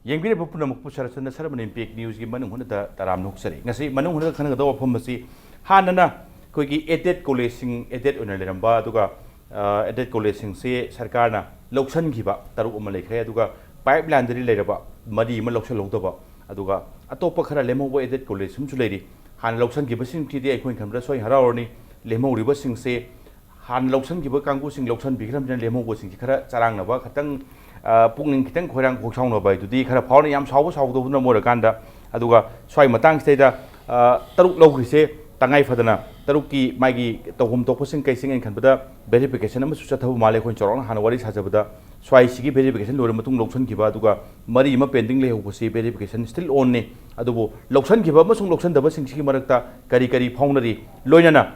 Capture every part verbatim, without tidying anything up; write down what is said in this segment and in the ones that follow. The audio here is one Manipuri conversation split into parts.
ꯌꯦꯡꯕꯤꯔꯤꯕ ꯄꯨꯝꯅꯃꯛꯄꯨ ꯁꯔꯆꯟꯗ ꯁꯔꯃꯅ ꯏꯝꯄꯦꯛ ꯅ꯭ꯌꯨꯁꯀꯤ ꯃꯅꯨꯡ ꯍꯨꯠꯅꯗ ꯇꯔꯥꯝꯅ ꯑꯣꯛꯆꯔꯤ꯫ ꯉꯁꯤ ꯃꯅꯨꯡ ꯍꯨꯠꯅꯗ ꯈꯟꯅꯒꯗꯧꯕ ꯋꯥꯐꯝ ꯑꯁꯤ ꯍꯥꯟꯅꯅ ꯑꯩꯈꯣꯏꯒꯤ ꯑꯦꯗꯦꯠ ꯀꯣꯂꯦꯖꯁꯤꯡ ꯑꯦꯗꯦꯠ ꯑꯣꯏꯅ ꯂꯩꯔꯝꯕ, ꯑꯗꯨꯒ ꯑꯦꯗꯦꯠ ꯀꯣꯂꯦꯖꯁꯤꯡꯁꯤ ꯁꯔꯀꯥꯔꯅ ꯂꯧꯁꯤꯟꯈꯤꯕ ꯇꯔꯨꯛ ꯑꯃ ꯂꯩꯈ꯭ꯔꯦ, ꯑꯗꯨꯒ ꯄꯥꯏꯞ ꯂꯥꯏꯟꯗꯗꯤ ꯂꯩꯔꯕ ꯃꯔꯤ ꯑꯃ ꯂꯧꯁꯤꯜꯍꯧꯗꯕ, ꯑꯗꯨꯒ ꯑꯇꯣꯞꯄ ꯈꯔ ꯂꯦꯝꯍꯧꯕ ꯑꯦꯗꯦꯠ ꯀꯣꯂꯦꯖ ꯑꯃꯁꯨ ꯂꯩꯔꯤ꯫ ꯍꯥꯟꯅ ꯂꯧꯁꯤꯟꯈꯤꯕꯁꯤꯡꯁꯤꯗꯤ ꯑꯩꯈꯣꯏꯅ ꯈꯟꯕꯗ ꯁꯣꯏ ꯍꯔꯥꯎꯔꯅꯤ꯫ ꯂꯦꯝꯍꯧꯔꯤꯕꯁꯤꯡꯁꯦ ꯍꯥꯟꯅ ꯂꯧꯁꯤꯟꯈꯤꯕ ꯀꯥꯡꯕꯨꯁꯤꯡ ꯂꯧꯁꯤꯟꯕꯤꯈ꯭ꯔꯕꯅꯤꯅ ꯂꯦꯝꯍꯧꯕꯁꯤꯡꯁꯤ ꯈꯔ ꯆꯔꯥꯡꯅꯕ, ꯈꯤꯇꯪ, ꯑ, ꯄꯨꯛꯅꯤꯡ ꯈꯤꯇꯪ ꯈꯣꯏꯔꯥꯡ ꯈꯣꯏꯁꯥꯎꯅꯕ ꯍꯥꯏꯗꯨꯗꯤ ꯈꯔ ꯐꯥꯎꯔꯅꯤ, ꯌꯥꯝ ꯁꯥꯎꯕ ꯁꯥꯎꯗꯕꯅ ꯑꯣꯏꯔꯀꯥꯟꯗ꯫ ꯑꯗꯨꯒ ꯁ꯭ꯋꯥꯏ ꯃꯇꯥꯡꯁꯤꯗꯩꯗ, ꯑ, ꯇꯔꯨꯛ ꯂꯧꯈ꯭ꯔꯤꯁꯦ ꯇꯉꯥꯏ ꯐꯗꯅ ꯇꯔꯨꯛꯀꯤ ꯃꯥꯒꯤ ꯇꯧꯐꯝ ꯊꯣꯛꯄꯁꯤꯡ ꯀꯩꯁꯤꯡ ꯑꯩꯅ ꯈꯟꯕꯗ ꯚꯦꯔꯤꯐꯤꯀꯦꯁꯟ ꯑꯃꯁꯨ ꯆꯠꯊꯕ ꯃꯥꯜꯂꯦ꯫ ꯑꯩꯈꯣꯏꯅ ꯆꯥꯎꯔꯥꯛꯅ ꯍꯥꯟꯅ ꯋꯥꯔꯤ ꯁꯥꯖꯕꯗ ꯁ꯭ꯋꯥꯏꯁꯤꯒꯤ ꯚꯦꯔꯤꯐꯤꯀꯦꯁꯟ ꯂꯣꯏꯔ ꯃꯇꯨꯡ ꯂꯧꯁꯤꯟꯈꯤꯕ, ꯑꯗꯨꯒ ꯃꯔꯤ ꯑꯃ ꯄꯦꯟꯗꯤꯡ ꯂꯩꯍꯧꯕꯁꯤ ꯚꯦꯔꯤꯐꯤꯀꯦꯁꯟ ꯁ꯭ꯇꯤꯜ ꯑꯣꯟꯅꯤ꯫ ꯑꯗꯨꯕꯨ ꯂꯧꯁꯤꯟꯈꯤꯕ ꯑꯃꯁꯨꯡ ꯂꯧꯁꯤꯟꯗꯕꯁꯤꯡꯁꯤꯒꯤ ꯃꯔꯛꯇ ꯀꯔꯤ ꯀꯔꯤ ꯐꯥꯎꯅꯔꯤ, ꯂꯣꯏꯅꯅ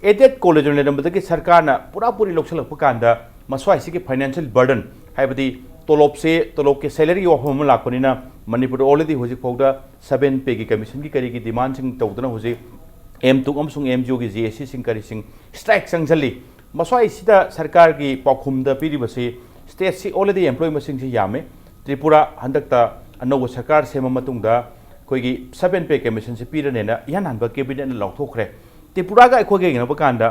ꯑꯦꯗꯦꯠ ꯀꯣꯂꯦꯖ ꯑꯣꯏꯅ ꯂꯩꯔꯝꯕꯗꯒꯤ ꯁꯔꯀꯥꯔꯅ ꯄꯨꯔꯥ ꯄꯨꯔꯤ ꯂꯧꯁꯤꯜꯂꯛꯄ ꯀꯥꯟꯗ ꯃꯁ꯭ꯋꯥꯏꯁꯤꯒꯤ ꯐꯥꯏꯅꯥꯟꯁꯤꯌꯦꯜ ꯕꯔꯗꯟ, ꯍꯥꯏꯕꯗꯤ ꯇꯣꯂꯣꯞꯁꯦ, ꯇꯣꯂꯣꯞꯀꯤ ꯁꯦꯂꯔꯤꯒꯤ ꯋꯥꯐꯝ ꯑꯃ ꯂꯥꯛꯄꯅꯤꯅ ꯃꯅꯤꯄꯨꯔꯗ ꯑꯣꯜꯔꯦꯗꯤ ꯍꯧꯖꯤꯛ ꯐꯥꯎꯗ ꯁꯕꯦꯟ ꯄꯦꯒꯤ ꯀꯃꯤꯁꯟꯒꯤ ꯀꯔꯤꯒꯤ ꯗꯤꯃꯥꯟꯁꯤꯡ ꯇꯧꯗꯅ ꯍꯧꯖꯤꯛ ꯑꯦꯝ ꯇꯨꯛ ꯑꯃꯁꯨꯡ ꯑꯦꯝ ꯖꯤ ꯑꯣꯒꯤ ꯖꯤ ꯑꯦ ꯁꯤꯁꯤꯡ ꯀꯔꯤꯁꯤꯡ ꯁ꯭ꯇ꯭ꯔꯥꯏꯛ ꯆꯪꯁꯤꯜꯂꯤ꯫ ꯃꯁ꯭ꯋꯥꯏꯁꯤꯗ ꯁꯔꯀꯥꯔꯒꯤ ꯄꯥꯎꯈꯨꯝꯗ ꯄꯤꯔꯤꯕꯁꯤ ꯁ꯭ꯇꯦꯠꯁꯤ ꯑꯣꯜꯔꯦꯗꯤ ꯑꯦꯝꯄ꯭ꯂꯣꯏ ꯃꯁꯤꯡꯁꯤ ꯌꯥꯝꯃꯦ꯫ ꯇ꯭ꯔꯤꯄꯨꯔꯥ ꯍꯟꯗꯛꯇ ꯑꯅꯧꯕ ꯁꯔꯀꯥꯔ ꯁꯦꯝꯃ ꯃꯇꯨꯡꯗ ꯑꯩꯈꯣꯏꯒꯤ ꯁꯕꯦꯟ ꯄꯦ ꯀꯃꯤꯁꯟꯁꯤ ꯄꯤꯔꯅꯦꯅ ꯏꯍꯥꯟ ꯍꯥꯟꯕ ꯀꯦꯕꯤꯅꯦꯠꯅ ꯂꯥꯎꯊꯣꯛꯈ꯭ꯔꯦ꯫ ꯇ꯭ꯔꯤꯄꯨꯔꯥꯒ ꯑꯩꯈꯣꯏꯒ ꯌꯦꯡꯅꯕ ꯀꯥꯟꯗ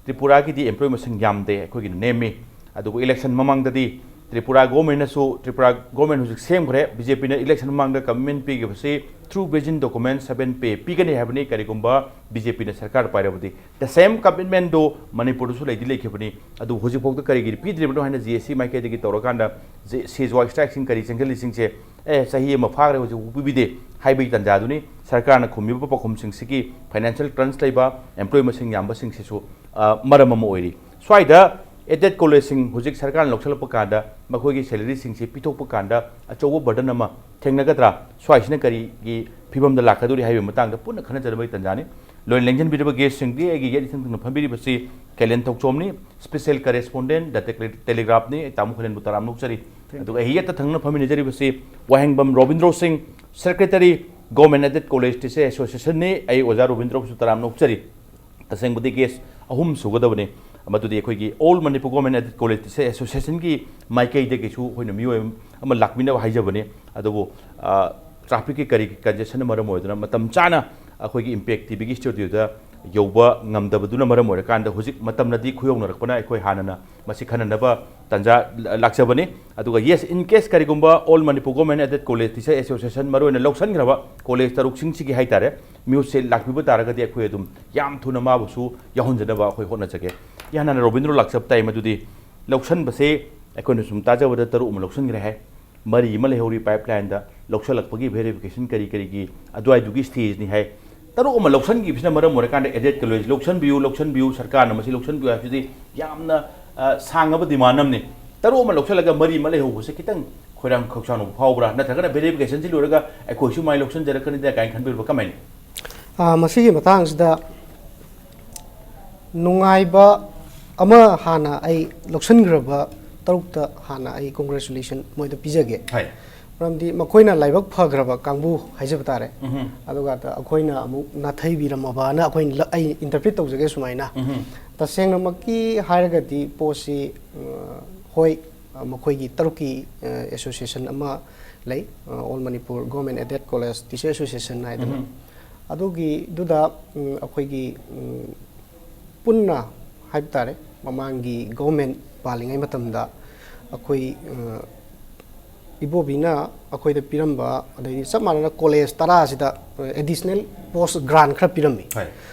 ꯇ꯭ꯔꯤꯄꯨꯔꯥꯒꯤꯗꯤ ꯑꯦꯝꯄ꯭ꯂꯣꯏ ꯃꯁꯤꯡ ꯌꯥꯝꯗꯦ, ꯑꯩꯈꯣꯏꯒꯤꯅ ꯅꯦꯝꯃꯤ꯫ ꯑꯗꯨꯕꯨ ꯏꯂꯦꯛꯁꯟ ꯃꯃꯥꯡꯗꯗꯤ ꯇ꯭ꯔꯤꯄꯨꯔꯥ ꯒꯣꯔꯃꯦꯟꯅꯁꯨ, ꯇ꯭ꯔꯤꯄꯨꯔꯥ ꯒꯣꯔꯃꯦꯟ ꯍꯧꯖꯤꯛ ꯁꯦꯝꯈ꯭ꯔꯦ, ꯕꯤ ꯖꯦ ꯄꯤꯅ ꯏꯂꯦꯛꯁꯟ ꯃꯃꯥꯡꯗ commitment ꯄꯤꯈꯤꯕꯁꯤ through vision document seven pay ꯄꯤꯒꯅꯤ ꯍꯥꯏꯕꯅꯤ, ꯀꯔꯤꯒꯨꯝꯕ ꯕꯤ ꯖꯦ ꯄꯤꯅ ꯁꯔꯀꯥꯔ ꯄꯥꯏꯔꯕꯗꯤ꯫ The same commitment ꯗꯨ ꯃꯅꯤꯄꯨꯔꯗꯁꯨ ꯂꯩꯗꯤ ꯂꯩꯈꯤꯕꯅꯤ, ꯑꯗꯨꯕꯨ ꯍꯧꯖꯤꯛꯐꯥꯎꯗ ꯀꯔꯤꯒꯤ ꯄꯤꯗ꯭ꯔꯤꯕꯅꯣ ꯍꯥꯏꯅ ꯖꯦ ꯑꯦ ꯁꯤ ꯃꯥꯏꯀꯩꯗꯒꯤ ꯇꯧꯔꯀꯥꯟꯗ ꯖꯦ-, ꯁꯤꯖꯋꯥꯏ ꯁ꯭ꯇ꯭ꯔꯥꯏꯛꯁꯤꯡ ꯀꯔꯤ ꯆꯪꯁꯤꯜꯂꯤꯁꯤꯡꯁꯦ, ꯑꯦ, ꯆꯍꯤ ꯑꯃ ꯐꯥꯈ꯭ꯔꯦ, ꯍꯧꯖꯤꯛꯐꯥꯎ ꯄꯤꯕꯤꯗꯦ ꯍꯥꯏꯕꯒꯤ ꯇꯥꯟꯖꯥꯗꯨꯅꯤ꯫ ꯁꯔꯀꯥꯔꯅ ꯈꯨꯝꯃꯤꯕ ꯄꯥꯎꯈꯨꯝꯁꯤꯡꯁꯤꯒꯤ ꯐꯥꯏꯅꯥꯟꯁꯤꯌꯦꯜ ꯀ꯭ꯔꯟꯁ ꯂꯩꯕ, ꯑꯦꯝꯄ꯭ꯂꯣꯏ ꯃꯁꯤꯡ ꯌꯥꯝꯕꯁꯤꯡꯁꯤꯁꯨ, ꯑ, ꯃꯔꯝ ꯑꯃ ꯑꯣꯏꯔꯤ꯫ ꯁ꯭ꯋꯥꯏꯗ ꯑꯦꯗꯦꯠ ꯀꯣꯂꯦꯖꯁꯤꯡ ꯍꯧꯖꯤꯛ ꯁꯔꯀꯥꯔꯅ ꯂꯧꯁꯤꯜꯂꯛꯄ ꯀꯥꯟꯗ ꯃꯈꯣꯏꯒꯤ ꯁꯦꯂꯔꯤꯁꯤꯡꯁꯤ ꯄꯤꯊꯣꯛꯄ ꯀꯥꯟꯗ ꯑꯆꯧꯕ ꯕꯔꯗꯟ ꯑꯃ ꯊꯦꯡꯅꯒꯗ꯭ꯔꯥ? ꯁ꯭ꯋꯥꯏꯁꯤꯅ ꯀꯔꯤꯒꯤ ꯐꯤꯕꯝꯗ ꯂꯥꯛꯀꯗꯧꯔꯤ ꯍꯥꯏꯕꯒꯤ ꯃꯇꯥꯡꯗ ꯄꯨꯟꯅ ꯈꯟꯅꯖꯅꯕꯒꯤ ꯇꯥꯟꯖꯥꯅꯤ꯫ ꯂꯣꯏꯅ ꯂꯦꯡꯁꯤꯟꯕꯤꯔꯤꯕ ꯒꯦꯁꯁꯤꯡꯗꯤ ꯑꯩꯒꯤ ꯌꯦꯠ ꯏꯊꯪ ꯊꯪꯅ ꯐꯝꯕꯤꯔꯤꯕꯁꯤ ꯀꯦꯂꯦꯟ ꯊꯧꯆꯣꯝꯅꯤ, ꯁ꯭ꯄꯦꯁꯦꯜ ꯀꯔꯦꯁꯄꯣꯟꯗꯦꯟꯠ ꯗ ꯇꯦꯂꯤꯒ꯭ꯔꯥꯐꯅꯤ꯫ ꯑꯩ ꯇꯥꯃꯣ ꯈꯣꯂꯦꯟꯕꯨ ꯇꯔꯥꯝꯅ ꯑꯣꯛꯆꯔꯤ꯫ ꯑꯗꯨꯒ ꯑꯩꯒꯤ ꯌꯦꯠꯇ ꯊꯪꯅ ꯐꯝꯃꯤꯟꯅꯖꯔꯤꯕꯁꯤ Wahengbam Robindro Singh, secretary, government aided college teacher ꯑꯦꯁꯣꯁꯤꯌꯦꯁꯟꯅꯤ꯫ ꯑꯩ ꯑꯣꯖꯥ ꯔꯣꯕꯤꯟꯗ꯭ꯔꯣꯕꯨꯁꯨ ꯇꯔꯥꯝꯅ ꯑꯣꯛꯆꯔꯤ꯫ ꯇꯁꯦꯡꯕꯗꯤ ꯒꯦꯁ ꯑꯍꯨꯝ ꯁꯨꯒꯗꯕꯅꯤ꯫ ꯃꯗꯨꯗꯤ ꯑꯩꯈꯣꯏꯒꯤ All Manipur Government Aided College Teacher Associationꯒꯤ ꯃꯥꯏꯀꯩꯗꯒꯤꯁꯨ ꯑꯩꯈꯣꯏꯅ ꯃꯤꯑꯣꯏ ꯑꯃ ꯂꯥꯛꯄꯤꯅꯕ ꯍꯥꯏꯖꯕꯅꯤ꯫ ꯑꯗꯨꯕꯨ ꯇ꯭ꯔꯥꯐꯤꯛꯀꯤ ꯀꯔꯤꯒꯤ ꯀꯟꯖꯦꯁꯟꯅ ꯃꯔꯝ ꯑꯣꯏꯗꯨꯅ ꯃꯇꯝ ꯆꯥꯅ ꯑꯩꯈꯣꯏꯒꯤ ꯏꯝꯄꯦꯛ ꯇꯤꯚꯤꯒꯤ ꯁ꯭ꯇꯨꯗꯤꯑꯣꯗ ꯌꯧꯕ ꯉꯝꯗꯕꯗꯨꯅ ꯃꯔꯝ ꯑꯣꯏꯔꯀꯥꯟꯗ ꯍꯧꯖꯤꯛ ꯃꯇꯝꯅꯗꯤ ꯈꯨꯌꯧꯅꯔꯛꯄꯅ ꯑꯩꯈꯣꯏ ꯍꯥꯟꯅꯅ ꯃꯁꯤ ꯈꯟꯅꯅꯕ ꯇꯥꯟꯖꯥ ꯂꯥꯛꯆꯕꯅꯤ꯫ ꯑꯗꯨꯒ yes, in case ꯀꯔꯤꯒꯨꯝꯕ All Manipur Government Aided College Teacher Association ꯃꯔꯨꯑꯣꯏꯅ ꯂꯧꯁꯤꯟꯈ꯭ꯔꯕ ꯀꯣꯂꯦꯖ ꯇꯔꯨꯛꯁꯤꯡꯁꯤꯒꯤ ꯍꯥꯏꯇꯥꯔꯦ ꯃꯤꯍꯨꯠꯁꯦ ꯂꯥꯛꯄꯤꯕ ꯇꯥꯔꯒꯗꯤ ꯑꯩꯈꯣꯏ ꯑꯗꯨꯝ ꯌꯥꯝ ꯊꯨꯅ ꯃꯥꯕꯨꯁꯨ ꯌꯥꯎꯍꯟꯖꯅꯕ ꯑꯩꯈꯣꯏ ꯍꯣꯠꯅꯖꯒꯦ꯫ ꯏꯍꯥꯟ ꯍꯥꯟꯅ ꯔꯣꯕꯤꯟꯗ꯭ꯔꯣ ꯂꯥꯛꯆꯕ ꯇꯥꯏ꯫ ꯃꯗꯨꯗꯤ ꯂꯧꯁꯟꯕꯁꯦ ꯑꯩꯈꯣꯏꯅ ꯁꯨꯝ ꯇꯥꯖꯕꯗ ꯇꯔꯨꯛ ꯑꯃ ꯂꯧꯁꯤꯟꯈ꯭ꯔꯦ ꯍꯥꯏ, ꯃꯔꯤ ꯑꯃ ꯂꯩꯍꯧꯔꯤ ꯄꯥꯏꯞꯂꯥꯏꯟꯗ ꯂꯧꯁꯜꯂꯛꯄꯒꯤ ꯚꯦꯔꯤꯐꯤꯀꯦꯁꯟ ꯀꯔꯤ ꯀꯔꯤꯒꯤ ꯑꯗꯨꯋꯥꯏꯗꯨꯒꯤ ꯁ꯭ꯇꯦꯖꯅꯤ ꯍꯥꯏ꯫ ꯇꯔꯨꯛ ꯑꯃ ꯂꯧꯁꯟꯈꯤꯕꯁꯤꯅ ꯃꯔꯝ ꯑꯣꯏꯔꯀꯥꯟꯗ ꯑꯦꯗꯦꯠ ꯀꯣꯂꯦꯖ ꯂꯧꯁꯟꯕꯤꯌꯨ, ꯂꯧꯁꯟꯕꯤꯌꯨ, ꯁꯔꯀꯥꯔꯅ ꯃꯁꯤ ꯂꯧꯁꯟꯕꯤꯌꯨ ꯍꯥꯏꯕꯁꯤꯗꯤ ꯌꯥꯝꯅ ꯑ, ꯁꯥꯡꯉꯕ ꯗꯤꯃꯥꯟ ꯑꯃꯅꯤ꯫ ꯇꯔꯨꯛ ꯑꯃ ꯂꯧꯁꯜꯂꯒ ꯃꯔꯤ ꯑꯃ ꯂꯩꯍꯧꯕꯁꯦ ꯈꯤꯇꯪ ꯈꯣꯏꯔꯥꯡ ꯈꯧꯁꯥꯡꯅꯕ ꯐꯥꯎꯕ꯭ꯔꯥ? ꯅꯠꯇ꯭ꯔꯒꯅ ꯚꯦꯔꯤꯐꯤꯀꯦꯁꯟꯁꯤ ꯂꯣꯏꯔꯒ ꯑꯩꯈꯣꯏꯁꯨ ꯃꯥꯏ ꯂꯧꯁꯤꯟꯖꯔꯛꯀꯅꯤꯗ ꯀꯥꯏꯅ ꯈꯟꯕꯤꯕ꯭ꯔꯥ? ꯀꯃꯥꯏꯅ? ꯑ, ꯃꯁꯤꯒꯤ ꯃꯇꯥꯡꯁꯤꯗ ꯅꯨꯡꯉꯥꯏꯕ ꯑꯃ ꯍꯥꯟꯅ ꯑꯩ ꯂꯧꯁꯤꯟꯈ꯭ꯔꯕ ꯇꯔꯨꯛꯇ ꯍꯥꯟꯅ ꯑꯩ ꯀꯣꯡꯒ꯭ꯔꯦꯆꯨꯂꯦꯁꯟ ꯃꯣꯏꯗ ꯄꯤꯖꯒꯦ꯫ ꯍꯣꯏ꯫ ꯃꯔꯝꯗꯤ ꯃꯈꯣꯏꯅ ꯂꯥꯏꯕꯛ ꯐꯈ꯭ꯔꯕ ꯀꯥꯡꯕꯨ ꯍꯥꯏꯖꯕ ꯇꯥꯔꯦ꯫ ꯎꯝꯍꯨꯝ꯫ ꯑꯗꯨꯒ ꯑꯩꯈꯣꯏꯅ ꯑꯃꯨꯛ ꯅꯥꯊꯩꯕꯤꯔꯝꯃꯕꯅ ꯑꯩꯈꯣꯏꯅ ꯂ-, ꯑꯩ ꯏꯟꯇꯔꯄ꯭ꯔꯤꯠ ꯇꯧꯖꯒꯦ ꯁꯨꯃꯥꯏꯅ꯫ ꯎꯝꯍꯨꯝ꯫ ꯇꯁꯦꯡꯅꯃꯛꯀꯤ ꯍꯥꯏꯔꯒꯗꯤ ꯄꯣꯠꯁꯤ, ꯑ, ꯍꯣꯏ, ꯑ, ꯃꯈꯣꯏꯒꯤ ꯇꯔꯨꯛꯀꯤ, ꯑ, ꯑꯦꯁꯣꯁꯤꯌꯦꯁꯟ ꯑꯃ ꯂꯩ, ꯑ, All Manipur Government Aided College Teacher Association ꯍꯥꯏꯗꯅ꯫ ꯎꯝꯍꯨꯝ꯫ ꯑꯗꯨꯒꯤꯗꯨꯗ, ꯎꯝ, ꯑꯩꯈꯣꯏꯒꯤ, ꯎꯝ, ꯄꯨꯟꯅ ꯍꯥꯏꯕ ꯇꯥꯔꯦ, ꯃꯃꯥꯡꯒꯤ ꯒꯣꯚꯔꯟꯃꯦꯟꯠ ꯄꯥꯜꯂꯤꯉꯩ ꯃꯇꯝꯗ ꯑꯩꯈꯣꯏ, ꯑ, ꯏꯕꯣꯕꯤꯅ ꯑꯩꯈꯣꯏꯗ ꯄꯤꯔꯝꯕ, ꯑꯗꯩꯗꯤ ꯆꯞ ꯃꯥꯟꯅꯅ ꯀꯣꯂꯦꯖ ꯇꯔꯥꯁꯤꯗ, ꯑ, ꯑꯦꯗꯤꯁꯅꯦꯜ ꯄꯣꯁ ꯒ꯭ꯔꯥꯟ ꯈꯔ ꯄꯤꯔꯝꯃꯤ꯫ ꯍꯣꯏ꯫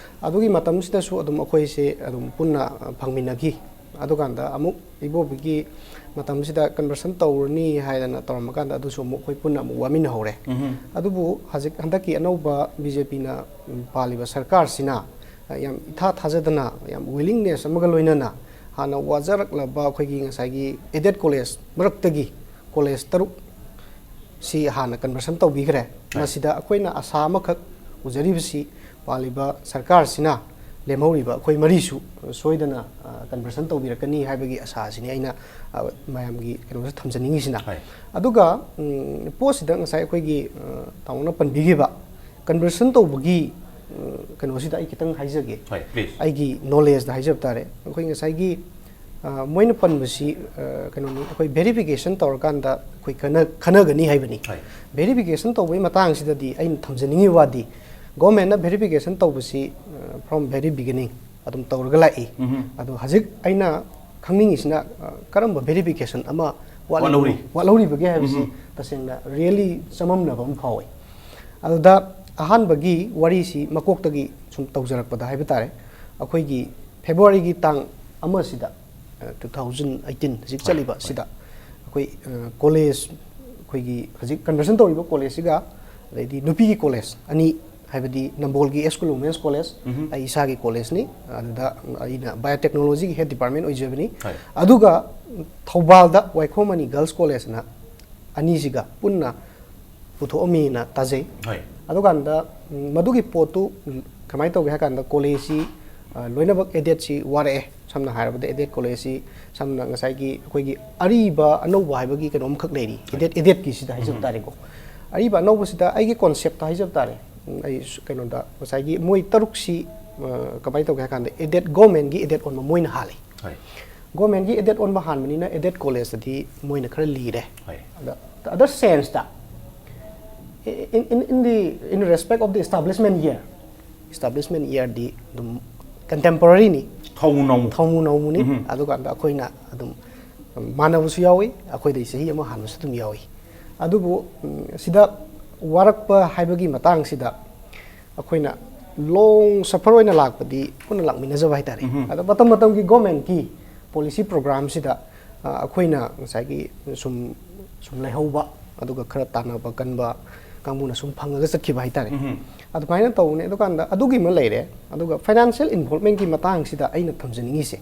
ꯑꯗꯨꯒꯤ ꯃꯇꯝꯁꯤꯗꯁꯨ ꯑꯗꯨꯝ ꯑꯩꯈꯣꯏꯁꯦ ꯑꯗꯨꯝ ꯄꯨꯟꯅ, ꯑ, ꯐꯪꯃꯤꯟꯅꯈꯤ꯫ ꯑꯗꯨꯀꯥꯟꯗ ꯑꯃꯨꯛ ꯏꯕꯣꯕꯤꯒꯤ ꯃꯇꯝꯁꯤꯗ ꯀꯟꯚꯔꯁꯟ ꯇꯧꯔꯅꯤ ꯍꯥꯏꯗꯅ ꯇꯧꯔꯝꯃꯀꯥꯟꯗ ꯑꯗꯨꯁꯨ ꯑꯃꯨꯛ ꯑꯩꯈꯣꯏ ꯄꯨꯟꯅ ꯑꯃꯨꯛ ꯋꯥꯃꯤꯟꯅꯍꯧꯔꯦ꯫ ꯎꯝꯍꯨꯝ꯫ ꯑꯗꯨꯕꯨ ꯍꯧꯖꯤꯛ ꯍꯟꯗꯛꯀꯤ ꯑꯅꯧꯕ ꯕꯤ ꯖꯦ ꯄꯤꯅ, ꯎꯝ, ꯄꯥꯜꯂꯤꯕ ꯁꯔꯀꯥꯔꯁꯤꯅ, ꯑ, ꯌꯥꯝ ꯏꯊꯥ ꯊꯥꯖꯗꯅ, ꯌꯥꯝ ꯋꯤꯂꯤꯡꯅꯦꯁ ꯑꯃꯒ ꯂꯣꯏꯅꯅ ꯍꯥꯟꯅ ꯋꯥꯖꯔꯛꯂꯕ ꯑꯩꯈꯣꯏꯒꯤ ꯉꯁꯥꯏꯒꯤ ꯑꯦꯗꯦꯠ ꯀꯣꯂꯦꯖ ꯃꯔꯛꯇꯒꯤ ꯀꯣꯂꯦꯖ ꯇꯔꯨꯛ ꯁꯤ ꯍꯥꯟꯅ ꯀꯟꯚꯔꯁꯟ ꯇꯧꯕꯤꯈ꯭ꯔꯦ꯫ ꯍꯣꯏ꯫ ꯃꯁꯤꯗ ꯑꯩꯈꯣꯏꯅ ꯑꯁꯥ ꯑꯃꯈꯛ ꯎꯖꯔꯤꯕꯁꯤ ꯄꯥꯜꯂꯤꯕ ꯁꯔꯀꯥꯔꯁꯤꯅ ꯂꯦꯝꯍꯧꯔꯤꯕ ꯑꯩꯈꯣꯏ ꯃꯔꯤꯁꯨ ꯁꯣꯏꯗꯅ, ꯑ, ꯀꯟꯚꯔꯁꯟ ꯇꯧꯕꯤꯔꯛꯀꯅꯤ ꯍꯥꯏꯕꯒꯤ ꯑꯁꯥꯁꯤꯅꯤ ꯑꯩꯅ, ꯑ, ꯃꯌꯥꯝꯒꯤ ꯀꯩꯅꯣꯁꯦ ꯊꯝꯖꯅꯤꯡꯉꯤꯁꯤꯅ꯫ ꯍꯣꯏ꯫ ꯑꯗꯨꯒ, ꯎꯝ, ꯄꯣꯠꯁꯤꯗ ꯉꯁꯥꯏ ꯑꯩꯈꯣꯏꯒꯤ, ꯑ, ꯇꯥꯃꯣꯅ ꯄꯟꯕꯤꯈꯤꯕ ꯀꯟꯚꯔꯁꯟ ꯇꯧꯕꯒꯤ ꯎꯝ, ꯀꯩꯅꯣꯁꯤꯗ ꯑꯩ ꯈꯤꯇꯪ ꯍꯥꯏꯖꯒꯦ꯫ ꯍꯣꯏ, please. ꯑꯩꯒꯤ ꯅꯣꯂꯦꯖꯇ ꯍꯥꯏꯖꯕ ꯇꯥꯔꯦ꯫ ꯑꯩꯈꯣꯏ ꯉꯁꯥꯏꯒꯤ, ꯑ, ꯃꯣꯏꯅ ꯄꯟꯕꯁꯤ, ꯑ, ꯀꯩꯅꯣꯅꯤ, ꯑꯩꯈꯣꯏ ꯚꯦꯔꯤꯐꯤꯀꯦꯁꯟ ꯇꯧꯔꯀꯥꯟꯗ ꯑꯩꯈꯣꯏ ꯈꯟꯅ-, ꯈꯟꯅꯒꯅꯤ ꯍꯥꯏꯕꯅꯤ꯫ ꯍꯣꯏ. ꯚꯦꯔꯤꯐꯤꯀꯦꯁꯟ ꯇꯧꯕꯒꯤ ꯃꯇꯥꯡꯁꯤꯗꯗꯤ ꯑꯩꯅ ꯊꯝꯖꯅꯤꯡꯉꯤ ꯋꯥꯗꯤ, ꯒꯣꯔꯃꯦꯟꯅ ꯚꯦꯔꯤꯐꯤꯀꯦꯁꯟ ꯇꯧꯕꯁꯤ, ꯑ, from very beginning ꯑꯗꯨꯝ ꯇꯧꯔꯒ ꯂꯥꯛꯏ꯫ ꯎꯝꯍꯨꯝ. ꯑꯗꯣ ꯍꯧꯖꯤꯛ ꯑꯩꯅ ꯈꯪꯅꯤꯡꯉꯤꯁꯤꯅ, ꯑ, ꯀꯔꯝꯕ ꯚꯦꯔꯤꯐꯤꯀꯦꯁꯟ ꯑꯃ ꯋꯥꯠꯂꯤꯕꯅꯣ-, ꯋꯥꯠꯍꯧꯔꯤ. ꯋꯥꯠꯍꯧꯔꯤꯕꯒꯦ ꯍꯥꯏꯕꯁꯤ ꯎꯝꯍꯨꯝ. ꯇꯁꯦꯡꯅ really ꯆꯃꯝꯅꯕ ꯑꯃ ꯐꯥꯎꯏ꯫ ꯑꯗꯨꯗ ꯑꯍꯥꯟꯕꯒꯤ ꯋꯥꯔꯤꯁꯤ ꯃꯀꯣꯛꯇꯒꯤ ꯁꯨꯝ ꯇꯧꯖꯔꯛꯄꯗ ꯍꯥꯏꯕ ꯇꯥꯔꯦ, ꯑꯩꯈꯣꯏꯒꯤ ꯐꯦꯕ꯭ꯔꯨꯋꯥꯔꯤꯒꯤ ꯇꯥꯡ ꯑꯃꯁꯤꯗ, ꯑ, two thousand eighteen ꯍꯧꯖꯤꯛ ꯍꯣꯏ, ꯆꯠꯂꯤꯕ ꯍꯣꯏ. ꯁꯤꯗ ꯑꯩꯈꯣꯏ, ꯑ, ꯀꯣꯂꯦꯖ, ꯑꯩꯈꯣꯏꯒꯤ ꯍꯧꯖꯤꯛ ꯀꯟꯚꯔꯁꯟ ꯇꯧꯔꯤꯕ ꯀꯣꯂꯦꯖꯁꯤꯒ, ꯑꯗꯩꯗꯤ ꯅꯨꯄꯤꯒꯤ ꯀꯣꯂꯦꯖ ꯑꯅꯤ, ꯍꯥꯏꯕꯗꯤ ꯅꯝꯕꯣꯜꯒꯤ ꯑꯦꯁ ꯀꯨꯂꯣ ꯋꯨꯃꯦꯟꯁ ꯀꯣꯂꯦꯖ, ꯎꯝꯍꯨꯝ. ꯑꯩ ꯏꯁꯥꯒꯤ ꯀꯣꯂꯦꯖꯅꯤ, ꯑꯗꯨꯗ ꯑꯩꯅ ꯕꯥꯏꯑꯣꯇꯦꯛꯅꯣꯂꯣꯖꯤꯒꯤ ꯍꯦꯗ ꯗꯤꯄꯥꯔꯠꯃꯦꯟ ꯑꯣꯏꯖꯕꯅꯤ꯫ ꯍꯣꯏ. ꯑꯗꯨꯒ ꯊꯧꯕꯥꯜꯗ ꯋꯥꯏꯈꯣꯝ ꯃꯅꯤ ꯒꯔꯜꯁ ꯀꯣꯂꯦꯖꯅ ꯑꯅꯤꯁꯤꯒ ꯄꯨꯟꯅ ꯄꯨꯊꯣꯛꯑꯝꯃꯤꯅ ꯇꯥꯖꯩ꯫ ꯍꯣꯏ. ꯑꯗꯨꯀꯥꯟꯗ, ꯎꯝ, ꯃꯗꯨꯒꯤ ꯄꯣꯠꯇꯨ, ꯎꯝ, ꯀꯃꯥꯏꯅ ꯇꯧꯒꯦ ꯍꯥꯏ ꯀꯥꯟꯗ, ꯀꯣꯂꯦꯖꯁꯤ, ꯑ, ꯂꯣꯏꯅꯃꯛ ꯑꯦꯗꯦꯠꯁꯤ ꯋꯥꯔꯛꯑꯦ꯫ ꯁꯝꯅ ꯍꯥꯏꯔꯕꯗ, ꯑꯦꯗꯦꯠ ꯀꯣꯂꯦꯖꯁꯤ, ꯁꯝꯅ ꯉꯁꯥꯏꯒꯤ ꯑꯩꯈꯣꯏꯒꯤ ꯑꯔꯤꯕ ꯑꯅꯧꯕ ꯍꯥꯏꯕꯒꯤ ꯀꯩꯅꯣ ꯑꯃꯈꯛ ꯂꯩꯔꯤ, ꯍꯣꯏ. ꯑꯦꯗꯦꯠ, ꯑꯦꯗꯦꯠꯀꯤꯁꯤꯗ ꯍꯥꯏꯖꯕ ꯎꯝ. ꯇꯥꯔꯦꯀꯣ꯫ ꯑꯔꯤꯕ ꯑꯅꯧꯕꯁꯤꯗ ꯑꯩꯒꯤ ꯀꯣꯟꯁꯦꯞꯇ ꯍꯥꯏꯖꯕ ꯇꯥꯔꯦ꯫ ꯎꯝ, ꯑꯩ ꯁ-, ꯀꯩꯅꯣꯗ ꯉꯁꯥꯏꯒꯤ ꯃꯣꯏ ꯇꯔꯨꯛꯁꯤ, ꯑ, ꯀꯃꯥꯏꯅ ꯇꯧꯒꯦ ꯍꯥꯏ ꯀꯥꯟꯗ, ꯑꯦꯗꯦꯠ, ꯒꯣꯔꯃꯦꯟꯒꯤ ꯑꯦꯗꯦꯠ ꯑꯣꯟꯕ ꯃꯣꯏꯅ ꯍꯥꯜꯂꯤ꯫ ꯍꯣꯏ. ꯒꯣꯔꯃꯦꯟꯒꯤ ꯑꯦꯗꯦꯠ ꯑꯣꯟꯕ ꯍꯥꯟꯕꯅꯤꯅ ꯑꯦꯗꯦꯠ ꯀꯣꯂꯦꯖꯇꯗꯤ ꯃꯣꯏꯅ ꯈꯔ ꯂꯤꯔꯦ꯫ ꯍꯣꯏ. ꯑꯗ, the other sense ꯇ, in, in, in the, in respect of the establishment year, establishment year ꯗꯤ ꯑꯗꯨꯝ contemporary ꯅꯤ, ꯊꯧꯃꯨ ꯅꯧꯃꯨ. ꯊꯧꯃꯨ ꯅꯧꯃꯨꯅꯤ꯫ ꯎꯝꯍꯨꯝ. ꯑꯗꯨꯀꯥꯟꯗ ꯑꯩꯈꯣꯏꯅ ꯑꯗꯨꯝ ꯃꯥꯟꯅꯕꯁꯨ ꯌꯥꯎꯏ, ꯑꯩꯈꯣꯏꯗꯩ ꯆꯍꯤ ꯑꯃ ꯍꯥꯟꯕꯁꯨ ꯑꯗꯨꯝ ꯌꯥꯎꯏ꯫ ꯑꯗꯨꯕꯨ, ꯎꯝ, ꯁꯤꯗ ꯋꯥꯔꯛꯄ ꯍꯥꯏꯕꯒꯤ ꯃꯇꯥꯡꯁꯤꯗ ꯑꯩꯈꯣꯏꯅ ꯂꯣꯡ ꯁꯐꯔ ꯑꯣꯏꯅ ꯂꯥꯛꯄꯗꯤ ꯄꯨꯟꯅ ꯂꯥꯛꯃꯤꯟꯅꯖꯕ ꯍꯥꯏꯇꯥꯔꯦ꯫ ꯎꯝꯍꯨꯝ. ꯑꯗꯣ ꯃꯇꯝ ꯃꯇꯝꯒꯤ ꯒꯣꯔꯃꯦꯟꯀꯤ ꯄꯣꯂꯤꯁꯤ ꯄ꯭ꯔꯣꯒ꯭ꯔꯥꯝꯁꯤꯗ, ꯑ, ꯑꯩꯈꯣꯏꯅ ꯉꯁꯥꯏꯒꯤ ꯁꯨꯝ, ꯁꯨꯝ ꯂꯩꯍꯧꯕ, ꯑꯗꯨꯒ ꯈꯔ ꯇꯥꯟꯅꯕ ꯀꯟꯕ ꯀꯥꯡꯕꯨꯅ ꯁꯨꯝ ꯐꯪꯉꯒ ꯆꯠꯈꯤꯕ ꯍꯥꯏꯇꯥꯔꯦ꯫ ꯎꯝꯍꯨꯝ. ꯑꯗꯨꯃꯥꯏꯅ ꯇꯧꯕꯅꯦ꯫ ꯑꯗꯨꯀꯥꯟꯗ ꯑꯗꯨꯒꯤ ꯑꯃ ꯂꯩꯔꯦ꯫ ꯑꯗꯨꯒ ꯐꯥꯏꯅꯥꯟꯁꯤꯌꯦꯜ ꯏꯟꯚꯣꯜꯞꯃꯦꯟꯀꯤ ꯃꯇꯥꯡꯁꯤꯗ ꯑꯩꯅ ꯊꯝꯖꯅꯤꯡꯉꯤꯁꯦ,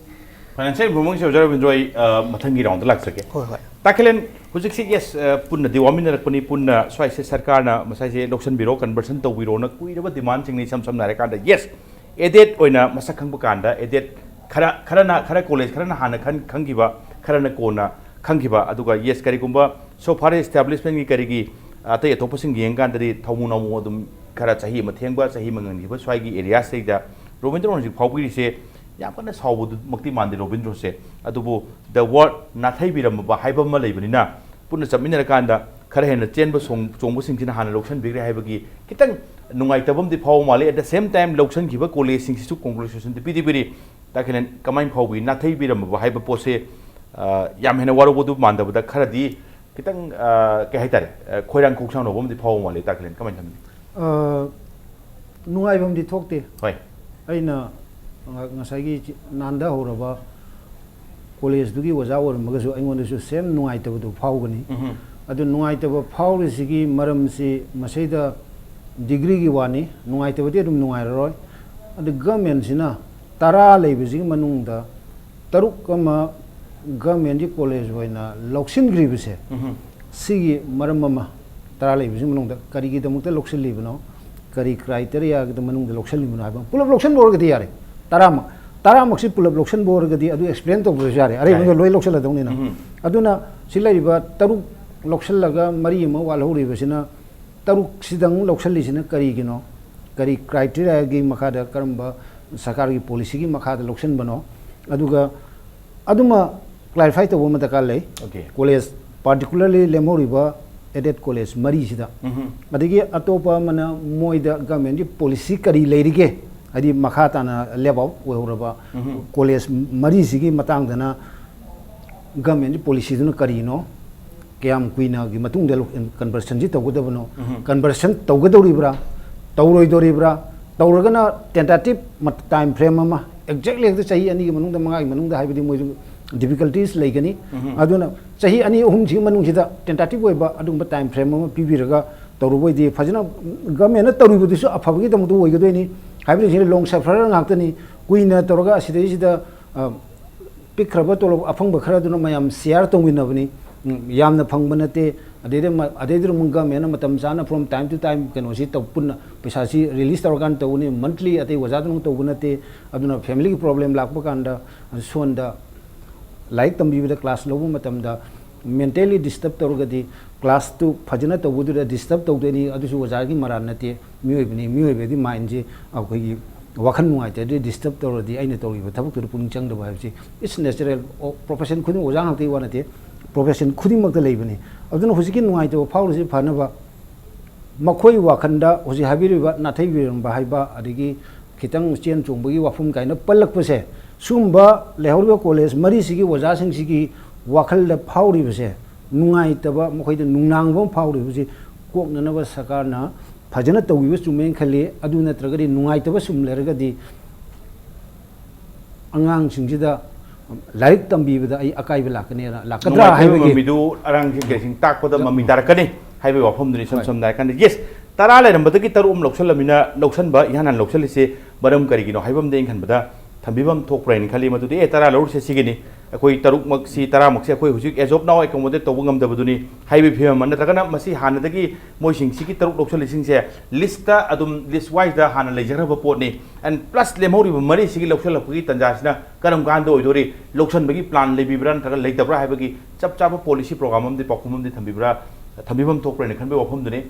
ꯐꯥꯏꯅꯥꯟꯁꯤꯌꯦꯜ ꯏꯟꯚꯣꯜꯞꯃꯦꯟꯁꯦ ꯑꯣꯖꯥ ꯔꯕꯤꯟꯗ꯭ꯔꯣ, ꯑꯩ, ꯑ, ꯃꯊꯪꯒꯤ ꯔꯥꯎꯟꯗ ꯂꯥꯛꯆꯒꯦ꯫ ꯍꯣꯏ, ꯍꯣꯏ. ꯇꯥꯈꯦꯂꯦꯟ, ꯍꯧꯖꯤꯛꯁꯤ, ꯌꯦꯁ, ꯑ, ꯄꯨꯟꯅꯗꯤ ꯋꯥꯃꯤꯟꯅꯔꯛꯄꯅꯤ, ꯄꯨꯟꯅ ꯁ꯭ꯋꯥꯏꯁꯦ ꯁꯔꯀꯥꯔꯅ ꯃꯁꯥꯏꯁꯦ ꯂꯧꯁꯤꯟꯕꯤꯔꯣ, ꯀꯟꯚꯔꯁꯟ ꯇꯧꯕꯤꯔꯣꯅ ꯀꯨꯏꯔꯕ ꯗꯤꯃꯥꯟꯁꯤꯡꯅꯤ꯫ ꯏꯁꯝ ꯁꯝꯅ ꯍꯥꯏꯔꯀꯥꯟꯗ, ꯌꯦꯁ, ꯑꯦꯗꯦꯠ ꯑꯣꯏꯅ ꯃꯁꯛ ꯈꯪꯕ ꯀꯥꯟꯗ, ꯑꯦꯗꯦꯠ ꯈꯔ, ꯈꯔꯅ, ꯈꯔ ꯀꯣꯂꯦꯖ ꯈꯔꯅ ꯍꯥꯟꯅ ꯈꯟ-, ꯈꯪꯈꯤꯕ, ꯈꯔꯅ ꯀꯣꯟꯅ ꯈꯪꯈꯤꯕ, ꯑꯗꯨꯒ, ꯌꯦꯁ, ꯀꯔꯤꯒꯨꯝꯕ so far establishment ꯀꯤ ꯀꯔꯤꯒꯤ, ꯑꯇꯩ ꯑꯇꯣꯞꯄꯁꯤꯡ ꯌꯦꯡꯀꯥꯟꯗꯗꯤ ꯊꯧꯃꯨ ꯅꯧꯃꯨ ꯑꯗꯨꯝ ꯈꯔ ꯆꯍꯤ ꯑꯃ ꯊꯦꯡꯕ, ꯆꯍꯤ ꯑꯃ ꯉꯟꯈꯤꯕ ꯁ꯭ꯋꯥꯏꯒꯤ ꯑꯦꯔꯤꯌꯥꯁꯤꯗꯩꯗ ꯔꯣꯕꯤꯟꯗ꯭ꯔꯣꯅ ꯍꯧꯖꯤꯛ ꯐꯥꯎꯕꯤꯔꯤꯁꯦ ꯌꯥꯝ ꯀꯟꯅ ꯁꯥꯎꯕꯗꯨꯃꯛꯇꯤ ꯃꯥꯟꯗꯦ ꯔꯣꯕꯤꯟꯗ꯭ꯔꯣꯁꯦ꯫ ꯑꯗꯨꯕꯨ the word ꯅꯥꯊꯩꯕꯤꯔꯝꯃꯕ ꯍꯥꯏꯕ ꯑꯃ ꯂꯩꯕꯅꯤꯅ, ꯄꯨꯟꯅ ꯆꯠꯃꯤꯟꯅꯔꯀꯥꯟꯗ ꯈꯔ ꯍꯦꯟꯅ ꯆꯦꯟꯕ ꯁꯣꯡ-, ꯆꯣꯡꯕꯁꯤꯡꯁꯤꯅ ꯍꯥꯟꯅ ꯂꯧꯁꯤꯟꯕꯤꯈ꯭ꯔꯦ ꯍꯥꯏꯕꯒꯤ ꯈꯤꯇꯪ ꯅꯨꯡꯉꯥꯏꯇꯕ ꯑꯃꯗꯤ ꯐꯥꯎꯕ ꯃꯥꯜꯂꯤ꯫ At the same time, ꯂꯧꯁꯤꯟꯈꯤꯕ ꯀꯣꯂꯦꯖꯁꯤꯡꯁꯤꯁꯨ ꯀꯣꯡꯒ꯭ꯔꯦꯆꯨꯂꯦꯁꯟꯗꯤ ꯄꯤꯗꯤ ꯄꯤꯔꯤ꯫ ꯇꯥ ꯈꯤꯂꯦꯟ, ꯀꯃꯥꯏꯅ ꯐꯥꯎꯕꯤ? ꯅꯥꯊꯩꯕꯤꯔꯝꯃꯕ ꯍꯥꯏꯕ ꯄꯣꯠꯁꯦ, ꯑ, ꯌꯥꯝ ꯍꯦꯟꯅ ꯋꯥꯔꯧꯕꯗꯨ ꯃꯥꯟꯗꯕꯗ ꯈꯔꯗꯤ ꯈꯤꯇꯪ, ꯑ, ꯀꯩ ꯍꯥꯏꯇꯥꯔꯦ, ꯑ, ꯈꯣꯏꯔꯥꯡ ꯈꯣꯛꯁꯥꯎꯅꯕ ꯑꯃꯗꯤ ꯐꯥꯎꯕ ꯃꯥꯜꯂꯤ꯫ ꯇꯥ ꯈꯤꯂꯦꯟ, ꯀꯃꯥꯏꯅ ꯊꯝꯕꯤ? ꯑ, ꯅꯨꯡꯉꯥꯏꯐꯝꯗꯤ ꯊꯣꯛꯇꯦ꯫ ꯍꯣꯏ꯫ ꯑꯩꯅ ꯉ-, ꯉꯁꯥꯏꯒꯤ ꯆꯤ-, ꯅꯥꯟꯊꯍꯧꯔꯕ ꯀꯣꯂꯦꯖꯇꯨꯒꯤ ꯑꯣꯖꯥ ꯑꯣꯏꯔꯝꯃꯒꯁꯨ ꯑꯩꯉꯣꯟꯗꯁꯨ ꯁꯦꯝ ꯅꯨꯡꯉꯥꯏꯇꯕꯗꯨ ꯐꯥꯎꯒꯅꯤ꯫ ꯎꯝꯍꯨꯝ꯫ ꯑꯗꯨ ꯅꯨꯡꯉꯥꯏꯇꯕ ꯐꯥꯎꯔꯤꯁꯤꯒꯤ ꯃꯔꯝꯁꯤ ꯃꯁꯤꯗ ꯗꯤꯒ꯭ꯔꯤꯒꯤ ꯋꯥꯅꯤ, ꯅꯨꯡꯉꯥꯏꯇꯕꯗꯤ ꯑꯗꯨꯝ ꯅꯨꯡꯉꯥꯏꯔꯔꯣꯏ꯫ ꯑꯗꯨ ꯒꯃꯦꯟꯁꯤꯅ ꯇꯔꯥ ꯂꯩꯕꯁꯤꯒꯤ ꯃꯅꯨꯡꯗ ꯇꯔꯨꯛ ꯑꯃ ꯒꯃꯦꯟꯒꯤ ꯀꯣꯂꯦꯖ ꯑꯣꯏꯅ ꯂꯧꯁꯤꯟꯈ꯭ꯔꯤꯕꯁꯦ, ꯎꯝꯍꯨꯝ꯫ ꯁꯤꯒꯤ ꯃꯔꯝ ꯑꯃ, ꯇꯔꯥ ꯂꯩꯕꯁꯤꯒꯤ ꯃꯅꯨꯡꯗ ꯀꯔꯤꯒꯤꯗꯃꯛꯇ ꯂꯧꯁꯤꯜꯂꯤꯕꯅꯣ, ꯀꯔꯤ ꯀ꯭ꯔꯥꯏꯇꯦꯔꯤꯌꯥꯒꯤ ꯃꯅꯨꯡꯗ ꯂꯧꯁꯤꯜꯂꯤꯕꯅꯣ ꯍꯥꯏꯕ ꯄꯨꯂꯞ ꯂꯧꯁꯤꯟꯕ ꯑꯣꯏꯔꯒꯗꯤ ꯌꯥꯔꯦ꯫ ꯇꯔꯥꯃꯛ, ꯇꯔꯥꯃꯛꯁꯤ ꯄꯨꯂꯞ ꯂꯧꯁꯤꯟꯕ ꯑꯣꯏꯔꯒꯗꯤ ꯑꯗꯨ ꯑꯦꯛꯁꯄ꯭ꯂꯦꯟ ꯇꯧꯗ꯭ꯔꯁꯨ ꯌꯥꯔꯦ, ꯑꯔꯩꯕꯗ ꯌꯥꯔꯦ꯫ ꯂꯣꯏ ꯂꯧꯁꯤꯜꯂꯗꯧꯅꯤꯅ꯫ ꯎꯝꯍꯨꯝ꯫ ꯑꯗꯨꯅ ꯁꯤ ꯂꯩꯔꯤꯕ ꯇꯔꯨꯛ ꯂꯧꯁꯤꯜꯂꯒ ꯃꯔꯤ ꯑꯃ ꯋꯥꯠꯍꯧꯔꯤꯕꯁꯤꯅ, ꯇꯔꯨꯛꯁꯤꯗꯪ ꯂꯧꯁꯤꯜꯂꯤꯁꯤꯅ ꯀꯔꯤꯒꯤꯅꯣ? ꯀꯔꯤ ꯀ꯭ꯔꯥꯏꯇꯦꯔꯤꯌꯥꯒꯤ ꯃꯈꯥꯗ, ꯀꯔꯝꯕ ꯁꯔꯀꯥꯔꯒꯤ ꯄꯣꯂꯤꯁꯤꯒꯤ ꯃꯈꯥꯗ ꯂꯧꯁꯤꯟꯕꯅꯣ? ꯑꯗꯨꯒ ꯑꯗꯨꯃ ꯀ꯭ꯂꯥꯔꯤꯐꯥꯏ ꯇꯧꯕ ꯑꯃ ꯗꯔꯀꯥꯔ ꯂꯩ꯫ ꯑꯣꯀꯦ꯫ ꯀꯣꯂꯦꯖ, ꯄꯥꯔꯇꯤꯀꯨꯂꯔꯂꯤ ꯂꯦꯝꯍꯧꯔꯤꯕ ꯑꯦꯗꯦꯠ ꯀꯣꯂꯦꯖ ꯃꯔꯤꯁꯤꯗ꯫ ꯎꯝꯍꯨꯝ꯫ ꯑꯗꯒꯤ ꯑꯇꯣꯞꯄ ꯑꯃꯅ ꯃꯣꯏꯗ ꯒꯃꯦꯟꯒꯤ ꯄꯣꯂꯤꯁꯤ ꯀꯔꯤ ꯂꯩꯔꯤꯒꯦ? ꯍꯥꯏꯗꯤ ꯃꯈꯥ ꯇꯥꯅ ꯂꯦꯞ ꯑꯥꯎꯠ ꯑꯣꯏꯍꯧꯔꯕ ꯎꯝꯍꯨꯝ꯫ ꯀꯣꯂꯦꯖ ꯃꯔꯤꯁꯤꯒꯤ ꯃꯇꯥꯡꯗꯅ ꯒꯃꯦꯟꯒꯤ ꯄꯣꯂꯤꯁꯤꯗꯨꯅ ꯀꯔꯤꯅꯣ? ꯀꯌꯥꯝ ꯀꯨꯏꯅꯒꯤ ꯃꯇꯨꯡꯗ ꯂꯧ-, ꯀꯟꯚꯔꯁꯟꯁꯤ ꯇꯧꯒꯗꯕꯅꯣ? ꯎꯝꯍꯨꯝ꯫ ꯀꯟꯚꯔꯁꯟ ꯇꯧꯒꯗꯧꯔꯤꯕ꯭ꯔꯥ? ꯇꯧꯔꯣꯏꯗꯧꯔꯤꯕ꯭ꯔꯥ? ꯇꯧꯔꯒꯅ ꯇꯦꯟꯇꯦꯇꯤꯞ ꯃ-, ꯇꯥꯏꯝ ꯐ꯭ꯔꯦꯝ ꯑꯃ, ꯑꯦꯛꯖꯦꯛꯂꯤ ꯍꯦꯛꯇ ꯆꯍꯤ ꯑꯅꯤꯒꯤ ꯃꯅꯨꯡꯗ, ꯃꯉꯥꯒꯤ ꯃꯅꯨꯡꯗ ꯍꯥꯏꯕꯗꯤ ꯃꯣꯏꯁꯨ ꯗꯤꯐꯤꯀꯜꯇꯤꯁ ꯂꯩꯒꯅꯤ꯫ ꯎꯝꯍꯨꯝ꯫ ꯑꯗꯨꯅ ꯆꯍꯤ ꯑꯅꯤ ꯑꯍꯨꯝꯁꯤꯒꯤ ꯃꯅꯨꯡꯁꯤꯗ ꯇꯦꯟꯇꯦꯇꯤꯞ ꯑꯣꯏꯕ ꯑꯗꯨꯒꯨꯝꯕ ꯇꯥꯏꯝ ꯐ꯭ꯔꯦꯝ ꯑꯃ ꯄꯤꯕꯤꯔꯒ ꯇꯧꯔꯨꯕ ꯑꯣꯏꯗꯤ ꯐꯖꯅ ꯒꯃꯦꯟꯅ ꯇꯧꯔꯤꯕꯗꯨꯁꯨ ꯑꯐꯕꯒꯤꯗꯃꯛꯇ ꯑꯣꯏꯒꯗꯣꯏꯅꯤ꯫ ꯍꯥꯏꯕꯗꯤ ꯁꯤꯗ ꯂꯣꯡ ꯁꯐꯔꯔ ꯉꯥꯛꯇꯅꯤ꯫ ꯀꯨꯏꯅ ꯇꯧꯔꯒ ꯑꯁꯤꯗꯩꯁꯤꯗ, ꯑ, ꯄꯤꯛꯈ꯭ꯔꯕ ꯇꯣꯂꯣꯞ ꯑꯐꯪꯕ ꯈꯔꯗꯨꯅ ꯃꯌꯥꯝ ꯁꯤꯌꯥꯔ ꯇꯧꯃꯤꯟꯅꯕꯅꯤ꯫ ꯎꯝ, ꯌꯥꯝꯅ ꯐꯪꯕ ꯅꯠꯇꯦ꯫ ꯑꯗꯩꯗ ꯃ-, ꯑꯗꯩꯗꯨꯗ ꯑꯃꯨꯛ ꯒꯃꯦꯟꯅ ꯃꯇꯝ ꯆꯥꯅ from time to time ꯀꯩꯅꯣꯁꯤ ꯇꯧ-, ꯄꯨꯟꯅ ꯄꯩꯁꯥꯁꯤ ꯔꯤꯂꯤꯁ ꯇꯧꯔꯀꯥꯟꯗ ꯇꯧꯒꯅꯤ꯫ ꯃꯟꯠꯂꯤ ꯑꯇꯩ ꯑꯣꯖꯥꯗꯅ ꯑꯃꯨꯛ ꯇꯧꯕ ꯅꯠꯇꯦ꯫ ꯑꯗꯨꯅ ꯐꯦꯃꯤꯂꯤꯒꯤ ꯄ꯭ꯔꯣꯕ꯭ꯂꯦꯝ ꯂꯥꯛꯄ ꯀꯥꯟꯗ, ꯑꯗꯨ ꯁꯣꯟꯗ ꯂꯥꯏꯔꯤꯛ ꯇꯝꯕꯤꯕꯗ ꯀ꯭ꯂꯥꯁ ꯂꯧꯕ ꯃꯇꯝꯗ Mentally disturb ꯇꯧꯔꯒꯗꯤ class ꯇꯨ ꯐꯖꯅ ꯇꯧꯕꯗꯨꯗ disturb ꯇꯧꯗꯣꯏꯅꯤ꯫ ꯑꯗꯨꯁꯨ ꯑꯣꯖꯥꯒꯤ ꯃꯔꯥꯜ ꯅꯠꯇꯦ, ꯃꯤꯑꯣꯏꯕꯅꯤ꯫ ꯃꯤꯑꯣꯏꯕꯒꯤ mind ꯁꯤ ꯑꯩꯈꯣꯏꯒꯤ ꯋꯥꯈꯜ ꯅꯨꯡꯉꯥꯏꯇ꯭ꯔꯗꯤ, disturb ꯇꯧꯔꯗꯤ, ꯑꯩꯅ ꯇꯧꯔꯤꯕ ꯊꯕꯛꯇꯨꯗ ꯄꯨꯛꯅꯤꯡ ꯆꯪꯗꯕ ꯍꯥꯏꯕꯁꯤ it's natural꯫ ꯑꯣ, profession ꯈꯨꯗꯤꯡ, ꯑꯣꯖꯥ ꯉꯥꯛꯇꯒꯤ ꯋꯥ ꯅꯠꯇꯦ, profession ꯈꯨꯗꯤꯡꯃꯛꯇ ꯂꯩꯕꯅꯤ꯫ ꯑꯗꯨꯅ ꯍꯧꯖꯤꯛꯀꯤ ꯅꯨꯡꯉꯥꯏꯇꯕ ꯐꯥꯎꯔꯤꯁꯤ ꯐꯅꯕ ꯃꯈꯣꯏ ꯋꯥꯈꯜꯗ ꯍꯧꯖꯤꯛ ꯍꯥꯏꯕꯤꯔꯤꯕ ꯅꯥꯊꯩꯕꯤꯔꯝꯕ ꯍꯥꯏꯕ, ꯑꯗꯒꯤ ꯈꯤꯇꯪ ꯆꯦꯟ ꯆꯣꯡꯕꯒꯤ ꯋꯥꯐꯝ ꯀꯥꯏꯅ ꯄꯜꯂꯛꯄꯁꯦ, ꯁꯤꯒꯨꯝꯕ ꯂꯩꯍꯧꯔꯤꯕ college ꯃꯔꯤꯁꯤꯒꯤ ꯑꯣꯖꯥꯁꯤꯡꯁꯤꯒꯤ ꯋꯥꯈꯜꯗ ꯐꯥꯎꯔꯤꯕꯁꯦ, ꯅꯨꯡꯉꯥꯏꯇꯕ, ꯃꯈꯣꯏꯗ ꯅꯨꯡꯅꯥꯡꯕ ꯑꯃ ꯐꯥꯎꯔꯤꯕꯁꯤ ꯀꯣꯛꯅꯅꯕ ꯁꯔꯀꯥꯔꯅ ꯐꯖꯅ ꯇꯧꯕꯤꯕ ꯆꯨꯝꯃꯦꯅ ꯈꯜꯂꯤ꯫ ꯑꯗꯨ ꯅꯠꯇ꯭ꯔꯒꯗꯤ, ꯅꯨꯡꯉꯥꯏꯇꯕ ꯁꯨꯝ ꯂꯩꯔꯒꯗꯤ ꯑꯉꯥꯡꯁꯤꯡꯁꯤꯗ ꯂꯥꯏꯔꯤꯛ ꯇꯝꯕꯤꯕꯗ ꯑꯩ ꯑꯀꯥꯏꯕ ꯂꯥꯛꯀꯅꯤꯅ, ꯂꯥꯛꯀꯗ꯭ꯔꯥ ꯅꯨꯡꯉꯥꯏꯇꯕ ꯍꯥꯏꯕꯒꯤ ꯃꯃꯤꯗꯨ ꯑꯉꯥꯡꯁꯤꯡ ꯀꯩꯁꯤꯡ ꯇꯥꯛꯄꯗ ꯃꯃꯤ ꯇꯥꯔꯛꯀꯅꯤ ꯍꯥꯏꯕꯒꯤ ꯋꯥꯐꯝꯗꯨꯅꯤ꯫ ꯏꯁꯝ ꯍꯣꯏ꯫ ꯁꯝꯅ ꯍꯥꯏꯔꯀꯥꯟꯗ, yes, ꯇꯔꯥ ꯂꯩꯔꯝꯕꯗꯒꯤ ꯇꯔꯨꯛ ꯑꯃ ꯂꯧꯁꯜꯂꯝꯃꯤꯅ, ꯂꯧꯁꯟꯕ ꯏꯍꯥꯟ ꯍꯥꯟꯅ ꯂꯧꯁꯜꯂꯤꯁꯦ ꯃꯔꯝ ꯀꯔꯤꯒꯤꯅꯣ ꯍꯥꯏꯕ ꯑꯃꯗꯤ ꯑꯩꯅ ꯈꯟꯕꯗ ꯊꯝꯕꯤꯐꯝ ꯊꯣꯛꯄ꯭ꯔꯥ ꯍꯥꯏꯅ ꯈꯜꯂꯤ꯫ ꯃꯗꯨꯗꯤ, ꯑꯦ, ꯇꯔꯥ ꯂꯧꯔꯤꯁꯦ ꯁꯤꯒꯤꯅꯤ, ꯑꯩꯈꯣꯏ ꯇꯔꯨꯛꯃꯛꯁꯤ, ꯇꯔꯥꯃꯛꯁꯦ ꯑꯩꯈꯣꯏ ꯍꯧꯖꯤꯛ as of now accommodate ꯇꯧꯕ ꯉꯝꯗꯕꯗꯨꯅꯤ ꯍꯥꯏꯕꯒꯤ ꯐꯤꯕꯝ ꯑꯃ, ꯅꯠꯇ꯭ꯔꯒꯅ ꯃꯁꯤ ꯍꯥꯟꯅꯗꯒꯤ ꯃꯣꯏꯁꯤꯡꯁꯤꯒꯤ ꯇꯔꯨꯛ ꯂꯧꯁꯤꯜꯂꯤꯁꯤꯡꯁꯦ list ꯑꯗꯨꯝ, list wise ꯗ ꯍꯥꯟꯅ ꯂꯩꯖꯈ꯭ꯔꯕ ꯄꯣꯠꯅꯤ꯫ And plus ꯂꯦꯝꯍꯧꯔꯤꯕ ꯃꯔꯤꯁꯤꯒꯤ ꯂꯧꯁꯤꯜꯂꯛꯄꯒꯤ ꯇꯥꯟꯖꯥꯁꯤꯅ ꯀꯔꯝ ꯀꯥꯟꯗ ꯑꯣꯏꯗꯣꯔꯤ, ꯂꯧꯁꯤꯟꯕꯒꯤ plan ꯂꯩꯕꯤꯕ꯭ꯔꯥ ꯅꯠꯇ꯭ꯔꯒ ꯂꯩꯇꯕ꯭ꯔꯥ ꯍꯥꯏꯕꯒꯤ ꯆꯞ ꯆꯥꯕ policy program ꯑꯃꯗꯤ, ꯄꯥꯎꯈꯨꯝ ꯑꯃꯗꯤ ꯊꯝꯕꯤꯕ꯭ꯔꯥ, ꯊꯝꯕꯤꯐꯝ ꯊꯣꯛꯄ꯭ꯔꯥ ꯍꯥꯏꯅ ꯈꯟꯕꯒꯤ ꯋꯥꯐꯝꯗꯨꯅꯤ꯫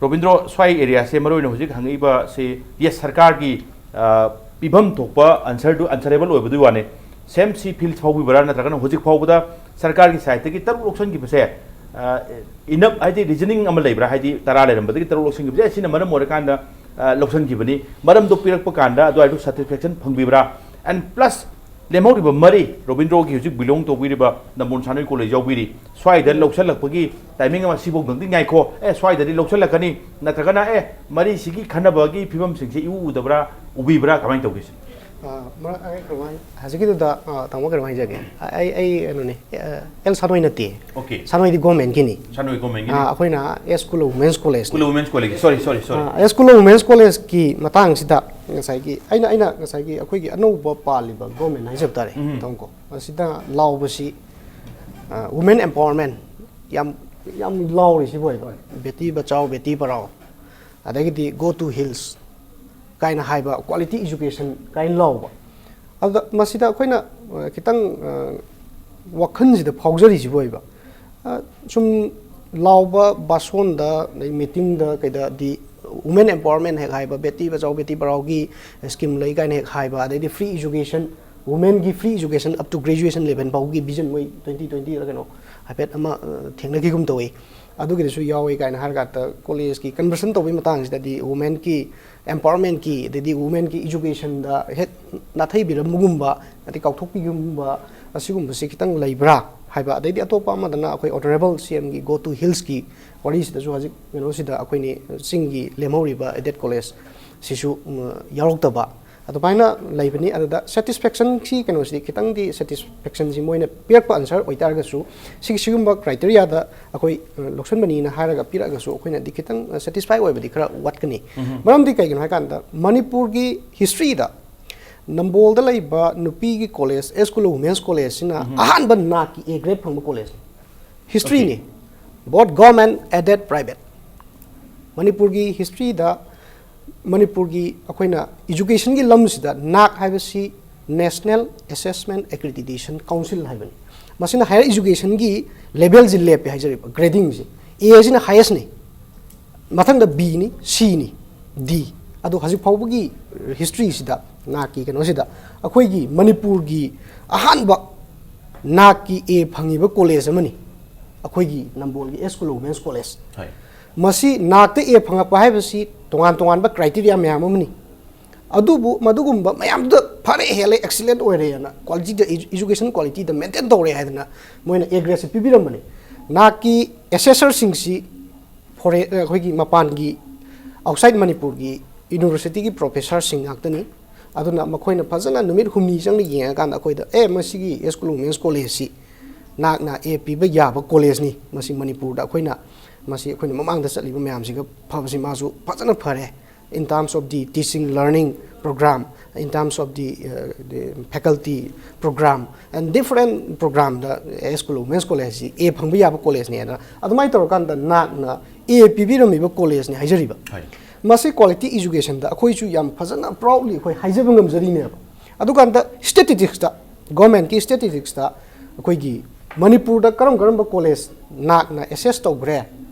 ꯔꯣꯕꯤꯟꯗ꯭ꯔꯣ, ꯁ꯭ꯋꯥꯏ area ꯁꯦ ꯃꯔꯨꯑꯣꯏꯅ ꯍꯧꯖꯤꯛ ꯍꯪꯉꯛꯏꯕꯁꯤ, yes, ꯁꯔꯀꯥꯔꯒꯤ, ꯑ, ꯄꯤꯐꯝ ꯊꯣꯛꯄ answer ꯗꯨ answerable ꯑꯣꯏꯕꯗꯨꯒꯤ ꯋꯥꯅꯤ꯫ ꯁꯦꯝ ꯁꯤ fill ꯐꯥꯎꯕꯤꯕ꯭ꯔꯥ, ꯅꯠꯇ꯭ꯔꯒꯅ ꯍꯧꯖꯤꯛ ꯐꯥꯎꯕꯗ ꯁꯔꯀꯥꯔꯒꯤ side ꯇꯒꯤ ꯇꯔꯨꯛ ꯂꯧꯁꯤꯟꯈꯤꯕꯁꯦ, ꯑ, enough, ꯍꯥꯏꯗꯤ reasoning ꯑꯃ ꯂꯩꯕ꯭ꯔꯥ? ꯍꯥꯏꯗꯤ ꯇꯔꯥ ꯂꯩꯔꯝꯕꯗꯒꯤ ꯇꯔꯨꯛ ꯂꯧꯁꯤꯟꯈꯤꯕꯁꯦ, ꯁꯤꯅ ꯃꯔꯝ ꯑꯣꯏꯔꯀꯥꯟꯗ, ꯑ, ꯂꯧꯁꯤꯟꯈꯤꯕꯅꯤ꯫ ꯃꯔꯝꯗꯣ ꯄꯤꯔꯛꯄ ꯀꯥꯟꯗ ꯑꯗꯨꯋꯥꯏꯗꯨ satisfaction ꯐꯪꯕꯤꯕ꯭ꯔꯥ? And plus ꯂꯦꯝꯍꯧꯔꯤꯕ ꯃꯔꯤ, ꯔꯣꯕꯤꯟꯗ꯭ꯔꯣꯒꯤ ꯍꯧꯖꯤꯛ belong ꯇꯧꯕꯤꯔꯤꯕ ꯅꯝꯕꯣꯜ ꯁꯥꯟꯅꯣꯏ college ꯌꯥꯎꯕꯤꯔꯤ, ꯁ꯭ꯋꯥꯏꯗ ꯂꯧꯁꯤꯜꯂꯛꯄꯒꯤ timing ꯑꯃ ꯁꯤꯐꯥꯎꯗꯪꯗꯤ ꯉꯥꯏꯈꯣ, ꯑꯦ, ꯁ꯭ꯋꯥꯏꯗꯗꯤ ꯂꯧꯁꯤꯜꯂꯛꯀꯅꯤ, ꯅꯠꯇ꯭ꯔꯒꯅ, ꯑꯦ, ꯃꯔꯤꯁꯤꯒꯤ ꯈꯟꯅꯕꯒꯤ ꯐꯤꯕꯝꯁꯤꯡꯁꯦ ꯏꯎ ꯎꯗꯕ꯭ꯔꯥ, ꯎꯕꯤꯕ꯭ꯔꯥ, ꯀꯃꯥꯏꯅ ꯇꯧꯒꯦ ꯁꯤꯅꯤ? ꯑ, ꯃꯔꯛ-, ꯑꯩ ꯀꯩꯅꯣꯝ ꯍꯥꯏ-, ꯍꯧꯖꯤꯛꯀꯤꯗꯨꯗ, ꯑ, ꯇꯥꯃꯣ ꯀꯩꯅꯣꯝ ꯍꯥꯏꯖꯒꯦ꯫ ꯑ, ꯑꯩ, ꯑꯩ ꯀꯩꯅꯣꯅꯤ, ꯑ, ꯑꯦꯜ ꯁꯥꯟꯅꯣꯏ ꯅꯠꯇꯦ꯫ Okay. ꯁꯥꯟꯅꯣꯏꯗꯤ government ꯀꯤꯅꯤ꯫ ꯁꯥꯟꯅꯣꯏ government ꯀꯤꯅꯤ꯫ ꯑ, ꯑꯩꯈꯣꯏꯅ ꯑꯦꯁ ꯀꯨꯂꯣ Women's College꯫ ꯀꯨꯂꯣ Women's College ꯀꯤ, sorry, sorry, sorry꯫ ꯑ, ꯑꯦꯁ ꯀꯨꯂꯣ Women's College ꯀꯤ ꯃꯇꯥꯡꯁꯤꯗ ꯉꯁꯥꯏꯒꯤ ꯑꯩꯅ, ꯑꯩꯅ ꯉꯁꯥꯏꯒꯤ ꯑꯩꯈꯣꯏꯒꯤ ꯑꯅꯧꯕ ꯄꯥꯜꯂꯤꯕ government ꯍꯥꯏꯖꯕ ꯇꯥꯔꯦ, ꯎꯝ꯫ ꯇꯥꯃꯣꯀꯣ꯫ ꯃꯁꯤꯗ ꯂꯥꯎꯕꯁꯤ, ꯑ, women empowerment ꯌꯥꯝ, ꯌꯥꯝ ꯂꯥꯎꯔꯤꯁꯤꯕꯨ ꯑꯣꯏꯕ꯫ ꯍꯣꯏ꯫ Beti Bachao, Beti Padhao, ꯑꯗꯒꯤꯗꯤ Go to Hills ꯀꯥꯏꯅ ꯍꯥꯏꯕ, quality education ꯀꯥꯏꯅ ꯂꯥꯎꯕ꯫ ꯑꯗꯨꯗ ꯃꯁꯤꯗ ꯑꯩꯈꯣꯏꯅ, ꯑ, ꯈꯤꯇꯪ, ꯑ, ꯋꯥꯈꯜꯁꯤꯗ ꯐꯥꯎꯖꯔꯤꯁꯤꯕꯨ ꯑꯣꯏꯕ, ꯁꯨꯝ ꯂꯥꯎꯕ ꯕꯥꯁꯣꯟꯗ, ꯑꯗꯩ ꯃꯤꯇꯤꯡꯗ ꯀꯩꯗꯗꯤ women empowerment ꯍꯦꯛ ꯍꯥꯏꯕ, ꯕꯦꯇꯤ ꯕꯆꯥꯎ ꯕꯦꯇꯤ ꯄꯔꯥꯎꯒꯤ ꯁ꯭ꯀꯤꯝ ꯂꯩ ꯀꯥꯏꯅ ꯍꯦꯛ ꯍꯥꯏꯕ, ꯑꯗꯩꯗꯤ free education, womenꯒꯤ free education up to graduation level ꯐꯥꯎꯒꯤ ꯚꯤꯖꯟ ꯃꯣꯏ ꯇ꯭ꯋꯦꯟꯇꯤ ꯇ꯭ꯋꯦꯟꯇꯤꯗ ꯀꯩꯅꯣ ꯍꯥꯏꯐꯦꯠ ꯑꯃ ꯊꯦꯡꯅꯈꯤꯒꯨꯝ ꯇꯧꯏ꯫ ꯑꯗꯨꯒꯤꯗꯁꯨ ꯌꯥꯎꯋꯦ ꯀꯥꯏꯅ ꯍꯥꯏꯔꯀꯥꯟꯗ ꯀꯣꯂꯦꯖꯀꯤ ꯀꯟꯚꯔꯁꯟ ꯇꯧꯕꯒꯤ ꯃꯇꯥꯡꯁꯤꯗꯗꯤ womenꯒꯤ empowermentꯀꯤ, ꯑꯗꯩꯗꯤ womenꯒꯤ educationꯗ ꯍꯦꯛ ꯅꯥꯊꯩꯕꯤꯔꯝꯕꯒꯨꯝꯕ, ꯑꯗꯩ ꯀꯥꯎꯊꯣꯛꯄꯤꯒꯨꯝꯕ, ꯑꯁꯤꯒꯨꯝꯕꯁꯤ ꯈꯤꯇꯪ ꯂꯩꯕ꯭ꯔꯥ ꯍꯥꯏꯕ꯫ ꯑꯗꯩꯗꯤ ꯑꯇꯣꯞꯄ ꯑꯃꯗꯅ ꯑꯩꯈꯣꯏ honourable CMꯒꯤ Go to Hillsꯀꯤ ꯋꯥꯔꯤꯁꯤꯗꯁꯨ ꯍꯧꯖꯤꯛ ꯀꯩꯅꯣꯁꯤꯗ ꯑꯩꯈꯣꯏꯅꯤ ꯆꯤꯡꯒꯤ ꯂꯦꯝꯍꯧꯔꯤꯕ aided college ꯁꯤꯁꯨ ꯌꯥꯎꯔꯛꯇꯕ ꯑꯗꯨꯃꯥꯏꯅ ꯂꯩꯕꯅꯤ꯫ ꯑꯗꯨꯗ satisfactionꯁꯤ ꯀꯩꯅꯣꯁꯤꯗꯤ ꯈꯤꯇꯪꯗꯤ satisfactionꯁꯤ ꯃꯣꯏꯅ ꯄꯤꯔꯛꯄ answer ꯑꯣꯏꯇꯥꯔꯒꯁꯨ ꯁꯤꯒꯤ ꯁꯤꯒꯨꯝꯕ criteriaꯗ ꯑꯩꯈꯣꯏ ꯂꯧꯁꯟꯕꯅꯤꯅ ꯍꯥꯏꯔꯒ ꯄꯤꯔꯛꯑꯒꯁꯨ ꯑꯩꯈꯣꯏꯅꯗꯤ ꯈꯤꯇꯪ satisfy ꯑꯣꯏꯕꯗꯤ ꯈꯔ ꯋꯥꯠꯀꯅꯤ꯫ ꯃꯔꯝꯗꯤ ꯀꯩꯒꯤꯅꯣ ꯍꯥꯏꯀꯥꯟꯗ ꯃꯅꯤꯄꯨꯔꯒꯤ historyꯗ ꯅꯝꯕꯣꯜꯗ ꯂꯩꯕ ꯅꯨꯄꯤꯒꯤ college, S Kula Women's Collegeꯁꯤꯅ ꯑꯍꯥꯟꯕ NAACꯀꯤ A grade ꯐꯪꯕ college historyꯅꯤ꯫ Both government, aided, private꯫ ꯃꯅꯤꯄꯨꯔꯒꯤ historyꯗ ꯃꯅꯤꯄꯨꯔꯒꯤ ꯑꯩꯈꯣꯏꯅ educationꯒꯤ ꯂꯝꯁꯤꯗ NAAC ꯍꯥꯏꯕꯁꯤ National Assessment Accreditation Council ꯍꯥꯏꯕꯅꯤ꯫ ꯃꯁꯤꯅ higher educationꯒꯤ levelꯁꯤ ꯂꯦꯞꯄꯦ ꯍꯥꯏꯖꯔꯤꯕ, gradingꯁꯤ꯫ A ꯁꯤꯅ highestꯅꯤ, ꯃꯊꯪꯗ Bꯅꯤ, Cꯅꯤ, D꯫ ꯑꯗꯣ ꯍꯧꯖꯤꯛ ꯐꯥꯎꯕꯒꯤ historyꯁꯤꯗ, NAACꯀꯤ ꯀꯩꯅꯣꯁꯤꯗ ꯑꯩꯈꯣꯏꯒꯤ ꯃꯅꯤꯄꯨꯔꯒꯤ ꯑꯍꯥꯟꯕ NAACꯀꯤ A ꯐꯪꯉꯤꯕ college ꯑꯃꯅꯤ ꯑꯩꯈꯣꯏꯒꯤ ꯅꯝꯕꯣꯜꯒꯤ S Kula Women's College꯫ ꯍꯣꯏ꯫ ꯃꯁꯤ NAACꯇ A ꯐꯪꯉꯛꯄ ꯍꯥꯏꯕꯁꯤ ꯇꯣꯉꯥꯟ ꯇꯣꯉꯥꯟꯕ criteria ꯃꯌꯥꯝ ꯑꯃꯅꯤ꯫ ꯑꯗꯨꯕꯨ ꯃꯗꯨꯒꯨꯝꯕ ꯃꯌꯥꯝꯗꯨꯗ ꯐꯔꯦ, ꯍꯦꯜꯂꯦ, excellent ꯑꯣꯏꯔꯦꯅ, qualityꯗ, education qualityꯗ maintain ꯇꯧꯔꯦ ꯍꯥꯏꯗꯅ ꯃꯣꯏꯅ A gradeꯁꯦ ꯄꯤꯕꯤꯔꯝꯕꯅꯤ꯫ NAACꯀꯤ assessorꯁꯤꯡꯁꯤ foreign, ꯑꯩꯈꯣꯏꯒꯤ ꯃꯄꯥꯟꯒꯤ, outside ꯃꯅꯤꯄꯨꯔꯒꯤ universityꯒꯤ professorꯁꯤꯡ ꯉꯥꯛꯇꯅꯤ꯫ ꯑꯗꯨꯅ ꯃꯈꯣꯏꯅ ꯐꯖꯅ ꯅꯨꯃꯤꯠ ꯍꯨꯝꯅꯤ ꯆꯪꯅ ꯌꯦꯡꯉꯀꯥꯟꯗ ꯑꯩꯈꯣꯏꯗ, "ꯑꯦ, ꯃꯁꯤꯒꯤ S Kula Women's Collegeꯁꯤ NAACꯅ A ꯄꯤꯕ ꯌꯥꯕ collegeꯅꯤ꯫ ꯃꯁꯤ ꯃꯅꯤꯄꯨꯔꯗ ꯑꯩꯈꯣꯏꯅ, ꯃꯁꯤ ꯑꯩꯈꯣꯏꯅ ꯃꯃꯥꯡꯗ ꯆꯠꯂꯤꯕ ꯃꯌꯥꯝꯁꯤꯒ ꯐꯕꯁꯤ ꯃꯥꯁꯨ ꯐꯖꯅ ꯐꯔꯦ, in terms of the teaching learning program, in terms of the, uh, the faculty program and different programꯗ S Kula Women's Collegeꯁꯤ A ꯐꯪꯕ ꯌꯥꯕ collegeꯅꯦꯅ ꯑꯗꯨꯃꯥꯏꯅ ꯇꯧꯔꯀꯥꯟꯗ NAACꯅ A ꯄꯤꯕꯤꯔꯝꯃꯤꯕ collegeꯅꯤ ꯍꯥꯏꯖꯔꯤꯕ꯫ ꯍꯣꯏ꯫ ꯃꯁꯤ quality educationꯗ ꯑꯩꯈꯣꯏꯁꯨ ꯌꯥꯝ ꯐꯖꯅ proudly ꯑꯩꯈꯣꯏ ꯍꯥꯏꯖꯕ ꯉꯝꯖꯔꯤꯅꯦꯕ꯫ ꯑꯗꯨꯀꯥꯟꯗ statisticꯁꯇ, governmentꯀꯤ statisticꯁꯇ ꯑꯩꯈꯣꯏꯒꯤ ꯃꯅꯤꯄꯨꯔꯗ ꯀꯔꯝ ꯀꯔꯝꯕ ꯀꯣꯂꯦꯖ ꯅꯥꯛꯅ ꯑꯦꯁꯦꯁ ꯇꯧꯈ꯭ꯔꯦ,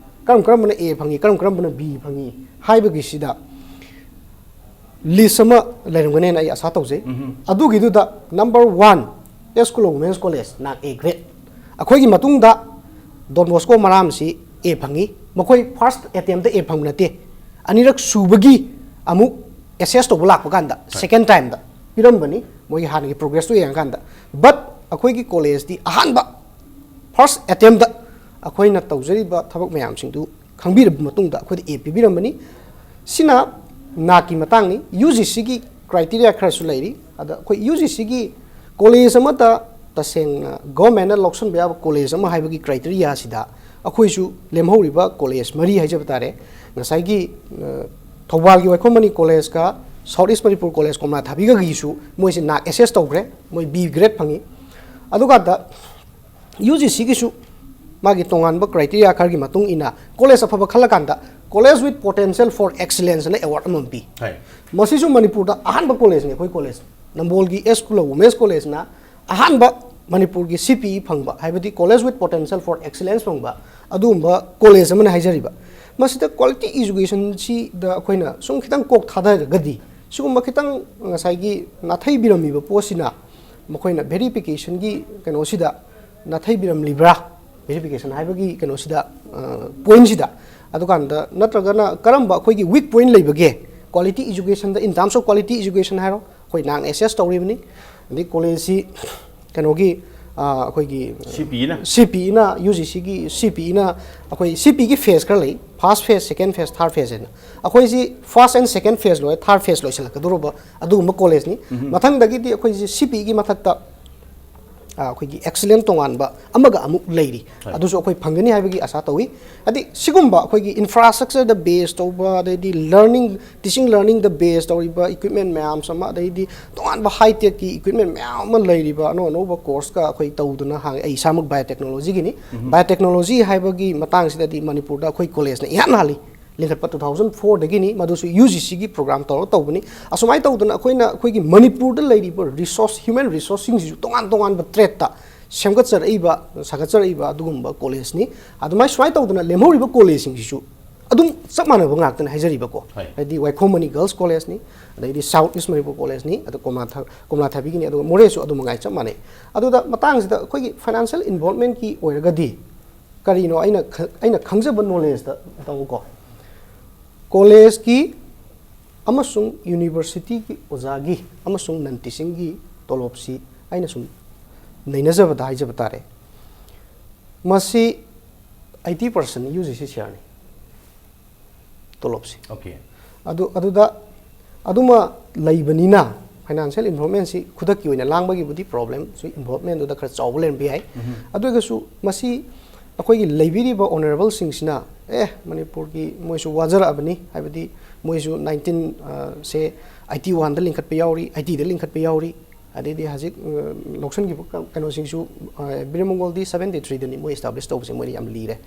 ꯀꯔꯝ ꯀꯔꯝꯕꯅ ꯑꯦ ꯐꯪꯉꯤ, ꯀꯔꯝ ꯀꯔꯝꯕꯅ ꯕꯤ ꯐꯪꯉꯤ ꯍꯥꯏꯕꯒꯤꯁꯤꯗ ꯂꯤꯁ ꯑꯃ ꯂꯩꯔꯝꯒꯅꯦꯅ ꯑꯩ ꯑꯁꯥ ꯇꯧꯖꯩ꯫ ꯑꯗꯨꯒꯤꯗꯨꯗ ꯅꯝꯕꯔ ꯋꯥꯟ, ꯑꯦꯁ ꯈꯨꯂꯣ ꯋꯨꯃꯦꯟꯁ ꯀꯣꯂꯦꯖ, ꯅꯥꯛ ꯑꯦ ꯒ꯭ꯔꯦꯗ꯫ ꯑꯩꯈꯣꯏꯒꯤ ꯃꯇꯨꯡꯗ ꯗꯣꯟ ꯕꯣꯁꯀꯣ ꯃꯔꯥꯝꯁꯤ ꯑꯦ ꯐꯪꯉꯤ꯫ ꯃꯈꯣꯏ ꯐꯥꯔꯁ ꯑꯦꯇꯦꯝꯞꯇ ꯑꯦ ꯐꯪꯕ ꯅꯠꯇꯦ, ꯑꯅꯤꯔꯛ ꯁꯨꯕꯒꯤ ꯑꯃꯨꯛ ꯑꯦꯁꯦꯁ ꯇꯧꯕ ꯂꯥꯛꯄ ꯀꯥꯟꯗ, ꯁꯦꯀꯦꯟ ꯇꯥꯏꯝꯗ ꯄꯤꯔꯝꯕꯅꯤ, ꯃꯣꯏꯒꯤ ꯍꯥꯟꯅꯒꯤ ꯄ꯭ꯔꯣꯒ꯭ꯔꯦꯁꯇꯨ ꯌꯦꯡꯉꯀꯥꯟꯗ꯫ ꯕꯠ ꯑꯩꯈꯣꯏꯒꯤ ꯀꯣꯂꯦꯖꯇꯤ ꯑꯍꯥꯟꯕ ꯐꯥꯔꯁ ꯑꯦꯇꯦꯝꯞꯇ ꯑꯩꯈꯣꯏꯅ ꯇꯧꯖꯔꯤꯕ ꯊꯕꯛ ꯃꯌꯥꯝꯁꯤꯡꯗꯨ ꯈꯪꯕꯤꯔꯕ ꯃꯇꯨꯡꯗ ꯑꯩꯈꯣꯏꯗ ꯑꯦ ꯄꯤꯕꯤꯔꯝꯕꯅꯤ꯫ ꯁꯤꯅ ꯅꯥꯛꯀꯤ ꯃꯇꯥꯡꯅꯤ꯫ ꯌꯨ ꯖꯤ ꯁꯤꯒꯤ ꯀ꯭ꯔꯥꯏꯇꯦꯔꯤꯌꯥ ꯈꯔꯁꯨ ꯂꯩꯔꯤ꯫ ꯑꯗ ꯑꯩꯈꯣꯏ ꯌꯨ ꯖꯤ ꯁꯤꯒꯤ ꯀꯣꯂꯦꯖ ꯑꯃꯠꯇ ꯇꯁꯦꯡꯅ ꯒꯣꯔꯃꯦꯟꯅ ꯂꯧꯁꯤꯟꯕ ꯌꯥꯕ ꯀꯣꯂꯦꯖ ꯑꯃ ꯍꯥꯏꯕꯒꯤ ꯀ꯭ꯔꯥꯏꯇꯦꯔꯤꯌꯥꯁꯤꯗ ꯑꯩꯈꯣꯏꯁꯨ ꯂꯦꯝꯍꯧꯔꯤꯕ ꯀꯣꯂꯦꯖ ꯃꯔꯤ ꯍꯥꯏꯖꯕ ꯇꯥꯔꯦ꯫ ꯉꯁꯥꯏꯒꯤ, ꯑ, ꯊꯧꯕꯥꯜꯒꯤ ꯋꯥꯏꯈꯣꯝ ꯃꯅꯤ ꯀꯣꯂꯦꯖꯀ ꯁꯥꯎꯠ ꯏꯁ ꯃꯅꯤꯄꯨꯔ ꯀꯣꯂꯦꯖ ꯀꯣꯝꯂꯥ ꯊꯥꯕꯤꯒꯒꯤꯁꯨ ꯃꯣꯏꯁꯦ ꯅꯥꯛ ꯑꯦꯁꯦꯁ ꯇꯧꯈ꯭ꯔꯦ, ꯃꯣꯏ ꯕꯤ ꯒ꯭ꯔꯦꯗ ꯐꯪꯉꯤ꯫ ꯑꯗꯨꯀꯥꯟꯗ ꯌꯨ ꯖꯤ ꯁꯤꯒꯤꯁꯨ ꯃꯥꯒꯤ ꯇꯣꯉꯥꯟꯕ ꯀ꯭ꯔꯥꯏꯇꯦꯔꯤꯌꯥ ꯈꯔꯒꯤ ꯃꯇꯨꯡ ꯏꯟꯅ ꯀꯣꯂꯦꯖ ꯑꯐꯕ ꯈꯜꯂꯀꯥꯟꯗ College with Potential for Excellence ꯑꯅ ꯑꯦꯋꯥꯔꯗ ꯑꯃꯃꯝ ꯄꯤ꯫ ꯍꯣꯏ꯫ ꯃꯁꯤꯁꯨ ꯃꯅꯤꯄꯨꯔꯗ ꯑꯍꯥꯟꯕ ꯀꯣꯂꯦꯖꯅꯤ, ꯑꯩꯈꯣꯏ ꯀꯣꯂꯦꯖ, ꯅꯝꯕꯣꯜꯒꯤ ꯑꯦꯁ ꯈꯨꯂꯣ ꯋꯨꯃꯦꯟꯁ ꯀꯣꯂꯦꯖꯅ ꯑꯍꯥꯟꯕ ꯃꯅꯤꯄꯨꯔꯒꯤ ꯁꯤ ꯄꯤ ꯏ ꯐꯪꯕ, ꯍꯥꯏꯕꯗꯤ College with Potential for Excellence ꯐꯪꯕ ꯑꯗꯨꯒꯨꯝꯕ ꯀꯣꯂꯦꯖ ꯑꯃꯅ ꯍꯥꯏꯖꯔꯤꯕ꯫ ꯃꯁꯤꯗ ꯀ꯭ꯋꯥꯂꯤꯇꯤ ꯏꯖꯨꯀꯦꯁꯟꯁꯤꯗ ꯑꯩꯈꯣꯏꯅ ꯁꯨꯝ ꯈꯤꯇꯪ ꯀꯣꯛ ꯊꯥꯗꯔꯒꯗꯤ, ꯁꯤꯒꯨꯝꯕ ꯈꯤꯇꯪ ꯉꯁꯥꯏꯒꯤ ꯅꯥꯊꯩꯕꯤꯔꯝꯃꯤꯕ ꯄꯣꯠꯁꯤꯅ ꯃꯈꯣꯏꯅ ꯚꯦꯔꯤꯐꯤꯀꯦꯁꯟꯒꯤ ꯀꯩꯅꯣꯁꯤꯗ ꯅꯥꯊꯩꯕꯤꯔꯝꯂꯤꯕ꯭ꯔꯥ? ꯚꯦꯔꯤꯐꯤꯀꯦꯁꯟ ꯍꯥꯏꯕꯒꯤ ꯀꯩꯅꯣꯁꯤꯗ, ꯑ, ꯄꯣꯏꯟꯁꯤꯗ꯫ ꯑꯗꯨꯀꯥꯟꯗ ꯅꯠꯇ꯭ꯔꯒꯅ ꯀꯔꯝꯕ ꯑꯩꯈꯣꯏꯒꯤ ꯋꯤꯛ ꯄꯣꯏꯟ ꯂꯩꯕꯒꯦ? ꯀ꯭ꯋꯥꯂꯤꯇꯤ ꯏꯖꯨꯀꯦꯁꯟꯗ, in terms of quality education ꯍꯥꯏꯔꯣ, ꯑꯩꯈꯣꯏ ꯅꯥꯛꯅ ꯑꯦꯁꯦꯁ ꯇꯧꯔꯤꯕꯅꯤ꯫ ꯑꯗꯩ ꯀꯣꯂꯦꯖꯁꯤ ꯀꯩꯅꯣꯒꯤ, ꯑ, ꯑꯩꯈꯣꯏꯒꯤ ꯁꯤ ꯄꯤ ꯏꯅ? ꯁꯤ ꯄꯤ ꯏꯅ, ꯌꯨ ꯖꯤ ꯁꯤꯒꯤ ꯁꯤ ꯄꯤ ꯏꯅ, ꯑꯩꯈꯣꯏ ꯁꯤ ꯄꯤ ꯏꯒꯤ ꯐꯦꯁ ꯈꯔ ꯂꯩ, ꯐꯥꯔꯁ ꯐꯦꯁ, ꯁꯦꯀꯦꯟ ꯐꯦꯁ, ꯊꯥꯔꯠ ꯐꯦꯁ ꯍꯥꯏꯅ꯫ ꯑꯩꯈꯣꯏꯁꯤ ꯐꯥꯔꯁ ꯑꯦꯟ ꯁꯦꯀꯦꯟ ꯐꯦꯁ ꯂꯣꯏꯔꯦ, ꯊꯥꯔꯠ ꯐꯦꯁ ꯂꯣꯏꯁꯤꯜꯂꯛꯀꯗꯧꯔꯕ ꯑꯗꯨꯒꯨꯝꯕ ꯀꯣꯂꯦꯖꯅꯤ꯫ ꯃꯊꯪꯗꯒꯤꯗꯤ ꯑꯩꯈꯣꯏꯁꯤ ꯁꯤ ꯄꯤ ꯏꯒꯤ ꯃꯊꯛꯇ, ꯑ, ꯑꯩꯈꯣꯏꯒꯤ ꯑꯦꯛꯁꯤꯂꯦꯟ ꯇꯣꯉꯥꯟꯕ ꯑꯃꯒ ꯑꯃꯨꯛ ꯂꯩꯔꯤ꯫ ꯍꯣꯏ꯫ ꯑꯗꯨꯁꯨ ꯑꯩꯈꯣꯏ ꯐꯪꯒꯅꯤ ꯍꯥꯏꯕꯒꯤ ꯑꯁꯥ ꯇꯧꯏ꯫ ꯍꯥꯏꯗꯤ ꯁꯤꯒꯨꯝꯕ ꯑꯩꯈꯣꯏꯒꯤ ꯏꯟꯐ꯭ꯔꯥꯁ꯭ꯇ꯭ꯔꯛꯆꯔꯗ ꯕꯦꯁ ꯇꯧꯕ, ꯑꯗꯩꯗꯤ ꯂꯔꯅꯤꯡ, ꯇꯤꯆꯤꯡ ꯂꯔꯅꯤꯡꯗ ꯕꯦꯁ ꯇꯧꯔꯤꯕ ꯏꯀ꯭ꯋꯤꯞꯃꯦꯟ ꯃꯌꯥꯝꯁꯨ ꯑꯃ, ꯑꯗꯩꯗꯤ ꯇꯣꯉꯥꯟꯕ ꯍꯥꯏ ꯇꯦꯛꯀꯤ ꯏꯀ꯭ꯋꯤꯞꯃꯦꯟ ꯃꯌꯥꯝ ꯑꯃ ꯂꯩꯔꯤꯕ ꯑꯅꯧ ꯑꯅꯧꯕ ꯀꯣꯔꯁꯀ ꯑꯩꯈꯣꯏ ꯇꯧꯗꯨꯅ ꯍꯥꯡꯉꯤ꯫ ꯑꯩ ꯏꯁꯥꯃꯛ ꯕꯥꯏꯑꯣꯇꯦꯛꯅꯣꯂꯣꯖꯤꯒꯤꯅꯤ꯫ ꯕꯥꯏꯑꯣꯇꯦꯛꯅꯣꯂꯣꯖꯤ ꯍꯥꯏꯕꯒꯤ ꯃꯇꯥꯡꯁꯤꯗꯗꯤ ꯃꯅꯤꯄꯨꯔꯗ ꯑꯩꯈꯣꯏ ꯀꯣꯂꯦꯖꯅ ꯏꯍꯥꯟ ꯍꯥꯜꯂꯤ꯫ ꯂꯤꯡꯈꯠꯄ two thousand four ꯗꯒꯤꯅꯤ, ꯃꯗꯨꯁꯨ ꯌꯨ ꯖꯤ ꯁꯤꯒꯤ ꯄ꯭ꯔꯣꯒ꯭ꯔꯥꯝ ꯇꯧꯔꯒ ꯇꯧꯕꯅꯤ꯫ ꯑꯁꯨꯃꯥꯏꯅ ꯇꯧꯗꯅ ꯑꯩꯈꯣꯏꯅ ꯑꯩꯈꯣꯏꯒꯤ ꯃꯅꯤꯄꯨꯔꯗ ꯂꯩꯔꯤꯕ ꯔꯤꯁꯣꯔꯁ, ꯍ꯭ꯌꯨꯃꯦꯟ ꯔꯤꯁꯣꯔꯁꯁꯤꯡꯁꯤꯁꯨ ꯇꯣꯉꯥꯟ ꯇꯣꯉꯥꯟꯕ ꯇ꯭ꯔꯦꯠꯇ ꯁꯦꯝꯒꯠꯆꯔꯛꯏꯕ, ꯁꯥꯒꯠꯆꯔꯛꯏꯕ ꯑꯗꯨꯒꯨꯝꯕ ꯀꯣꯂꯦꯖꯅꯤ꯫ ꯑꯗꯨꯃꯥꯏꯅ ꯁꯨꯃꯥꯏꯅ ꯇꯧꯗꯅ ꯂꯦꯝꯍꯧꯔꯤꯕ ꯀꯣꯂꯦꯖꯁꯤꯡꯁꯤꯁꯨ ꯑꯗꯨꯝ ꯆꯞ ꯃꯥꯟꯅꯕ ꯉꯥꯛꯇꯅꯤ ꯍꯥꯏꯖꯔꯤꯕꯀꯣ꯫ ꯍꯣꯏ꯫ ꯍꯥꯏꯗꯤ ꯋꯥꯏꯈꯣꯝ ꯃꯅꯤ ꯒꯔꯜꯁ ꯀꯣꯂꯦꯖꯅꯤ, ꯑꯗꯩꯗꯤ ꯁꯥꯎꯠ ꯏꯁ ꯃꯅꯤꯄꯨꯔ ꯀꯣꯂꯦꯖꯅꯤ, ꯑꯗꯨ ꯀꯣꯝꯂꯥ ꯊ-, ꯀꯣꯝꯂꯥ ꯊꯥꯕꯤꯒꯤꯅꯤ, ꯑꯗꯨꯒ ꯃꯣꯔꯦꯁꯨ ꯑꯗꯨ ꯃꯉꯥꯏ ꯆꯞ ꯃꯥꯟꯅꯩ꯫ ꯑꯗꯨꯗ ꯃꯇꯥꯡꯁꯤꯗ ꯑꯩꯈꯣꯏꯒꯤ ꯐꯥꯏꯅꯥꯟꯁꯤꯌꯦꯜ ꯏꯟꯚꯣꯜꯕꯃꯦꯟꯠꯀꯤ ꯑꯣꯏꯔꯒꯗꯤ ꯀꯔꯤꯅꯣ ꯑꯩꯅ ꯈ-, ꯑꯩꯅ ꯈꯪꯖꯕ ꯅꯣꯂꯦꯖꯇ ꯇꯧꯀꯣ, ꯀꯣꯂꯦꯖꯀꯤ ꯑꯃꯁꯨꯡ ꯌꯨꯅꯤꯚꯔꯁꯤꯇꯤꯒꯤ ꯑꯣꯖꯥꯒꯤ ꯑꯃꯁꯨꯡ ꯅꯟ ꯇꯤꯆꯤꯡꯒꯤ ꯇꯣꯂꯣꯞꯁꯤ ꯑꯩꯅ ꯁꯨꯝ ꯅꯩꯅꯖꯕꯗ ꯍꯥꯏꯖꯕ ꯇꯥꯔꯦ, ꯃꯁꯤ eighty percent U G C ꯁꯤꯌꯥꯔꯅꯤ ꯇꯣꯂꯣꯞꯁꯤ꯫ Okay꯫ ꯑꯗꯨ, ꯑꯗꯨꯗ, ꯑꯗꯨꯃ ꯂꯩꯕꯅꯤꯅ ꯐꯥꯏꯅꯥꯟꯁꯤꯌꯦꯜ ꯏꯟꯚꯣꯜꯕꯃꯦꯟꯠꯁꯤ ꯈꯨꯗꯛꯀꯤ ꯑꯣꯏꯅ ꯂꯥꯡꯕꯒꯤꯕꯨꯗꯤ ꯄ꯭ꯔꯣꯕ꯭ꯂꯦꯝꯁꯨ, ꯏꯟꯚꯣꯜꯕꯃꯦꯟꯠꯗꯨꯗ ꯈꯔ ꯆꯥꯎꯕ ꯂꯩꯔꯝꯕ ꯌꯥꯏ꯫ ꯑꯗꯨ ꯑꯣꯏꯔꯒꯁꯨ ꯃꯁꯤ ꯑꯩꯈꯣꯏꯒꯤ ꯂꯩꯕꯤꯔꯤꯕ ꯑꯣꯅꯔꯦꯕꯜꯁꯤꯡꯁꯤꯅ, ꯑꯦ, ꯃꯅꯤꯄꯨꯔꯒꯤ ꯃꯣꯏꯁꯨ ꯋꯥꯖꯔꯛꯑꯕꯅꯤ, ꯍꯥꯏꯕꯗꯤ ꯃꯣꯏꯁꯨ ꯅꯥꯏꯟꯇꯤꯟ, ꯑ, ꯁꯦ ꯑꯩꯠꯇꯤ ꯋꯥꯟꯗ ꯂꯤꯡꯈꯠꯄ ꯌꯥꯎꯔꯤ, ꯑꯩꯠꯇꯤꯗ ꯂꯤꯡꯈꯠꯄ ꯌꯥꯎꯔꯤ, ꯑꯗꯩꯗꯤ ꯍꯧꯖꯤꯛ, ꯑ, ꯂꯧꯁꯤꯟꯈꯤꯕ ꯀ-, ꯀꯩꯅꯣꯁꯤꯡꯁꯨ, ꯑ, ꯕꯤꯔꯦꯝ ꯃꯪꯒꯣꯜꯗꯤ ꯁꯕꯦꯟꯇꯤ ꯊ꯭ꯔꯤꯗꯅꯤ ꯃꯣꯏ ꯏꯁꯇꯥꯕ꯭ꯂꯤꯁ ꯇꯧꯕꯁꯦ, ꯃꯣꯏꯅ ꯌꯥꯝ ꯂꯤꯔꯦ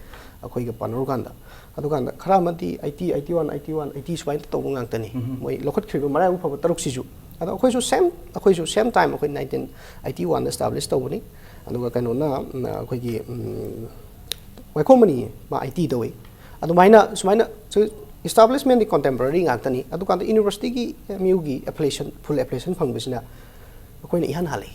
ꯑꯩꯈꯣꯏꯒ ꯄꯥꯅꯔꯨꯀꯥꯟꯗ꯫ ꯑꯗꯨꯀꯥꯟꯗ ꯈꯔ ꯑꯃꯗꯤ eighty, eighty one, eighty one, eighty ꯁꯨꯃꯥꯏꯅ ꯇꯧꯕ ꯉꯥꯛꯇꯅꯤ꯫ ꯃꯣꯏ ꯂꯧꯈꯠꯈ꯭ꯔꯤꯕ ꯃꯔꯥꯏꯕꯛ ꯐꯕ ꯇꯔꯨꯛꯁꯤꯁꯨ꯫ ꯑꯗꯣ ꯑꯩꯈꯣꯏꯁꯨ ꯁꯦꯝ, ꯑꯩꯈꯣꯏꯁꯨ ꯁꯦꯝ ꯇꯥꯏꯝ ꯑꯩꯈꯣꯏ ꯅꯥꯏꯟꯇꯤꯟ ꯑꯩꯠꯇꯤ ꯋꯥꯟꯗ ꯏꯁꯇꯥꯕ꯭ꯂꯤꯁ ꯇꯧꯕꯅꯤ꯫ ꯑꯗꯨꯒ ꯀꯩꯅꯣꯅ, ꯎꯝ, ꯑꯩꯈꯣꯏꯒꯤ, ꯎꯝ, ꯋꯥꯏꯈꯣꯝ ꯃꯅꯤ ꯃꯥ ꯑꯩꯠꯇꯤ ꯇꯧꯏ꯫ ꯑꯗꯨꯃꯥꯏꯅ ꯁꯨꯃꯥꯏꯅ ꯏꯁꯇꯥꯕ꯭ꯂꯤꯁꯃꯦꯟꯗꯤ ꯀꯣꯟꯇꯦꯝꯄꯣꯔꯔꯤ ꯉꯥꯛꯇꯅꯤ꯫ ꯑꯗꯨꯀꯥꯟꯗ ꯌꯨꯅꯤꯚꯔꯁꯤꯇꯤꯒꯤ ꯑꯦꯝ ꯌꯨꯒꯤ ꯑꯦꯐꯤꯂꯤꯌꯦꯁꯟ, ꯐꯨꯜ ꯑꯦꯐꯤꯂꯤꯌꯦꯁꯟ ꯐꯪꯕꯁꯤꯅ ꯑꯩꯈꯣꯏꯅ ꯏꯍꯥꯟ ꯍꯥꯜꯂꯤ꯫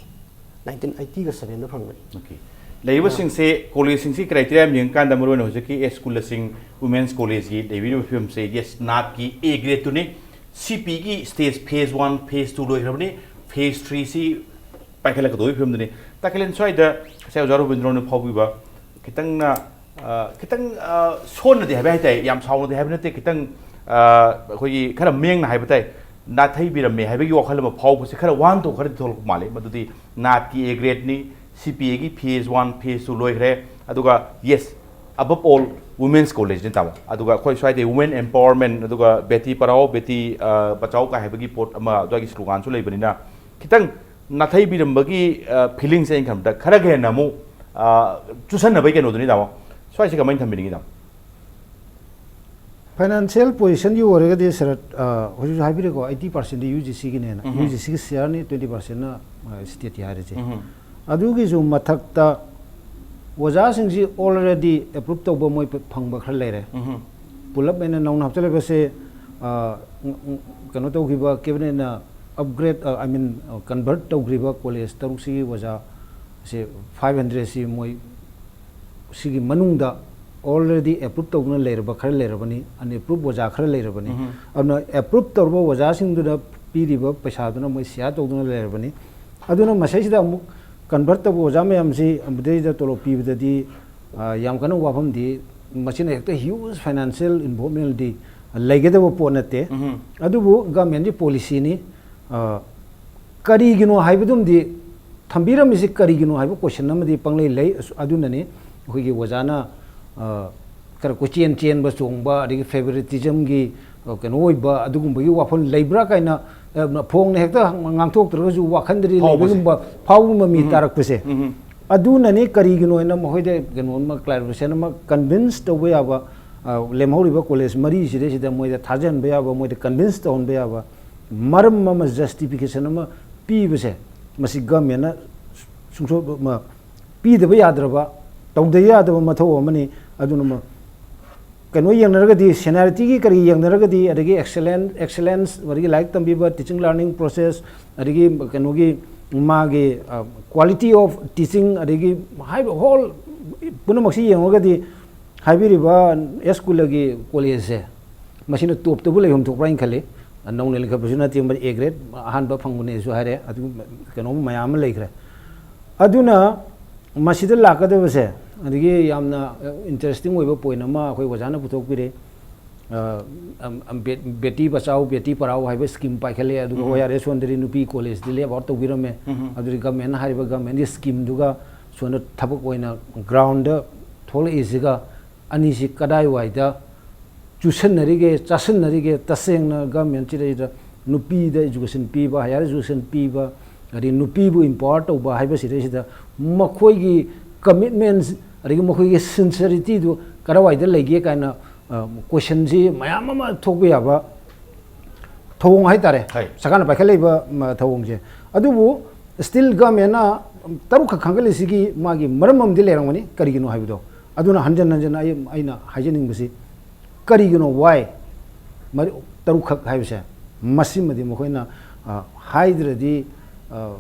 ꯅꯥꯏꯟꯇꯤꯟ ꯑꯩꯠꯇꯤꯒ ꯁꯕꯦꯟꯗ ꯐꯪꯕꯅꯤ꯫ Okay꯫ ꯂꯩꯔꯤꯕꯁꯤꯡꯁꯦ, ꯀꯣꯂꯦꯖꯁꯤꯡꯁꯤ ꯀ꯭ꯔꯥꯏꯇꯦꯔꯤꯌꯥ ꯑꯃ ꯌꯦꯡꯀꯥꯟꯗ ꯃꯔꯨꯑꯣꯏꯅ ꯍꯧꯖꯤꯛꯀꯤ ꯑꯦꯁ ꯁ꯭ꯀꯨꯜꯁꯤꯡ, ꯋꯨꯃꯦꯟꯁ ꯀꯣꯂꯦꯖꯀꯤ ꯂꯩꯕꯤꯔꯤꯕ ꯐꯤꯕꯝꯁꯦ, ꯌꯦꯁ, ꯅꯥꯠꯀꯤ ꯑꯦ ꯒ꯭ꯔꯦꯗꯇꯨꯅꯤ꯫ ꯁꯤ ꯄꯤꯒꯤ stage phase one, phase two ꯂꯣꯏꯈ꯭ꯔꯕꯅꯤ꯫ ꯐꯦꯖ ꯊ꯭ꯔꯤꯁꯤ ꯄꯥꯏꯈꯠꯂꯛꯀꯗꯧꯔꯤꯕ ꯐꯤꯕꯝꯗꯨꯅꯤ꯫ ꯇꯈꯦꯜꯂꯦꯟ, ꯁ꯭ꯋꯥꯏꯗ ꯉꯁꯥꯏ ꯑꯣꯖꯥ ꯔꯣꯕꯤꯟꯗ꯭ꯔꯣꯅ ꯐꯥꯎꯕꯤꯕ ꯈꯤꯇꯪꯅ, ꯑ, ꯈꯤꯇꯪ, ꯑ, ꯁꯣꯟꯅꯗꯤ ꯍꯥꯏꯕ ꯍꯥꯏ ꯇꯥꯏ, ꯌꯥꯝ ꯁꯥꯎꯅꯗꯤ ꯍꯥꯏꯕ ꯅꯠꯇꯦ, ꯈꯤꯇꯪ, ꯑ, ꯑꯩꯈꯣꯏꯒꯤ ꯈꯔ ꯃꯦꯡꯅ ꯍꯥꯏꯕ ꯇꯥꯏ, ꯅꯥꯊꯩꯕꯤꯔꯝꯃꯦ ꯍꯥꯏꯕꯒꯤ ꯋꯥꯈꯜ ꯑꯃ ꯐꯥꯎꯕꯁꯦ ꯈꯔ ꯋꯥꯍꯟꯊꯣꯛ ꯈꯔꯗꯤ ꯊꯣꯛꯂꯛꯄ ꯃꯥꯜꯂꯤ꯫ ꯃꯗꯨꯗꯤ ꯅꯥꯠꯀꯤ ꯑꯦ ꯒ꯭ꯔꯦꯗꯅꯤ, ꯁꯤ ꯄꯤ ꯑꯦꯒꯤ ꯐꯦꯖ ꯋꯥꯟ, ꯐꯦꯖ ꯇꯨ ꯂꯣꯏꯈ꯭ꯔꯦ꯫ ꯑꯗꯨꯒ, ꯌꯦꯁ, ꯑꯕꯞ ꯑꯣꯜ ꯋꯨꯃꯦꯟꯁ ꯀꯣꯂꯦꯖꯅꯤ ꯇꯥꯃꯣ꯫ ꯑꯗꯨꯒ ꯑꯩꯈꯣꯏ ꯁ꯭ꯋꯥꯏꯗꯩ ꯋꯨꯃꯦꯟ ꯑꯦꯝꯄꯥꯋꯔꯃꯦꯟ, ꯑꯗꯨꯒ ꯕꯦꯇꯤ ꯄꯔꯥꯎ, ꯕꯦꯇꯤ, ꯑ, ꯕꯆꯥꯎ ꯀꯥꯏ ꯍꯥꯏꯕꯒꯤ ꯄꯣꯠ ꯑꯃ, ꯑꯗꯨꯋꯥꯏꯒꯤ ꯁ꯭ꯂꯣꯒꯥꯟꯁꯨ ꯂꯩꯕꯅꯤꯅ, ꯈꯤꯇꯪ ꯅꯥꯊꯩꯕꯤꯔꯝꯕꯒꯤ, ꯑ, ꯐꯤꯂꯤꯡꯁꯦ ꯑꯩꯅ ꯈꯟꯕꯗ ꯈꯔꯒ ꯍꯦꯟꯅ ꯑꯃꯨꯛ, ꯑ, ꯆꯨꯁꯟꯅꯕꯒꯤ ꯀꯩꯅꯣꯗꯨꯅꯤ ꯇꯥꯃꯣ꯫ ꯁ꯭ꯋꯥꯏꯁꯦ ꯀꯃꯥꯏꯅ ꯊꯝꯕꯤꯅꯤꯡꯉꯤ ꯇꯥꯃꯣ? ꯐꯥꯏꯅꯥꯟꯁꯤꯌꯦꯜ ꯄꯣꯖꯤꯁꯟꯒꯤ ꯑꯣꯏꯔꯒꯗꯤ ꯁꯔꯠ, ꯑ, ꯍꯧꯖꯤꯛ ꯍꯧꯖꯤꯛ ꯍꯥꯏꯕꯤꯔꯦꯀꯣ, ꯑꯩꯠꯇꯤ ꯄꯥꯔꯁꯦꯟꯗꯤ ꯌꯨ ꯖꯤ ꯁꯤꯒꯤꯅꯦꯅ꯫ ꯎꯝ꯫ ꯌꯨ ꯖꯤ ꯁꯤꯒꯤ ꯁꯤꯌꯥꯔꯅꯤ, ꯇ꯭ꯋꯦꯟꯇꯤ ꯄꯥꯔꯁꯦꯟꯅ, ꯑ, ꯁ꯭ꯇꯦꯠꯀꯤ ꯍꯥꯏꯔꯤꯁꯦ꯫ ꯎꯝ꯫ ꯑꯗꯨꯒꯤꯁꯨ ꯃꯊꯛꯇ ꯑꯣꯖꯥꯁꯤꯡꯁꯤ already approve ꯇꯧꯕ ꯃꯣꯏ ꯐꯪꯕ ꯈꯔ ꯂꯩꯔꯦ꯫ ꯎꯝ꯫ ꯄꯨꯂꯞ ꯑꯩꯅ ꯅꯧꯅ ꯍꯥꯞꯆꯤꯜꯂꯛꯄꯁꯦ, ꯑ, ꯎꯝ, ꯎꯝ, ꯀꯩꯅꯣ ꯇꯧꯈꯤꯕ, ꯀꯦꯕꯤꯅꯦꯠꯅ upgrade, ꯑ, I mean, ꯑ, convert ꯇꯧꯈ꯭ꯔꯤꯕ ꯀꯣꯂꯦꯖ ꯇꯔꯨꯛꯁꯤꯒꯤ ꯑꯣꯖꯥꯁꯦ five hundred ꯁꯤ ꯃꯣꯏ ꯁꯤꯒꯤ ꯃꯅꯨꯡꯗ already approve ꯇꯧꯗꯨꯅ ꯂꯩꯔꯕ ꯈꯔ ꯂꯩꯔꯕꯅꯤ, unapprove ꯑꯣꯖꯥ ꯈꯔ ꯂꯩꯔꯕꯅꯤ꯫ ꯎꯝ꯫ ꯑꯗꯨꯅ approve ꯇꯧꯔꯕ ꯑꯣꯖꯥꯁꯤꯡꯗꯨꯅ ꯄꯤꯔꯤꯕ ꯄꯩꯁꯥꯗꯨꯅ ꯃꯣꯏ share ꯇꯧꯗꯨꯅ ꯂꯩꯔꯕꯅꯤ꯫ ꯑꯗꯨꯅ ꯃꯁꯤꯁꯤꯗ ꯑꯃꯨꯛ convert ꯇꯧꯕ ꯑꯣꯖꯥ ꯃꯌꯥꯝꯁꯤ ꯃꯗꯩꯗ ꯇꯣꯂꯣꯞ ꯄꯤꯕꯗꯗꯤ, ꯑ, ꯌꯥꯝ ꯀꯟꯅ ꯋꯥꯐꯝꯗꯤ, ꯃꯁꯤꯅ ꯍꯦꯛꯇ huge financial involvement ꯗꯤ ꯂꯩꯒꯗꯕ ꯄꯣꯠ ꯅꯠꯇꯦ꯫ ꯎꯝ꯫ ꯑꯗꯨꯕꯨ government ꯀꯤ policy ꯅꯤ꯫ ꯑ, ꯀꯔꯤꯒꯤꯅꯣ ꯍꯥꯏꯕꯗꯨꯃꯗꯤ, ꯊꯝꯕꯤꯔꯝꯃꯤꯁꯤ ꯀꯔꯤꯒꯤꯅꯣ ꯍꯥꯏꯕ question ꯑꯃꯗꯤ ꯄꯪꯂꯩ ꯂꯩ꯫ ꯑꯁ-, ꯑꯗꯨꯅꯅꯤ ꯑꯩꯈꯣꯏꯒꯤ ꯑꯣꯖꯥꯅ, ꯑ, ꯈꯔ ꯀꯣꯏꯆꯦꯟ ꯆꯦꯟꯕ ꯆꯣꯡꯕ, ꯑꯗꯒꯤ favoritism ꯒꯤ, ꯑ, ꯀꯩꯅꯣ ꯑꯣꯏꯕ, ꯑꯗꯨꯒꯨꯝꯕꯒꯤ ꯋꯥꯐꯝ ꯂꯩꯕ꯭ꯔꯥ ꯀꯥꯏꯅ, ꯑ, ꯐꯣꯡꯅ ꯍꯦꯛꯇ ꯉꯥꯡꯊꯣꯛꯇ꯭ꯔꯒꯁꯨ ꯋꯥꯈꯟꯗꯗꯤ ꯐꯥꯎꯕꯁꯦ꯫ ꯂꯩꯕꯒꯨꯝꯕ, ꯐꯥꯎꯕ ꯃꯃꯤ ꯎꯝ꯫ ꯇꯥꯔꯛꯄꯁꯦ꯫ ꯎꯝ꯫ ꯑꯗꯨꯅꯅꯤ ꯀꯔꯤꯒꯤꯅꯣ ꯍꯥꯏꯅ ꯃꯈꯣꯏꯗ ꯀꯩꯅꯣ ꯑꯃ, clarification ꯑꯃ, convince ꯇꯧꯕ ꯌꯥꯕ, ꯑ, ꯂꯦꯝꯍꯧꯔꯤꯕ ꯀꯣꯂꯦꯖ ꯃꯔꯤꯁꯤꯗꯩꯁꯤꯗ ꯃꯣꯏꯗ ꯊꯥꯖꯍꯟꯕ ꯌꯥꯕ, ꯃꯣꯏꯗ convince ꯇꯧꯍꯟꯕ ꯌꯥꯕ ꯃꯔꯝ ꯑꯃ, justification ꯑꯃ ꯄꯤꯕꯁꯦ, ꯃꯁꯤ government ꯅ ꯁꯨꯡꯁꯣꯏ-, ꯃ-, ꯄꯤꯗꯕ ꯌꯥꯗ꯭ꯔꯕ, ꯇꯧꯗ ꯌꯥꯗꯕ ꯃꯊꯧ ꯑꯃꯅꯤ꯫ ꯑꯗꯨꯅ ꯃ-, ꯀꯩꯅꯣ ꯌꯦꯡꯅꯔꯒꯗꯤ, seniority ꯒꯤ ꯀꯔꯤ ꯌꯦꯡꯅꯔꯒꯗꯤ, ꯑꯗꯒꯤ excellence, excellence, ꯑꯗꯒꯤ ꯂꯥꯏꯔꯤꯛ ꯇꯝꯕꯤꯕ, teaching learning process, ꯑꯗꯒꯤ ꯀꯩꯅꯣꯒꯤ ꯃꯥꯒꯤ, ꯑ, quality of teaching, ꯑꯗꯒꯤ ꯍꯥꯏꯔꯤꯕ whole ꯄꯨꯝꯅꯃꯛꯁꯤ ꯌꯦꯡꯉꯒꯗꯤ, ꯍꯥꯏꯕꯤꯔꯤꯕ ꯑꯦꯁ ꯀꯨꯂꯒꯤ ꯀꯣꯂꯦꯖꯁꯦ, ꯃꯁꯤꯅ top ꯇꯕꯨ ꯂꯩꯐꯝ ꯊꯣꯛꯄ꯭ꯔꯥ ꯍꯥꯏꯅ ꯈꯜꯂꯤ꯫ ꯅꯧꯅ ꯂꯤꯡꯈꯠꯄꯁꯨ ꯅꯠꯇꯦ, A grade ꯑꯍꯥꯟꯕ ꯐꯪꯕꯅꯦꯁꯨ ꯍꯥꯏꯔꯦ, ꯑꯗꯨ ꯀꯩꯅꯣ ꯃꯌꯥꯝ ꯑꯃ ꯂꯩꯈ꯭ꯔꯦ꯫ ꯑꯗꯨꯅ ꯃꯁꯤꯗ ꯂꯥꯛꯀꯗꯕꯁꯦ, ꯑꯗꯒꯤ ꯌꯥꯝꯅ interesting ꯑꯣꯏꯕ point ꯑꯃ ꯑꯩꯈꯣꯏ ꯑꯣꯖꯥꯅ ꯄꯨꯊꯣꯛꯄꯤꯔꯦ꯫ ꯑ, ꯑꯝ, ꯑꯝ, ꯕꯦ-, ꯕꯦꯇꯤ ꯕꯆꯥꯎ, ꯕꯦꯇꯤ ꯄꯔꯥꯎ ꯍꯥꯏꯕ scheme ꯄꯥꯏꯈꯠꯂꯦ꯫ ꯑꯗꯨꯒ ꯎꯝ꯫ ꯑꯣ ꯑꯥꯔ ꯑꯦꯁ ꯁꯣꯟꯗꯔꯤ ꯅꯨꯄꯤ ꯀꯣꯂꯦꯖꯇ lay out ꯇꯧꯕꯤꯔꯝꯃꯦ꯫ ꯎꯝ꯫ ꯑꯗꯨꯗꯤ government ꯅ ꯍꯥꯏꯔꯤꯕ government ꯀꯤ scheme ꯗꯨꯒ ꯁꯣꯝꯗ ꯊꯕꯛ ꯑꯣꯏꯅ ground ꯊꯣꯛꯂꯛꯏꯁꯤꯒ ꯑꯅꯤꯁꯤ ꯀꯗꯥꯏꯋꯥꯏꯗ ꯆꯨꯁꯟꯅꯔꯤꯒꯦ, ꯆꯥꯁꯟꯅꯔꯤꯒꯦ? ꯇꯁꯦꯡꯅ government ꯁꯤꯗꯩꯗ ꯅꯨꯄꯤꯗ education ꯄꯤꯕ, higher education ꯄꯤꯕ, ꯑꯗꯩ ꯅꯨꯄꯤꯕꯨ empower ꯇꯧꯕ ꯍꯥꯏꯕꯁꯤꯗꯩꯁꯤꯗ ꯃꯈꯣꯏꯒꯤ commitment, ꯑꯗꯒꯤ ꯃꯈꯣꯏꯒꯤ sincerity ꯗꯨ ꯀꯗꯥꯏꯋꯥꯏꯗ ꯂꯩꯒꯦ ꯀꯥꯏꯅ, ꯑ, question ꯁꯤ ꯃꯌꯥꯝ ꯑꯃ ꯊꯣꯛꯄ ꯌꯥꯕ ꯊꯧꯑꯣꯡ ꯍꯥꯏꯇꯥꯔꯦ꯫ ꯍꯣꯏ꯫ ꯁꯔꯀꯥꯔꯅ ꯄꯥꯏꯈꯠꯂꯛꯏꯕ, ꯃ, ꯊꯧꯑꯣꯡꯁꯦ꯫ ꯑꯗꯨꯕꯨ still government ꯅ ꯇꯔꯨꯛꯈꯛ ꯈꯟꯒꯠꯂꯤꯁꯤꯒꯤ ꯃꯥꯒꯤ ꯃꯔꯝ ꯑꯃꯗꯤ ꯂꯩꯔꯝꯒꯅꯤ꯫ ꯀꯔꯤꯒꯤꯅꯣ ꯍꯥꯏꯕꯗꯣ, ꯑꯗꯨꯅ ꯍꯟꯖꯟ ꯍꯟꯖꯟ ꯑꯩ, ꯑꯩꯅ ꯍꯥꯏꯖꯅꯤꯡꯕꯁꯤ, ꯀꯔꯤꯒꯤꯅꯣ, why ꯃꯔꯤ-, ꯇꯔꯨꯛꯈꯛ ꯍꯥꯏꯕꯁꯦ? ꯃꯁꯤꯃꯗꯤ ꯃꯈꯣꯏꯅ, ꯑ, ꯍꯥꯏꯗ꯭ꯔꯗꯤ, ꯑ,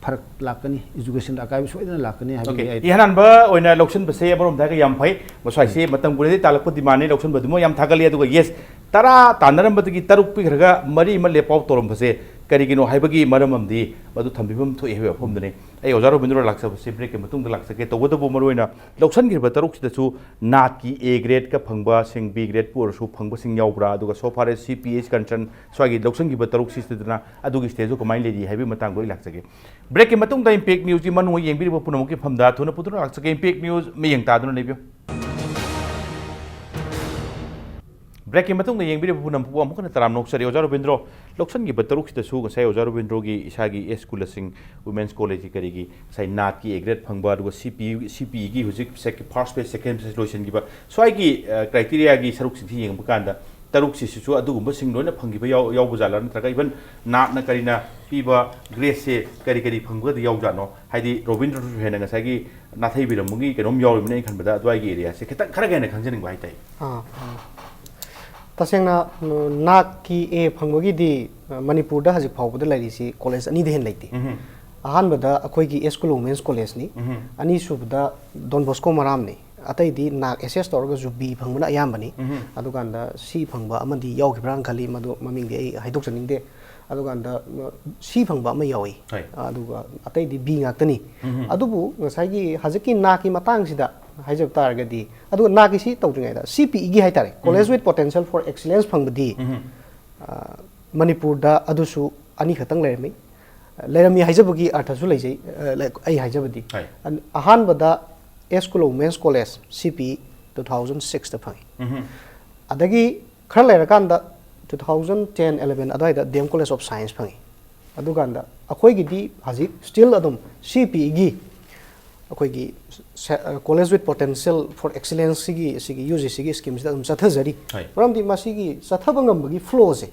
ꯐꯔꯛ ꯂꯥꯛꯀꯅꯤ, educationꯗ ꯑꯀꯥꯏꯕ ꯁꯣꯏꯗꯅ ꯂꯥꯛꯀꯅꯤ ꯍꯥꯏꯕꯒꯤ ꯑꯣꯀꯦ꯫ ꯑꯩ ꯏꯍꯥꯟ ꯍꯥꯟꯕ ꯑꯣꯏꯅ ꯂꯧꯁꯤꯟꯕꯁꯦ ꯑꯃꯔꯣꯝꯗ ꯍꯥꯏꯔꯒ ꯌꯥꯝ ꯐꯩ꯫ ꯃꯁ꯭ꯋꯥꯏꯁꯦ ꯃꯇꯝ ꯀꯨꯏꯅꯗꯒꯤ ꯇꯥꯜꯂꯛꯄ demandꯅꯤ, ꯂꯧꯁꯤꯟꯕꯗꯨꯃ ꯌꯥꯝ ꯊꯥꯒꯠꯂꯤ꯫ ꯑꯗꯨꯒ yes, ꯇꯔꯥ ꯇꯥꯟꯅꯔꯝꯕꯗꯒꯤ ꯇꯔꯨꯛ ꯄꯤꯈ꯭ꯔꯒ ꯃꯔꯤ ꯑꯃ left out ꯇꯧꯔꯝꯕꯁꯦ ꯀꯔꯤꯒꯤꯅꯣ ꯍꯥꯏꯕꯒꯤ ꯃꯔꯝ ꯑꯃꯗꯤ ꯃꯗꯨ ꯊꯝꯕꯤꯐꯝ ꯊꯣꯛꯏ ꯍꯥꯏꯕꯒꯤ ꯋꯥꯐꯝꯗꯨꯅꯤ꯫ ꯑꯩ ꯑꯣꯖꯥ ꯔꯣꯕꯤꯟꯗ꯭ꯔꯣ ꯂꯥꯛꯆꯕꯁꯤ breakꯀꯤ ꯃꯇꯨꯡꯗ ꯂꯥꯛꯆꯒꯦ꯫ ꯇꯧꯕꯇꯕꯨ ꯃꯔꯨꯑꯣꯏꯅ ꯂꯧꯁꯤꯟꯈꯤꯕ ꯇꯔꯨꯛꯁꯤꯗꯁꯨ NEETꯀꯤ A gradeꯀ ꯐꯪꯕꯁꯤꯡ, B gradeꯄꯨ ꯑꯣꯏꯔꯁꯨ ꯐꯪꯕꯁꯤꯡ ꯌꯥꯎꯕ꯭ꯔꯥ? ꯑꯗꯨꯒ so far as C P H concern, ꯁ꯭ꯋꯥꯏꯒꯤ ꯂꯧꯁꯤꯟꯈꯤꯕ ꯇꯔꯨꯛꯁꯤꯗꯅ ꯑꯗꯨꯒꯤ stageꯇꯨ ꯀꯃꯥꯏꯅ ꯂꯩꯔꯤ ꯍꯥꯏꯕꯒꯤ ꯃꯇꯥꯡꯗ ꯑꯩ ꯂꯥꯛꯆꯒꯦ꯫ Breakꯀꯤ ꯃꯇꯨꯡꯗ Impact Newsꯀꯤ ꯃꯅꯨꯡꯗ ꯌꯦꯡꯕꯤꯔꯤꯕ ꯄꯨꯝꯅꯃꯛꯀꯤ ꯃꯐꯝꯗ ꯊꯨꯅ ꯄꯨꯊꯣꯛꯇꯨꯅ ꯂꯥꯛꯆꯒꯦ꯫ Impact News ꯃꯤꯠꯌꯦꯡ ꯇꯥꯗꯨꯅ ꯂꯩꯕꯤꯌꯨ꯫ Breakꯀꯤ ꯃꯇꯨꯡꯗ ꯌꯦꯡꯕꯤꯔꯤꯕ ꯄꯨꯝꯅꯃꯛꯄꯨ ꯑꯃꯨꯛ ꯍꯟꯅ ꯇꯔꯥꯝꯅ ꯑꯣꯛꯆꯔꯤ꯫ ꯑꯣꯖꯥ ꯔꯣꯕꯤꯟꯗ꯭ꯔꯣ, ꯂꯧꯁꯤꯟꯈꯤꯕ ꯇꯔꯨꯛꯁꯤꯗꯁꯨ ꯉꯁꯥꯏ ꯑꯣꯖꯥ ꯔꯣꯕꯤꯟꯗ꯭ꯔꯣꯒꯤ ꯏꯁꯥꯒꯤ S schoolꯁꯤꯡ, Women's Collegeꯀꯤ ꯀꯔꯤꯒꯤ ꯉꯁꯥꯏ NEETꯀꯤ A grade ꯐꯪꯕ, ꯑꯗꯨꯒ C P, C P Eꯒꯤ ꯍꯧꯖꯤꯛ sec-, first phase, second phase ꯂꯣꯏꯁꯤꯟꯈꯤꯕ, ꯁ꯭ꯋꯥꯏꯒꯤ, ꯑ, criteriaꯒꯤ ꯁꯔꯨꯛꯁꯤꯡꯁꯤ ꯌꯦꯡꯕ ꯀꯥꯟꯗ ꯇꯔꯨꯛꯁꯤꯁꯨ ꯑꯗꯨꯒꯨꯝꯕꯁꯤꯡ ꯂꯣꯏꯅ ꯐꯪꯈꯤꯕ ꯌꯥꯎ-, ꯌꯥꯎꯕ ꯖꯥꯠꯂꯥ? ꯅꯠꯇ꯭ꯔꯒ even NEETꯅ ꯀꯔꯤꯅ ꯄꯤꯕ gradeꯁꯦ ꯀꯔꯤ ꯀꯔꯤ ꯐꯪꯕꯒꯗꯤ ꯌꯥꯎꯖꯥꯠꯅꯣ? ꯍꯥꯏꯗꯤ ꯔꯣꯕꯤꯟꯗ꯭ꯔꯣꯁꯨ ꯍꯦꯟꯅ ꯉꯁꯥꯏꯒꯤ ꯅꯥꯊꯩꯕꯤꯔꯝꯕꯒꯤ ꯀꯩꯅꯣꯝ ꯌꯥꯎꯔꯤꯕꯅꯤ ꯑꯩꯅ ꯈꯟꯕꯗ꯫ ꯑꯗꯨꯋꯥꯏꯒꯤ areaꯁꯦ ꯈꯤꯇꯪ ꯈꯔꯒ ꯍꯦꯟꯅ ꯈꯪꯖꯅꯤꯡꯕ ꯍꯥꯏꯇꯥꯔꯦ꯫ ꯑꯥ, ꯑꯥ꯫ ꯇꯁꯦꯡꯅ, ꯎꯝ, NEETꯀꯤ A ꯐꯪꯕꯒꯤꯗꯤ, ꯑ, ꯃꯅꯤꯄꯨꯔꯗ ꯍꯧꯖꯤꯛ ꯐꯥꯎꯕꯗ ꯂꯩꯔꯤꯁꯤ college ꯑꯅꯤꯗꯩ ꯍꯦꯟꯅ ꯂꯩꯇꯦ꯫ ꯎꯝꯍꯨꯝ꯫ ꯑꯍꯥꯟꯕꯗ ꯑꯩꯈꯣꯏꯒꯤ S School Women's Collegeꯅꯤ꯫ ꯎꯝꯍꯨꯝ꯫ ꯑꯅꯤꯁꯨꯕꯗ Don Bosco ꯃꯔꯥꯝꯅꯤ꯫ ꯑꯇꯩꯗꯤ NEET assess ꯇꯧꯔꯒꯁꯨ B ꯐꯪꯕꯅ ꯑꯌꯥꯝꯕꯅꯤ꯫ ꯎꯝꯍꯨꯝ꯫ ꯑꯗꯨꯀꯥꯟꯗ C ꯐꯪꯕ ꯑꯃꯗꯤ ꯌꯥꯎꯈꯤꯕ꯭ꯔꯥꯅ ꯈꯜꯂꯤ, ꯃꯗꯨ ꯃꯃꯤꯡꯗꯤ ꯑꯩ ꯍꯥꯏꯗꯣꯛꯆꯅꯤꯡꯗꯦ꯫ ꯑꯗꯨꯀꯥꯟꯗ, ꯎꯝ, C ꯐꯪꯕ ꯑꯃ ꯌꯥꯎꯏ꯫ ꯍꯣꯏ꯫ ꯑꯗꯨꯒ ꯑꯇꯩꯗꯤ B ꯉꯥꯛꯇꯅꯤ꯫ ꯎꯝꯍꯨꯝ꯫ ꯑꯗꯨꯕꯨ ꯉꯁꯥꯏꯒꯤ ꯍꯧꯖꯤꯛꯀꯤ NEETꯀꯤ ꯃꯇꯥꯡꯁꯤꯗ ꯍꯥꯏꯖꯕ ꯇꯥꯔꯒꯗꯤ, ꯑꯗꯨꯒ NEETꯀꯤ ꯁꯤ ꯇꯧꯗ꯭ꯔꯤꯉꯩꯗ C P Eꯒꯤ ꯍꯥꯏꯇꯥꯔꯦ, College mm-hmm. With Potential for Excellence ꯐꯪꯕꯗꯤ, ꯎꯝꯍꯨꯝ꯫ ꯑ, ꯃꯅꯤꯄꯨꯔꯗ ꯑꯗꯨꯁꯨ ꯑꯅꯤꯈꯛꯇꯪ ꯂꯩꯔꯝꯃꯤ꯫ ꯂꯩꯔꯝꯃꯤ ꯍꯥꯏꯖꯕꯒꯤ ꯑꯔꯊꯁꯨ ꯂꯩꯖꯩ, ꯑ, ꯂꯩ-, ꯑꯩ ꯍꯥꯏꯖꯕꯗꯤ꯫ ꯍꯣꯏ꯫ ꯑꯟ-, ꯑꯍꯥꯟꯕꯗ S School Women's College, C P E, two thousand sixꯇ ꯐꯪꯉꯤ꯫ ꯎꯝꯍꯨꯝ꯫ ꯑꯗꯒꯤ ꯈꯔ ꯂꯩꯔꯀꯥꯟꯗ two thousand ten eleven ꯑꯗꯨꯋꯥꯏꯗ D M College of Science ꯐꯪꯉꯤ꯫ ꯑꯗꯨꯀꯥꯟꯗ ꯑꯩꯈꯣꯏꯒꯤꯗꯤ ꯍꯧꯖꯤꯛ still ꯑꯗꯨꯝ C P Eꯒꯤ ꯑꯩꯈꯣꯏꯒꯤ ꯁꯦ-, ꯑ, College with Potential for Excellence ꯁꯤꯒꯤ, ꯁꯤꯒꯤ UGCꯒꯤ schemeꯁꯤꯗ ꯑꯗꯨꯝ ꯆꯠꯊꯖꯔꯤ꯫ ꯍꯣꯏ꯫ ꯃꯔꯝꯗꯤ ꯃꯁꯤꯒꯤ ꯆꯠꯊꯕ ꯉꯝꯕꯒꯤ flowꯁꯦ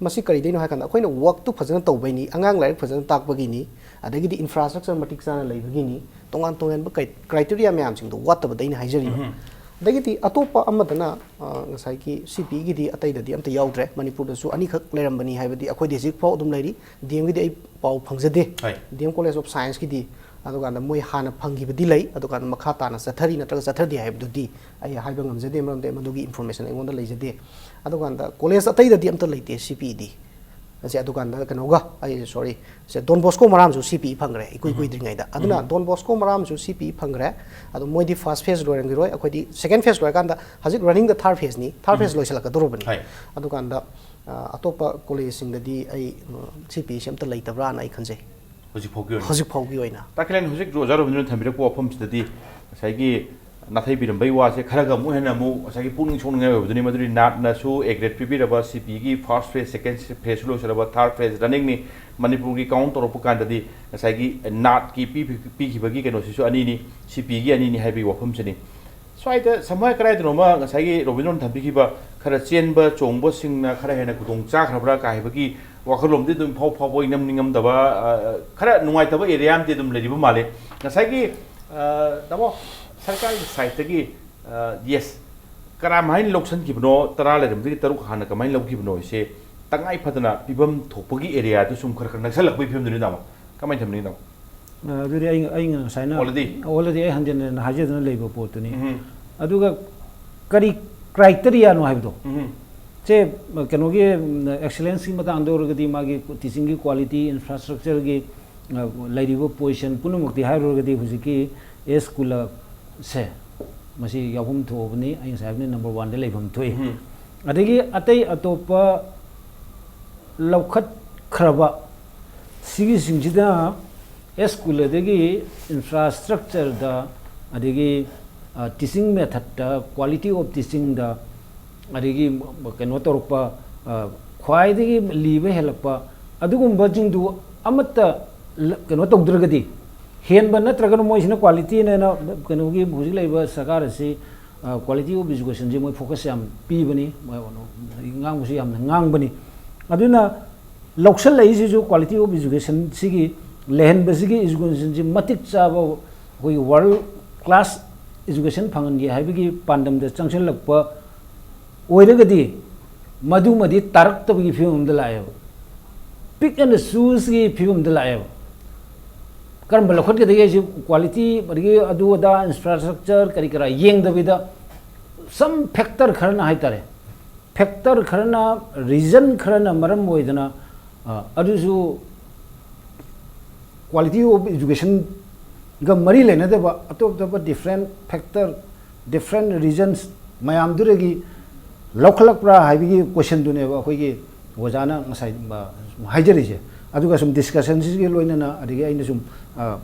ꯃꯁꯤ ꯀꯔꯤꯗꯩꯅꯣ ꯍꯥꯏ ꯀꯥꯟꯗ, ꯑꯩꯈꯣꯏꯅ ꯋꯥꯔꯛꯇꯨ ꯐꯖꯅ ꯇꯧꯕꯩꯅꯤ, ꯑꯉꯥꯡ ꯂꯥꯏꯔꯤꯛ ꯐꯖꯅ ꯇꯥꯛꯄꯒꯤꯅꯤ, ꯑꯗꯒꯤꯗꯤ ꯏꯟꯐ꯭ꯔꯥꯁ꯭ꯇ꯭ꯔꯛꯆꯔ ꯃꯇꯤꯛ ꯆꯥꯅ ꯂꯩꯕꯒꯤꯅꯤ, ꯇꯣꯉꯥꯟ ꯇꯣꯉꯥꯟꯕ ꯀ꯭ꯔꯥꯏ-, ꯀ꯭ꯔꯥꯏꯇꯦꯔꯤꯌꯥ ꯃꯌꯥꯝꯁꯤꯡꯗꯣ ꯋꯥꯠꯇꯕꯗꯩꯅ ꯍꯥꯏꯖꯔꯤꯕ꯫ ꯑꯗꯒꯤꯗꯤ ꯑꯇꯣꯞꯄ ꯑꯃꯗꯅ, ꯑ, ꯉꯁꯥꯏꯒꯤ ꯁꯤ ꯄꯤ ꯏꯒꯤꯗꯤ ꯑꯇꯩꯗꯗꯤ ꯑꯝꯇ ꯌꯥꯎꯗ꯭ꯔꯦ, ꯃꯅꯤꯄꯨꯔꯗꯁꯨ ꯑꯅꯤꯈꯛ ꯂꯩꯔꯝꯕꯅꯤ, ꯍꯥꯏꯕꯗꯤ ꯑꯩꯈꯣꯏꯗꯤ ꯍꯧꯖꯤꯛꯐꯥꯎ ꯑꯗꯨꯝ ꯂꯩꯔꯤ꯫ ꯗꯤ ꯑꯦꯝꯒꯤꯗꯤ ꯑꯩ ꯄꯥꯎ ꯐꯪꯖꯗꯦ꯫ ꯍꯣꯏ꯫ ꯗꯤ ꯑꯦꯝ ꯀꯣꯂꯦꯖ ꯑꯣꯐ ꯁꯥꯏꯟꯁꯀꯤꯗꯤ, ꯑꯗꯨꯀꯥꯟꯗ ꯃꯣꯏ ꯍꯥꯟꯅ ꯐꯪꯈꯤꯕꯗꯤ ꯂꯩ, ꯑꯗꯨꯀꯥꯟꯗ ꯃꯈꯥ ꯇꯥꯅ ꯆꯠꯊꯔꯤ ꯅꯠꯇ꯭ꯔꯒ ꯆꯠꯊꯗꯦ ꯍꯥꯏꯕꯗꯨꯗꯤ ꯑꯩ ꯍꯥꯏꯕ ꯉꯝꯖꯗꯦ, ꯃꯔꯝꯗꯤ ꯃꯗꯨꯒꯤ ꯏꯟꯐꯣꯔꯃꯦꯁꯟ ꯑꯩꯉꯣꯟꯗ ꯂꯩꯖꯗꯦ꯫ ꯑꯗꯨꯀꯥꯟꯗ ꯀꯣꯂꯦꯖ ꯑꯇꯩꯗꯗꯤ ꯑꯝꯇ ꯂꯩꯇꯦ ꯁꯤ ꯄꯤ ꯏꯗꯤ꯫ ꯑꯁꯦ ꯑꯗꯨꯀꯥꯟꯗ ꯀꯩꯅꯣꯒ, ꯑꯩ ꯁꯣꯔꯤ, ꯁꯦ ꯗꯣꯟ ꯕꯣꯁꯀꯣ ꯃꯔꯥꯝꯁꯨ ꯁꯤ ꯄꯤ ꯏ ꯐꯪꯈ꯭ꯔꯦ ꯏꯀꯨꯏ ꯎꯝ꯫ ꯀꯨꯏꯗ꯭ꯔꯤꯉꯩꯗ꯫ ꯑꯗꯨꯅ ꯎꯝ꯫ ꯗꯣꯟ ꯕꯣꯁꯀꯣ ꯃꯔꯥꯝꯁꯨ ꯁꯤ ꯄꯤ ꯏ ꯐꯪꯈ꯭ꯔꯦ꯫ ꯑꯗꯣ ꯃꯣꯏꯗꯤ ꯐꯥꯔꯁ ꯐꯦꯁ ꯂꯣꯏꯔꯝꯈꯤꯔꯣꯏ, ꯑꯩꯈꯣꯏꯗꯤ ꯁꯦꯀꯦꯟ ꯐꯦꯁ ꯂꯣꯏꯔꯀꯥꯟꯗ ꯍꯧꯖꯤꯛ ꯔꯟꯅꯤꯡꯗ ꯊꯥꯔꯠ ꯐꯦꯁꯅꯤ, ꯊꯥꯔꯠ ꯐꯦꯁ ꯎꯝ꯫ ꯂꯣꯏꯁꯤꯜꯂꯛꯀꯗꯧꯔꯕꯅꯤ꯫ ꯍꯣꯏ꯫ ꯑꯗꯨꯀꯥꯟꯗ, ꯑ, ꯑꯇꯣꯞꯄ ꯀꯣꯂꯦꯖꯁꯤꯡꯗꯗꯤ ꯑꯩ, ꯑ, ꯁꯤ ꯄꯤ ꯏꯁꯦ ꯑꯝꯇ ꯂꯩꯇꯕ꯭ꯔꯥꯅ ꯑꯩ ꯈꯟꯖꯩ꯫ ꯍꯧꯖꯤꯛ ꯐꯥꯎꯒꯤ ꯑꯣꯏꯅ? ꯍꯧꯖꯤꯛ ꯐꯥꯎꯒꯤ ꯑꯣꯏꯅ꯫ ꯇꯥꯈꯤꯂꯦꯟ, ꯍꯧꯖꯤꯛ ꯑꯣꯖꯥ ꯔꯣꯕꯤꯟꯗ꯭ꯔꯣꯅ ꯊꯝꯕꯤꯔꯛꯄ ꯋꯥꯐꯝꯁꯤꯗꯗꯤ ꯉꯁꯥꯏꯒꯤ ꯅꯥꯊꯩꯕꯤꯔꯝꯕꯩ ꯋꯥꯁꯦ ꯈꯔꯒ ꯑꯃꯨꯛ ꯍꯦꯟꯅ ꯑꯃꯨꯛ ꯉꯁꯥꯏꯒꯤ ꯄꯨꯛꯅꯤꯡ ꯁꯣꯛꯅꯤꯡꯉꯥꯏ ꯑꯣꯏꯕꯗꯨꯅꯤ꯫ ꯃꯗꯨꯗꯤ ꯅꯥꯠꯅꯁꯨ ꯑꯦ ꯒ꯭ꯔꯦꯗ ꯄꯤꯕꯤꯔꯕ ꯁꯤ ꯄꯤ ꯏꯒꯤ ꯐꯥꯔꯁ ꯐꯦꯁ, ꯁꯦꯀꯦꯟ ꯐꯦꯁꯁꯨ ꯂꯣꯏꯁꯤꯜꯂꯕ, ꯊꯥꯔꯠ ꯐꯦꯁ ꯔꯟꯅꯤꯡꯅꯤ꯫ ꯃꯅꯤꯄꯨꯔꯒꯤ ꯀꯥꯎꯟ ꯇꯧꯔꯛꯄ ꯀꯥꯟꯗꯗꯤ ꯉꯁꯥꯏꯒꯤ ꯅꯥꯠꯀꯤ ꯄꯤ-, ꯄꯤꯈꯤꯕꯒꯤ ꯀꯩꯅꯣꯁꯤꯁꯨ ꯑꯅꯤꯅꯤ, ꯁꯤ ꯄꯤ ꯏꯒꯤ ꯑꯅꯤꯅꯤ ꯍꯥꯏꯕꯒꯤ ꯋꯥꯐꯝꯁꯤꯅꯤ꯫ ꯁ꯭ꯋꯥꯏꯗ ꯁꯝꯍꯥꯏ ꯀꯗꯥꯏꯗꯅꯣꯃ ꯉꯁꯥꯏꯒꯤ ꯔꯣꯕꯤꯟꯗ꯭ꯔꯣꯅ ꯊꯝꯕꯤꯈꯤꯕ ꯈꯔ ꯆꯦꯟꯕ ꯆꯣꯡꯕꯁꯤꯡꯅ ꯈꯔ ꯍꯦꯟꯅ ꯈꯨꯗꯣꯡ ꯆꯥꯈ꯭ꯔꯕ꯭ꯔꯥ ꯀꯥꯏ ꯍꯥꯏꯕꯒꯤ ꯋꯥꯈꯜꯂꯣꯟꯗꯤ ꯑꯗꯨꯝ ꯏꯐꯥꯎ ꯐꯥꯎꯕ ꯏꯅꯝ ꯅꯤꯡꯉꯝꯗꯕ, ꯑ, ꯈꯔ ꯅꯨꯡꯉꯥꯏꯇꯕ ꯑꯦꯔꯤꯌꯥ ꯑꯃꯗꯤ ꯑꯗꯨꯝ ꯂꯩꯔꯤꯕ ꯃꯥꯜꯂꯤ꯫ ꯉꯁꯥꯏꯒꯤ, ꯑ, ꯇꯥꯃꯣ, ꯁꯔꯀꯥꯔꯒꯤ ꯁꯥꯏꯠꯇꯒꯤ, ꯑ, ꯌꯦꯁ, ꯀꯔꯝꯍꯥꯏꯅ ꯂꯧꯁꯤꯟꯈꯤꯕꯅꯣ, ꯇꯔꯥ ꯂꯩꯔꯝꯕꯗꯒꯤ ꯇꯔꯨꯛ ꯍꯥꯟꯅ ꯀꯃꯥꯏꯅ ꯂꯧꯈꯤꯕꯅꯣ ꯍꯥꯏꯁꯦ ꯇꯉꯥꯏ ꯐꯗꯅ ꯄꯤꯐꯝ ꯊꯣꯛꯄꯒꯤ ꯑꯦꯔꯤꯌꯥꯗꯨ ꯁꯨꯝ ꯈꯔ ꯈꯔ ꯅꯛꯁꯜꯂꯛꯄꯒꯤ ꯐꯤꯕꯝꯗꯨꯅꯤ, ꯇꯥꯃꯣ꯫ ꯀꯃꯥꯏꯅ ꯊꯝꯅꯤꯡꯉꯤ, ꯇꯥꯃꯣ? ꯑ, ꯑꯗꯨꯗꯤ ꯑꯩ, ꯑꯩ ꯉꯁꯥꯏꯅ already? Already ꯑꯩ ꯍꯟꯖꯤꯟ ꯍꯟꯖꯤꯟ ꯍꯥꯏꯖꯗꯨꯅ ꯂꯩꯕ ꯄꯣꯠꯇꯨꯅꯤ꯫ ꯎꯝ꯫ ꯑꯗꯨꯒ ꯀꯔꯤ ꯀ꯭ꯔꯥꯏꯇꯦꯔꯤꯌꯥꯅꯣ ꯍꯥꯏꯕꯗꯣ? ꯎꯝ꯫ ꯁꯦ, ꯀꯩꯅꯣꯒꯤ, ꯎꯝ, ꯑꯦꯛꯁꯦꯂꯦꯟꯁꯀꯤ ꯃꯇꯥꯡꯗ ꯑꯣꯏꯔꯒꯗꯤ ꯃꯥꯒꯤ ꯇꯤꯆꯤꯡꯒꯤ ꯀ꯭ꯋꯥꯂꯤꯇꯤ, ꯏꯟꯐ꯭ꯔꯥꯁ꯭ꯇ꯭ꯔꯛꯆꯔꯒꯤ, ꯑ, ꯂꯩꯔꯤꯕ ꯄꯣꯖꯤꯁꯟ ꯄꯨꯝꯅꯃꯛꯇꯤ ꯍꯥꯏꯔꯨꯔꯒꯗꯤ ꯍꯧꯖꯤꯛꯀꯤ ꯑꯦꯁ ꯁ꯭ꯀꯨꯜꯁꯦ ꯃꯁꯤ ꯌꯥꯎꯐꯝ ꯊꯣꯛꯑꯕꯅꯤ꯫ ꯑꯩ ꯉꯁꯥꯏ ꯍꯥꯏꯕꯅꯤ, ꯅꯝꯕꯔ ꯋꯥꯟꯗ ꯂꯩꯐꯝ ꯊꯣꯛꯏ꯫ ꯎꯝ꯫ ꯑꯗꯒꯤ ꯑꯇꯩ ꯑꯇꯣꯞꯄ ꯂꯧꯈꯠꯈ꯭ꯔꯕ ꯁꯤꯒꯤꯁꯤꯡꯁꯤꯗ ꯑꯦꯁ ꯁ꯭ꯀꯨꯜ ꯑꯗꯒꯤ ꯏꯟꯐ꯭ꯔꯥꯁ꯭ꯇ꯭ꯔꯛꯆꯔꯗ, ꯑꯗꯒꯤ, ꯑ, ꯇꯤꯆꯤꯡ ꯃꯦꯊꯠꯇ, ꯀ꯭ꯋꯥꯂꯤꯇꯤ ꯑꯣꯐ ꯇꯤꯆꯤꯡꯗ, ꯑꯗꯒꯤ ꯀꯩꯅꯣ ꯇꯧꯔꯛꯄ, ꯑ, ꯈ꯭ꯋꯥꯏꯗꯒꯤ ꯂꯤꯕ ꯍꯦꯜꯂꯛꯄ ꯑꯗꯨꯒꯨꯝꯕꯁꯤꯡꯗꯨ ꯑꯃꯠꯇ ꯂ-, ꯀꯩꯅꯣ ꯇꯧꯗ꯭ꯔꯒꯗꯤ, ꯍꯦꯟꯕ ꯅꯠꯇ꯭ꯔꯒꯅ ꯃꯣꯏꯁꯤꯅ ꯀ꯭ꯋꯥꯂꯤꯇꯤꯅꯦꯅ ꯀꯩꯅꯣꯒꯤ ꯍꯧꯖꯤꯛ ꯂꯩꯔꯤꯕ ꯁꯔꯀꯥꯔ ꯑꯁꯤ, ꯑ, ꯀ꯭ꯋꯥꯂꯤꯇꯤ ꯑꯣꯐ ꯏꯖꯨꯀꯦꯁꯟꯁꯦ ꯃꯣꯏ ꯐꯣꯀꯁ ꯌꯥꯝ ꯄꯤꯕꯅꯤ, ꯃꯣꯏ ꯉꯥꯡꯕꯁꯨ ꯌꯥꯝꯅ ꯉꯥꯡꯕꯅꯤ꯫ ꯑꯗꯨꯅ ꯂꯧꯁꯜꯂꯛꯏꯁꯤꯁꯨ quality of education ꯁꯤꯒꯤ ꯂꯩꯍꯟꯕꯁꯤꯒꯤ education ꯁꯤ ꯃꯇꯤꯛ ꯆꯥꯕ ꯑꯩꯈꯣꯏꯒꯤ world class education ꯐꯪꯍꯟꯒꯦ ꯍꯥꯏꯕꯒꯤ ꯄꯥꯟꯗꯝꯗ ꯆꯪꯁꯤꯜꯂꯛꯄ ꯑꯣꯏꯔꯒꯗꯤ ꯃꯗꯨꯃꯗꯤ ꯇꯥꯔꯛꯇꯕꯒꯤ ꯐꯤꯕꯝ ꯑꯃꯗ ꯂꯥꯛꯑꯦꯕ꯫ Pick and choose ꯀꯤ ꯐꯤꯕꯝꯗ ꯂꯥꯛꯑꯦꯕ꯫ ꯀꯔꯝꯕ ꯂꯧꯈꯠꯀꯗꯒꯦ ꯍꯥꯏꯁꯤ quality, ꯑꯗꯒꯤ ꯑꯗꯨ ꯑꯗꯥ infrastructure ꯀꯔꯤ ꯀꯔꯥ ꯌꯦꯡꯗꯕꯤꯗ some factor ꯈꯔꯅ ꯍꯥꯏꯇꯥꯔꯦ, factor ꯈꯔꯅ, reason ꯈꯔꯅ ꯃꯔꯝ ꯑꯣꯏꯗꯅ, ꯑ, ꯑꯗꯨꯁꯨ quality of education ꯒ ꯃꯔꯤ ꯂꯩꯅꯗꯕ ꯑꯇꯣꯞ ꯑꯇꯣꯞꯄ different factor, different reasons ꯃꯌꯥꯝꯗꯨꯗꯒꯤ ꯂꯧꯈꯠꯂꯛꯄ꯭ꯔꯥ ꯍꯥꯏꯕꯒꯤ question ꯗꯨꯅꯦꯕ ꯑꯩꯈꯣꯏꯒꯤ ꯑꯣꯖꯥꯅ ꯉꯁꯥꯏ, ꯑ, ꯍꯥꯏꯖꯔꯤꯁꯦ꯫ ꯑꯗꯨꯒ ꯁꯨꯝ discussion ꯁꯤꯒꯤ ꯂꯣꯏꯅꯅ, ꯑꯗꯒꯤ ꯑꯩꯅ ꯁꯨꯝ, ꯑ,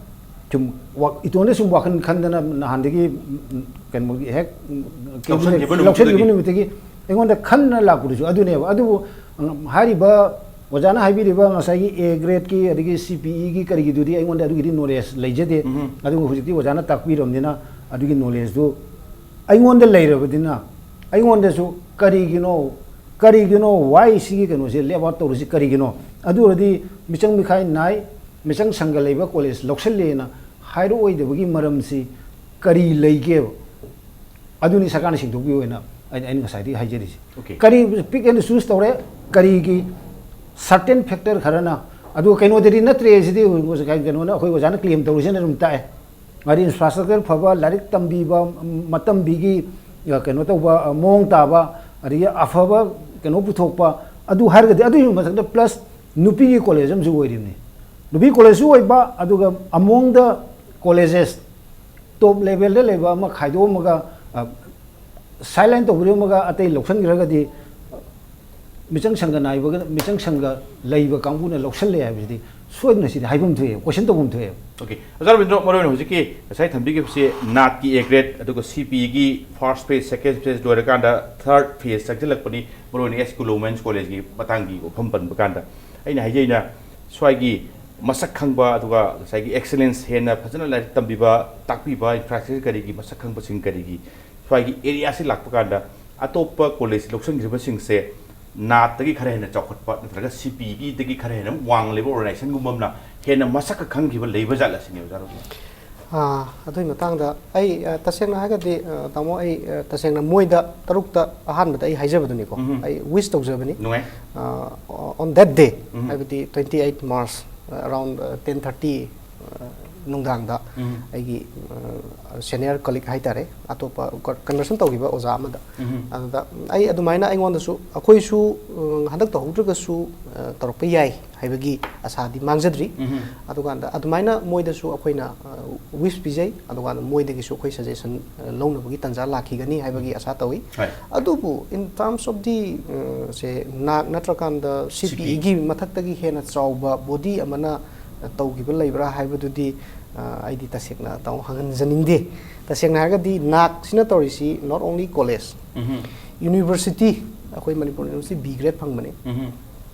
ꯁꯨꯝ ꯋꯥ-, ꯏꯇꯣꯝꯗ ꯁꯨꯝ ꯋꯥꯈꯜ ꯈꯟꯗꯅ ꯅꯍꯥꯟꯗꯒꯤ, ꯎꯝ, ꯀꯩꯅꯣꯒꯤ ꯍꯦꯛ, ꯎꯝ, ꯂꯧꯁꯟꯈꯤꯕ ꯂꯧꯁꯟꯈꯤꯕ ꯅꯨꯃꯤꯠꯇꯒꯤ꯫ ꯅꯨꯃꯤꯠꯇꯒꯤ ꯑꯩꯉꯣꯟꯗ ꯈꯟꯅ ꯂꯥꯛꯄꯗꯨꯁꯨ ꯑꯗꯨꯅꯦꯕ꯫ ꯑꯗꯨꯕꯨ, ꯎꯝ, ꯍꯥꯏꯔꯤꯕ ꯑꯣꯖꯥꯅ ꯍꯥꯏꯕꯤꯔꯤꯕ ꯉꯁꯥꯏꯒꯤ A grade ꯀꯤ ꯑꯗꯒꯤ C P E ꯒꯤ ꯀꯔꯤꯒꯤꯗꯨꯗꯤ ꯑꯩꯉꯣꯟꯗ ꯑꯗꯨꯒꯤꯗꯤ knowledge ꯂꯩꯖꯗꯦ꯫ ꯎꯝ꯫ ꯑꯗꯨꯕꯨ ꯍꯧꯖꯤꯛꯇꯤ ꯑꯣꯖꯥꯅ ꯇꯥꯛꯄꯤꯔꯕꯅꯤꯅ ꯑꯗꯨꯒꯤ knowledge ꯗꯨ ꯑꯩꯉꯣꯟꯗ ꯂꯩꯔꯕꯅꯤꯅ ꯑꯩꯉꯣꯟꯗꯁꯨ ꯀꯔꯤꯒꯤꯅꯣ, ꯀꯔꯤꯒꯤꯅꯣ, why ꯁꯤꯒꯤ ꯀꯩꯅꯣꯁꯦ leave out ꯇꯧꯔꯤꯁꯤ ꯀꯔꯤꯒꯤꯅꯣ? ꯑꯗꯨ ꯑꯣꯏꯔꯗꯤ ꯃꯤꯆꯪ ꯃꯤꯈꯥꯏ ꯅꯥꯏ, ꯃꯤꯆꯪ ꯁꯪꯒ ꯂꯩꯕ college ꯂꯧꯁꯜꯂꯦꯅ ꯍꯥꯏꯔꯛꯑꯣꯏꯗꯕꯒꯤ ꯃꯔꯝꯁꯤ ꯀꯔꯤ ꯂꯩꯒꯦꯕ? ꯑꯗꯨꯅꯤ ꯁꯔꯀꯥꯔꯅ ꯁꯦꯡꯗꯣꯛꯄꯤꯌꯨ ꯍꯥꯏꯅ ꯑꯩꯅ, ꯑꯩꯅ ꯉꯁꯥꯏꯗꯒꯤ ꯍꯥꯏꯖꯔꯤꯁꯦ꯫ Okay꯫ ꯀꯔꯤ pick and choose ꯇꯧꯔꯦ? ꯀꯔꯤꯒꯤ certain factor ꯈꯔꯅ, ꯑꯗꯨꯒ ꯀꯩꯅꯣꯗꯗꯤ ꯅꯠꯇ꯭ꯔꯦ ꯁꯤꯗꯤ, ꯀꯩꯅꯣꯅ, ꯑꯩꯈꯣꯏ ꯑꯣꯖꯥꯅ claim ꯇꯧꯔꯤꯁꯤꯅ ꯑꯗꯨꯝ ꯇꯥꯛꯑꯦ꯫ ꯍꯥꯏꯗꯤ infrastructure ꯐꯕ, ꯂꯥꯏꯔꯤꯛ ꯇꯝꯕꯤꯕ, ꯃꯇꯝꯕꯤꯒꯤ, ꯑ, ꯀꯩꯅꯣ ꯇꯧꯕ, ꯑ, ꯃꯑꯣꯡ ꯇꯥꯕ, ꯑꯗꯒꯤ ꯑꯐꯕ ꯀꯩꯅꯣ ꯄꯨꯊꯣꯛꯄ, ꯑꯗꯨ ꯍꯥꯏꯔꯒꯗꯤ ꯑꯗꯨꯒꯤ ꯃꯊꯛꯇ plus ꯅꯨꯄꯤꯒꯤ college ꯑꯃꯁꯨ ꯑꯣꯏꯔꯤꯕꯅꯤ꯫ ꯅꯨꯄꯤ college ꯁꯨ ꯑꯣꯏꯕ, ꯑꯗꯨꯒ ꯑꯃꯣꯡꯗ colleges top level ꯗ ꯂꯩꯕ ꯑꯃ ꯈꯥꯏꯗꯣꯛꯑꯝꯃꯒ, ꯑ, sideline ꯇꯧꯕꯤꯔꯝꯃꯒ ꯑꯇꯩ ꯂꯧꯁꯤꯟꯈ꯭ꯔꯒꯗꯤ ꯃꯤꯆꯪ ꯁꯪꯒ ꯅꯥꯏꯕꯒ, ꯃꯤꯆꯪ ꯁꯪꯒ ꯂꯩꯕ ꯀꯥꯡꯕꯨꯅ ꯂꯧꯁꯜꯂꯦ ꯍꯥꯏꯕꯁꯤꯗꯤ ꯁꯣꯏꯗꯅ ꯁꯤꯗꯤ ꯍꯥꯏꯐꯝ ꯊꯣꯛꯑꯦ, question ꯇꯧꯐꯝ ꯊꯣꯛꯑꯦ꯫ Okay꯫ ꯑꯣꯖꯥ ꯔꯕꯤꯟꯗ꯭ꯔꯣ, ꯃꯔꯨꯑꯣꯏꯅ ꯍꯧꯖꯤꯛꯀꯤ ꯉꯁꯥꯏ ꯊꯝꯕꯤꯈꯤꯕꯁꯤ NEET ꯀꯤ A grade, ꯑꯗꯨꯒ C P E ꯒꯤ first phase, second phase ꯂꯣꯏꯔꯀꯥꯟꯗ third phase ꯆꯪꯁꯤꯜꯂꯛꯄꯅꯤ, ꯃꯔꯨꯑꯣꯏꯅ S K Government College ꯀꯤ ꯃꯇꯥꯡꯒꯤ ꯋꯥꯐꯝ ꯄꯟꯕ ꯀꯥꯟꯗ꯫ ꯑꯩꯅ ꯍꯥꯏꯖꯩꯅ, ꯁ꯭ꯋꯥꯏꯒꯤ ꯃꯁꯛ ꯈꯪꯕ, ꯑꯗꯨꯒ ꯉꯁꯥꯏꯒꯤ excellence, ꯍꯦꯟꯅ ꯐꯖꯅ ꯂꯥꯏꯔꯤꯛ ꯇꯝꯕꯤꯕ, ꯇꯥꯛꯄꯤꯕ, infrastructure ꯀꯔꯤꯒꯤ ꯃꯁꯛ ꯈꯪꯕꯁꯤꯡ ꯀꯔꯤꯒꯤ ꯁ꯭ꯋꯥꯏꯒꯤ area ꯁꯤ ꯂꯥꯛꯄ ꯀꯥꯟꯗ ꯑꯇꯣꯞꯄ college ꯂꯧꯁꯤꯟꯈꯤꯕꯁꯤꯡꯁꯦ ꯅꯥꯠꯇꯒꯤ ꯈꯔ ꯍꯦꯟꯅ ꯆꯥꯎꯈꯠꯄ ꯅꯠꯇ꯭ꯔꯒ ꯁꯤ ꯄꯤ ꯏꯒꯤꯗꯒꯤ ꯈꯔ ꯍꯦꯟꯅ ꯋꯥꯡ ꯂꯩꯕ ꯑꯣꯔꯒꯅꯥꯏꯖꯦꯁꯟꯒꯨꯝꯕ ꯑꯃꯅ ꯍꯦꯟꯅ ꯃꯁꯛꯀ ꯈꯪꯈꯤꯕ ꯂꯩꯕ ꯖꯥꯠꯂ ꯁꯤꯅꯦ ꯑꯣꯖꯥ ꯔꯣꯕꯤꯟ? ꯑꯥ, ꯑꯗꯨꯒꯤ ꯃꯇꯥꯡꯗ ꯑꯩ, ꯑ, ꯇꯁꯦꯡꯅ ꯍꯥꯏꯔꯒꯗꯤ, ꯑ, ꯇꯥꯃꯣ, ꯑꯩ, ꯑ, ꯇꯁꯦꯡꯅ ꯃꯣꯏꯗ ꯇꯔꯨꯛꯇ ꯑꯍꯥꯟꯕꯗ ꯑꯩ ꯍꯥꯏꯖꯕꯗꯨꯅꯤꯀꯣ, ꯎꯝ꯫ ꯑꯩ ꯋꯤꯁ ꯇꯧꯖꯕꯅꯤ꯫ ꯅꯨꯡꯉꯥꯏ꯫ ꯑ, on that day, ꯎꯝ꯫ ꯍꯥꯏꯕꯗꯤ twenty eight March, around, ꯑ, ten thirty, ꯑ, ꯅꯨꯡꯗꯥꯡꯗ ꯎꯝ꯫ ꯑꯩꯒꯤ, ꯑ, ꯁꯦꯅꯤꯌꯔ ꯀꯂꯤꯛ ꯍꯥꯏꯇꯥꯔꯦ, ꯑꯇꯣꯞꯄ ꯀꯟ-, ꯀꯟꯚꯔꯁꯟ ꯇꯧꯈꯤꯕ ꯑꯣꯖꯥ ꯑꯃꯗ꯫ ꯎꯝ꯫ ꯑꯗꯨꯗ ꯑꯩ ꯑꯗꯨꯃꯥꯏꯅ ꯑꯩꯉꯣꯟꯗꯁꯨ, ꯑꯩꯈꯣꯏꯁꯨ, ꯑ, ꯍꯟꯗꯛ ꯇꯧꯍꯧꯗ꯭ꯔꯒꯁꯨ, ꯑ, ꯇꯧꯔꯛꯄ ꯌꯥꯏ ꯍꯥꯏꯕꯒꯤ ꯑꯁꯥꯗꯤ ꯃꯥꯡꯖꯗ꯭ꯔꯤ꯫ ꯎꯝ꯫ ꯑꯗꯨꯀꯥꯟꯗ ꯑꯗꯨꯃꯥꯏꯅ ꯃꯣꯏꯗꯁꯨ ꯑꯩꯈꯣꯏꯅ, ꯑ, ꯋꯤꯁ ꯄꯤꯖꯩ, ꯑꯗꯨꯀꯥꯟꯗ ꯃꯣꯏꯗꯒꯤꯁꯨ ꯑꯩꯈꯣꯏ ꯁꯖꯦꯁꯟ, ꯑ, ꯂꯧꯅꯕꯒꯤ ꯇꯥꯟꯖꯥ ꯂꯥꯛꯈꯤꯒꯅꯤ ꯍꯥꯏꯕꯒꯤ ꯑꯁꯥ ꯇꯧꯏ꯫ ꯍꯣꯏ꯫ ꯑꯗꯨꯕꯨ in terms of the, ꯑ, ꯁꯦ, ꯅꯥꯛ ꯅꯠꯇ꯭ꯔꯀꯥꯟꯗ ꯁꯤ ꯄꯤ ꯏꯒꯤ ꯃꯊꯛꯇꯒꯤ ꯍꯦꯟꯅ ꯆꯥꯎꯕ ꯕꯣꯗꯤ ꯑꯃꯅ, ꯑ, ꯇꯧꯈꯤꯕ ꯂꯩꯕ꯭ꯔꯥ ꯍꯥꯏꯕꯗꯨꯗꯤ, ꯑ, ꯑꯩꯗꯤ ꯇꯁꯦꯡꯅ ꯇꯥꯃꯣ ꯍꯪꯍꯟꯖꯅꯤꯡꯗꯦ꯫ ꯇꯁꯦꯡꯅ ꯍꯥꯏꯔꯒꯗꯤ ꯅꯥꯛꯁꯤꯅ ꯇꯧꯔꯤꯁꯤ not only college, um. university, ꯑꯩꯈꯣꯏ ꯃꯅꯤꯄꯨꯔ university B grade ꯐꯪꯕꯅꯤ꯫ ꯎꯝ꯫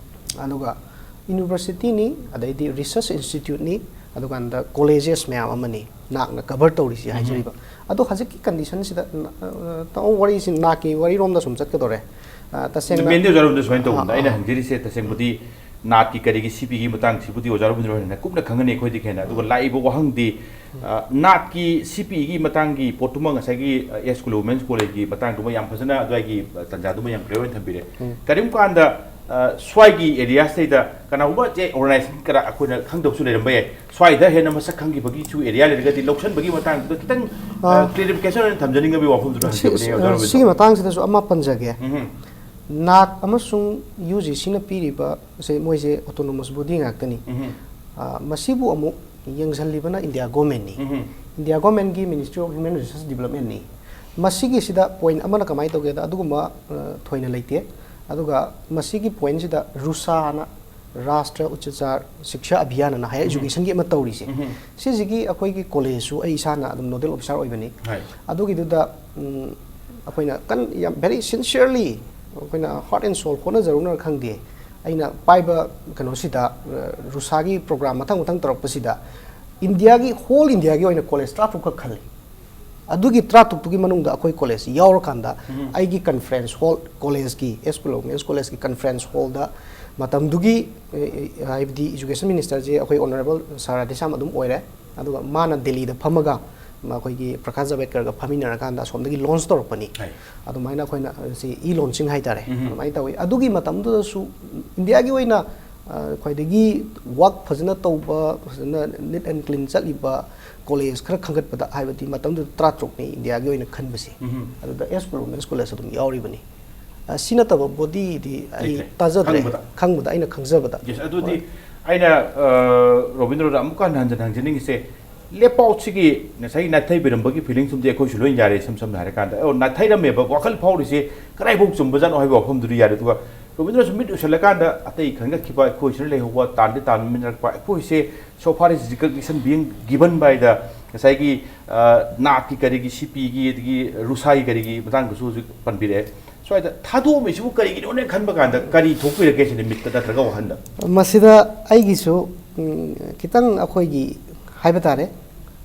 ꯑꯗꯨꯒ universityꯅꯤ, ꯑꯗꯩꯗꯤ research instituteꯅꯤ, ꯑꯗꯨꯀꯥꯟꯗ colleges ꯃꯌꯥꯝ ꯑꯃꯅꯤ ꯅꯥꯛꯅ cover ꯇꯧꯔꯤꯁꯤ ꯎꯝ꯫ ꯍꯥꯏꯖꯔꯤꯕ꯫ ꯑꯗꯣ ꯍꯧꯖꯤꯛꯀꯤ conditionꯁꯤꯗ, ꯑ, ꯑ, ꯇꯥꯃꯣ, ꯋꯥꯔꯤꯁꯤ ꯅꯥꯛꯀꯤ ꯋꯥꯔꯤꯔꯣꯝꯗ ꯁꯨꯝ ꯆꯠꯀꯗꯧꯔꯦ꯫ ꯑ, ꯇꯁꯦꯡꯅ ꯃꯦꯟꯗꯤ ꯑꯣꯖꯥ ꯔꯣꯕꯤꯟꯗ ꯁꯨꯃꯥꯏꯅ ꯇꯧꯕꯅꯤꯗ, ꯑꯥ, ꯑꯩꯅ ꯑꯥ꯫ ꯍꯪꯖꯔꯤꯁꯦ ꯇꯁꯦꯡꯕꯗꯤ ꯅꯥꯠꯀꯤ ꯀꯔꯤꯒꯤ ꯁꯤ ꯄꯤ ꯏꯒꯤ ꯃꯇꯥꯡꯁꯤꯕꯨꯗꯤ ꯑꯣꯖꯥ ꯔꯣꯕꯤꯟꯗ ꯍꯣꯏꯅ ꯀꯨꯞꯅ ꯈꯪꯒꯅꯤ ꯑꯩꯈꯣꯏꯗꯒꯤ ꯍꯦꯟꯅ꯫ ꯑꯗꯨꯒ ꯂꯥꯛꯏꯕ ꯋꯥꯍꯪꯗꯤ, ꯑ, ꯅꯥꯠꯀꯤ ꯁꯤ ꯄꯤ ꯏꯒꯤ ꯃꯇꯥꯡꯒꯤ ꯄꯣꯠꯇꯨꯃ ꯉꯁꯥꯏꯒꯤ, ꯑ, S School Women's Collegeꯀꯤ ꯃꯇꯥꯡꯗꯨꯃ ꯌꯥꯝ ꯐꯖꯅ ꯑꯗꯨꯋꯥꯏꯒꯤ, ꯑ, ꯇꯥꯟꯖꯥꯗꯨꯃ ꯌꯥꯝ clear ꯑꯣꯏꯅ ꯊꯝꯕꯤꯔꯦ꯫ ꯎꯝ꯫ ꯀꯔꯤꯒꯨꯝꯕ ꯀꯥꯟꯗ, ꯑ, ꯁ꯭ꯋꯥꯏꯒꯤ areaꯁꯤꯗꯩꯗ ꯀꯅꯥꯒꯨꯝꯕ ꯆꯦ organization ꯈꯔ ꯑꯩꯈꯣꯏꯅ ꯈꯪꯗꯕꯁꯨ ꯂꯩꯔꯝꯕ ꯌꯥꯏ, ꯁ꯭ꯋꯥꯏꯗ ꯍꯦꯟꯅ ꯃꯁꯛ ꯈꯪꯈꯤꯕꯒꯤꯁꯨ area ꯂꯩꯔꯒꯗꯤ ꯂꯧꯁꯟꯕꯒꯤ ꯃꯇꯥꯡꯗꯨꯗ ꯈꯤꯇꯪ, ꯑ, ꯑꯥ꯫ clarification ꯑꯣꯏꯅ ꯊꯝꯖꯅꯤꯡꯉꯕꯒꯤ ꯋꯥꯐꯝꯗꯨꯗ ꯁꯤ-, ꯍꯪꯖꯕꯅꯦ, ꯑꯣꯖꯥ ꯔꯣꯕꯤꯟꯗ꯫ ꯁꯤꯒꯤ ꯃꯇꯥꯡꯁꯤꯗꯁꯨ ꯑꯃ ꯄꯟꯖꯒꯦ꯫ ꯎꯝ꯫ ꯅꯥꯛ ꯑꯃꯁꯨꯡ UGCꯅ ꯄꯤꯔꯤꯕ ꯁꯦ, ꯃꯣꯏꯁꯦ autonomous body ꯉꯥꯛꯇꯅꯤ꯫ ꯎꯝ꯫ ꯑ, ꯃꯁꯤꯕꯨ ꯑꯃꯨꯛ ꯌꯦꯡꯁꯤꯜꯂꯤꯕꯅ India governmentꯅꯤ꯫ Um. India governmentꯀꯤ Ministry of Human Resource Developmentꯅꯤ꯫ ꯃꯁꯤꯒꯤꯁꯤꯗ point ꯑꯃꯅ ꯀꯃꯥꯏꯅ ꯇꯧꯒꯦꯗ, ꯑꯗꯨꯒꯨꯝꯕ, ꯑ, ꯊꯣꯏꯅ ꯂꯩꯇꯦ꯫ ꯑꯗꯨꯒ ꯃꯁꯤꯒꯤ pointꯁꯤꯗ RUSHAꯅ, Rashtriya Uchichar Shiksha Abhiyanꯑꯅ higher ꯎꯝ꯫ educationꯒꯤ ꯑꯃ ꯇꯧꯔꯤꯁꯦ꯫ ꯎꯝ꯫ ꯁꯤꯁꯤꯒꯤ ꯑꯩꯈꯣꯏꯒꯤ collegeꯁꯨ ꯑꯩ ꯏꯁꯥꯅ ꯑꯗꯨꯝ nodal officer ꯑꯣꯏꯕꯅꯤ꯫ ꯍꯣꯏ꯫ ꯑꯗꯨꯒꯤꯗꯨꯗ, ꯎꯝ, ꯑꯩꯈꯣꯏꯅ ꯀꯟ-, ꯌꯥꯝ very sincerely ꯑꯩꯈꯣꯏꯅ heart and soul ꯍꯣꯠꯅꯖꯔꯨꯅꯔ ꯈꯪꯗꯦ, ꯑꯩꯅ ꯄꯥꯏꯕ ꯀꯩꯅꯣꯁꯤꯗ, ꯑ, RUSHAꯒꯤ program ꯃꯊꯪ ꯃꯊꯪ ꯇꯧꯔꯛꯄꯁꯤꯗ Indiaꯒꯤ, whole Indiaꯒꯤ ꯑꯣꯏꯅ college ꯇꯔꯥ ꯇꯔꯨꯛ ꯈꯛ ꯈꯜꯂꯤ꯫ ꯑꯗꯨꯒꯤ ꯇꯔꯥꯇꯔꯨꯛꯇꯨꯒꯤ ꯃꯅꯨꯡꯗ ꯑꯩꯈꯣꯏ ꯀꯣꯂꯦꯖꯁꯤ ꯌꯥꯎꯔꯀꯥꯟꯗ, ꯎꯝ꯫ ꯑꯩꯒꯤ ꯀꯟꯐ꯭ꯔꯦꯟꯁ ꯍꯣꯜ, ꯀꯣꯂꯦꯖꯀꯤ, ꯑꯦꯁ ꯀꯨꯂꯣ ꯋꯨꯃꯦꯟꯁ ꯀꯣꯂꯦꯖꯀꯤ ꯀꯟꯐ꯭ꯔꯦꯟꯁ ꯍꯣꯜꯗ ꯃꯇꯝꯗꯨꯒꯤ, ꯑꯦ, ꯑꯦ, ꯍꯥꯏꯕꯗꯤ ꯏꯖꯨꯀꯦꯁꯟ ꯃꯤꯅꯤꯁꯇꯔꯁꯦ ꯑꯩꯈꯣꯏ ꯑꯣꯅꯔꯦꯕꯜ ꯁꯥꯔ ꯙꯦꯁ꯭ꯌꯥꯝ ꯑꯗꯨꯝ ꯑꯣꯏꯔꯦ꯫ ꯑꯗꯨꯒ ꯃꯥꯅ ꯗꯦꯜꯂꯤꯗ ꯐꯝꯃꯒ, ꯃ-, ꯑꯩꯈꯣꯏꯒꯤ ꯄ꯭ꯔꯀꯥꯁ ꯖꯥꯕꯦꯗꯀꯔꯒ ꯐꯝꯃꯤꯟꯅꯔꯀꯥꯟꯗ ꯑꯁꯣꯝꯗꯒꯤ ꯂꯣꯟꯆ ꯇꯧꯔꯛꯄꯅꯤ꯫ ꯍꯥꯏ꯫ ꯑꯗꯨꯃꯥꯏꯅ ꯑꯩꯈꯣꯏꯅ, ꯑ, ꯁꯤ ꯏ ꯂꯣꯟꯆꯤꯡ ꯍꯥꯏꯇꯥꯔꯦ, ꯎꯝ꯫ ꯑꯗꯨꯃꯥꯏꯅ ꯇꯧꯋꯤ꯫ ꯑꯗꯨꯒꯤ ꯃꯇꯝꯗꯨꯗꯁꯨ ꯏꯟꯗꯤꯌꯥꯒꯤ ꯑꯣꯏꯅ, ꯑ, ꯈ꯭ꯋꯥꯏꯗꯒꯤ ꯋꯥꯛ ꯐꯖꯅ ꯇꯧꯕ, ꯐꯖꯅ ꯅꯤꯠ ꯑꯦꯟ ꯀ꯭ꯂꯤꯟ ꯆꯠꯂꯤꯕ ꯀꯣꯂꯦꯖ ꯈꯔ ꯈꯟꯒꯠꯄꯗ, ꯍꯥꯏꯕꯗꯤ ꯃꯇꯝꯗꯨꯗ ꯇꯔꯥꯇꯔꯨꯛꯅꯤ ꯏꯟꯗꯤꯌꯥꯒꯤ ꯑꯣꯏꯅ ꯈꯟꯕꯁꯤ꯫ ꯎꯝ꯫ ꯑꯗꯨꯗ ꯑꯦꯁ ꯀꯨꯂꯣ ꯋꯨꯃꯦꯟꯁ ꯀꯣꯂꯦꯖ ꯑꯗꯨꯝ ꯌꯥꯎꯔꯤꯕꯅꯤ꯫ ꯑ, ꯁꯤ ꯅꯠꯇꯕ ꯕꯣꯗꯤꯗꯤ ꯑꯩ ꯂꯩꯇ꯭ꯔꯦ꯫ ꯇꯥꯖꯗ꯭ꯔꯦ꯫ ꯈꯪꯕꯗ꯫ ꯈꯪꯕꯗ, ꯑꯩꯅ ꯈꯪꯖꯕꯗ꯫ Yes, ꯑꯗꯨꯗꯤ ꯍꯣꯏ꯫ ꯑꯩꯅ, ꯑ, ꯔꯣꯕꯤꯟꯗ꯭ꯔꯣꯗ ꯑꯃꯨꯛꯀ ꯍꯟꯅ ꯍꯟꯖꯟ ꯍꯪꯖꯅꯤꯡꯉꯤꯁꯦ, ꯂꯦꯞ ꯑꯥꯎꯠꯁꯤꯒꯤ ꯉꯁꯥꯏ ꯅꯥꯊꯩꯕꯤꯔꯝꯕꯒꯤ ꯐꯤꯂꯤꯡꯁꯤꯃꯗꯤ ꯑꯩꯈꯣꯏꯁꯨ ꯂꯣꯏ ꯌꯥꯔꯦ, ꯏꯁꯝ ꯁꯝꯅ ꯍꯥꯏꯔꯀꯥꯟꯗ꯫ ꯑꯣ, ꯅꯥꯊꯩꯔꯝꯃꯦꯕ, ꯋꯥꯈꯜ ꯐꯥꯎꯔꯤꯁꯦ ꯀꯗꯥꯏꯐꯥꯎ ꯆꯨꯝꯕꯖꯥꯠꯅꯣ ꯍꯥꯏꯕ ꯋꯥꯐꯝꯗꯨꯗꯤ ꯌꯥꯔꯦ꯫ ꯑꯗꯨꯒ ꯔꯣꯕꯤꯟꯗ꯭ꯔꯣꯁꯨ ꯃꯤꯠ ꯎꯏꯁꯜꯂꯀꯥꯟꯗ ꯑꯇꯩ ꯈꯪꯒꯠꯈꯤꯕ, ꯑꯩꯈꯣꯏꯁꯤꯅ ꯂꯩꯍꯧꯕ, ꯇꯥꯟꯗꯤ ꯇꯥꯟꯃꯤꯟꯅꯔꯛꯄ, ꯑꯩꯈꯣꯏꯁꯦ so far is recognition being given by the ꯉꯁꯥꯏꯒꯤ, ꯑ, ꯅꯥꯠꯀꯤ ꯀꯔꯤꯒꯤ, ꯁꯤ ꯄꯤꯒꯤ, ꯑꯗꯒꯤ ꯔꯨꯁꯥꯒꯤ ꯀꯔꯤꯒꯤ ꯃꯇꯥꯡꯗꯁꯨ ꯍꯧꯖꯤꯛ ꯄꯟꯕꯤꯔꯛꯑꯦ꯫ ꯁ꯭ꯋꯥꯏꯗ ꯊꯥꯗꯣꯛꯑꯝꯃꯤꯁꯤꯕꯨ ꯀꯔꯤꯒꯤꯅꯣꯅꯦ ꯈꯟꯕ ꯀꯥꯟꯗ ꯀꯔꯤ ꯊꯣꯛꯄꯤꯔꯛꯀꯦ ꯁꯤꯅꯤ ꯃꯤꯠꯇ ꯅꯠꯇ꯭ꯔꯒ ꯋꯥꯈꯟꯗ? ꯃꯁꯤꯗ ꯑꯩꯒꯤꯁꯨ, ꯎꯝ, ꯈꯤꯇꯪ ꯑꯩꯈꯣꯏꯒꯤ ꯍꯥꯏꯕ ꯇꯥꯔꯦ,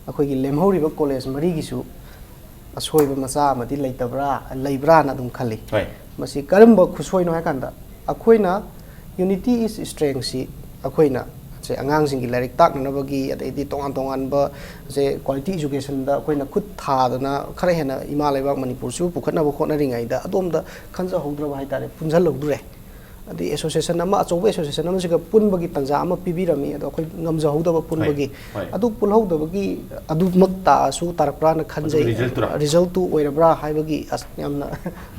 ꯑꯩꯈꯣꯏꯒꯤ ꯂꯦꯝꯍꯧꯔꯤꯕ ꯀꯣꯂꯦꯖ ꯃꯔꯤꯒꯤꯁꯨ ꯑꯁꯣꯏꯕ ꯃꯆꯥ ꯑꯃꯗꯤ ꯂꯩꯇꯕ꯭ꯔꯥ, ꯂꯩꯕ꯭ꯔꯥꯅ ꯑꯗꯨꯝ ꯈꯜꯂꯤ꯫ ꯍꯣꯏ꯫ ꯃꯁꯤ ꯀꯔꯝꯕ ꯈꯨꯁꯣꯏꯅꯣ ꯍꯥꯏ ꯀꯥꯟꯗ, ꯑꯩꯈꯣꯏꯅ unity is strength ꯁꯤ ꯑꯩꯈꯣꯏꯅ ꯁꯦ ꯑꯉꯥꯡꯁꯤꯡꯒꯤ ꯂꯥꯏꯔꯤꯛ ꯇꯥꯛꯅꯅꯕꯒꯤ, ꯑꯗꯩꯗꯤ ꯇꯣꯉꯥꯟ ꯇꯣꯉꯥꯟꯕ ꯁꯦ quality education ꯗ ꯑꯩꯈꯣꯏꯅ ꯈꯨꯠ ꯊꯥꯗꯅ ꯈꯔ ꯍꯦꯟꯅ ꯏꯃꯥ ꯂꯩꯕꯥꯛ ꯃꯅꯤꯄꯨꯔꯁꯤꯕꯨ ꯄꯨꯈꯠꯅꯕ ꯍꯣꯠꯅꯔꯤꯉꯩꯗ ꯑꯗꯣꯝꯗ ꯈꯟꯖꯍꯧꯗ꯭ꯔꯕ ꯍꯥꯏ ꯇꯥꯔꯦ, ꯄꯨꯟꯁꯤꯜꯍꯧꯗ꯭ꯔꯦ꯫ ꯑꯗꯩ association ꯑꯃ, ꯑꯆꯧꯕ association ꯑꯃꯁꯤꯒ ꯄꯨꯟꯕꯒꯤ ꯇꯥꯟꯖꯥ ꯑꯃ ꯄꯤꯕꯤꯔꯝꯃꯤ, ꯑꯗꯣ ꯑꯩꯈꯣꯏ ꯉꯝꯖꯍꯧꯗꯕ ꯄꯨꯟꯕꯒꯤ꯫ ꯍꯣꯏ, ꯍꯣꯏ꯫ ꯑꯗꯨ ꯄꯨꯜꯍꯧꯗꯕꯒꯤ ꯑꯗꯨꯃꯛ ꯇꯥꯛꯑꯁꯨ ꯇꯥꯔꯛꯄ꯭ꯔꯥꯅ ꯈꯟꯖꯩ꯫ ꯑꯗꯨꯒꯤ result ꯇꯨꯔꯥ? Result ꯇꯨ ꯑꯣꯏꯔꯕ꯭ꯔꯥ ꯍꯥꯏꯕꯒꯤ ꯑꯁ ꯌꯥꯝꯅ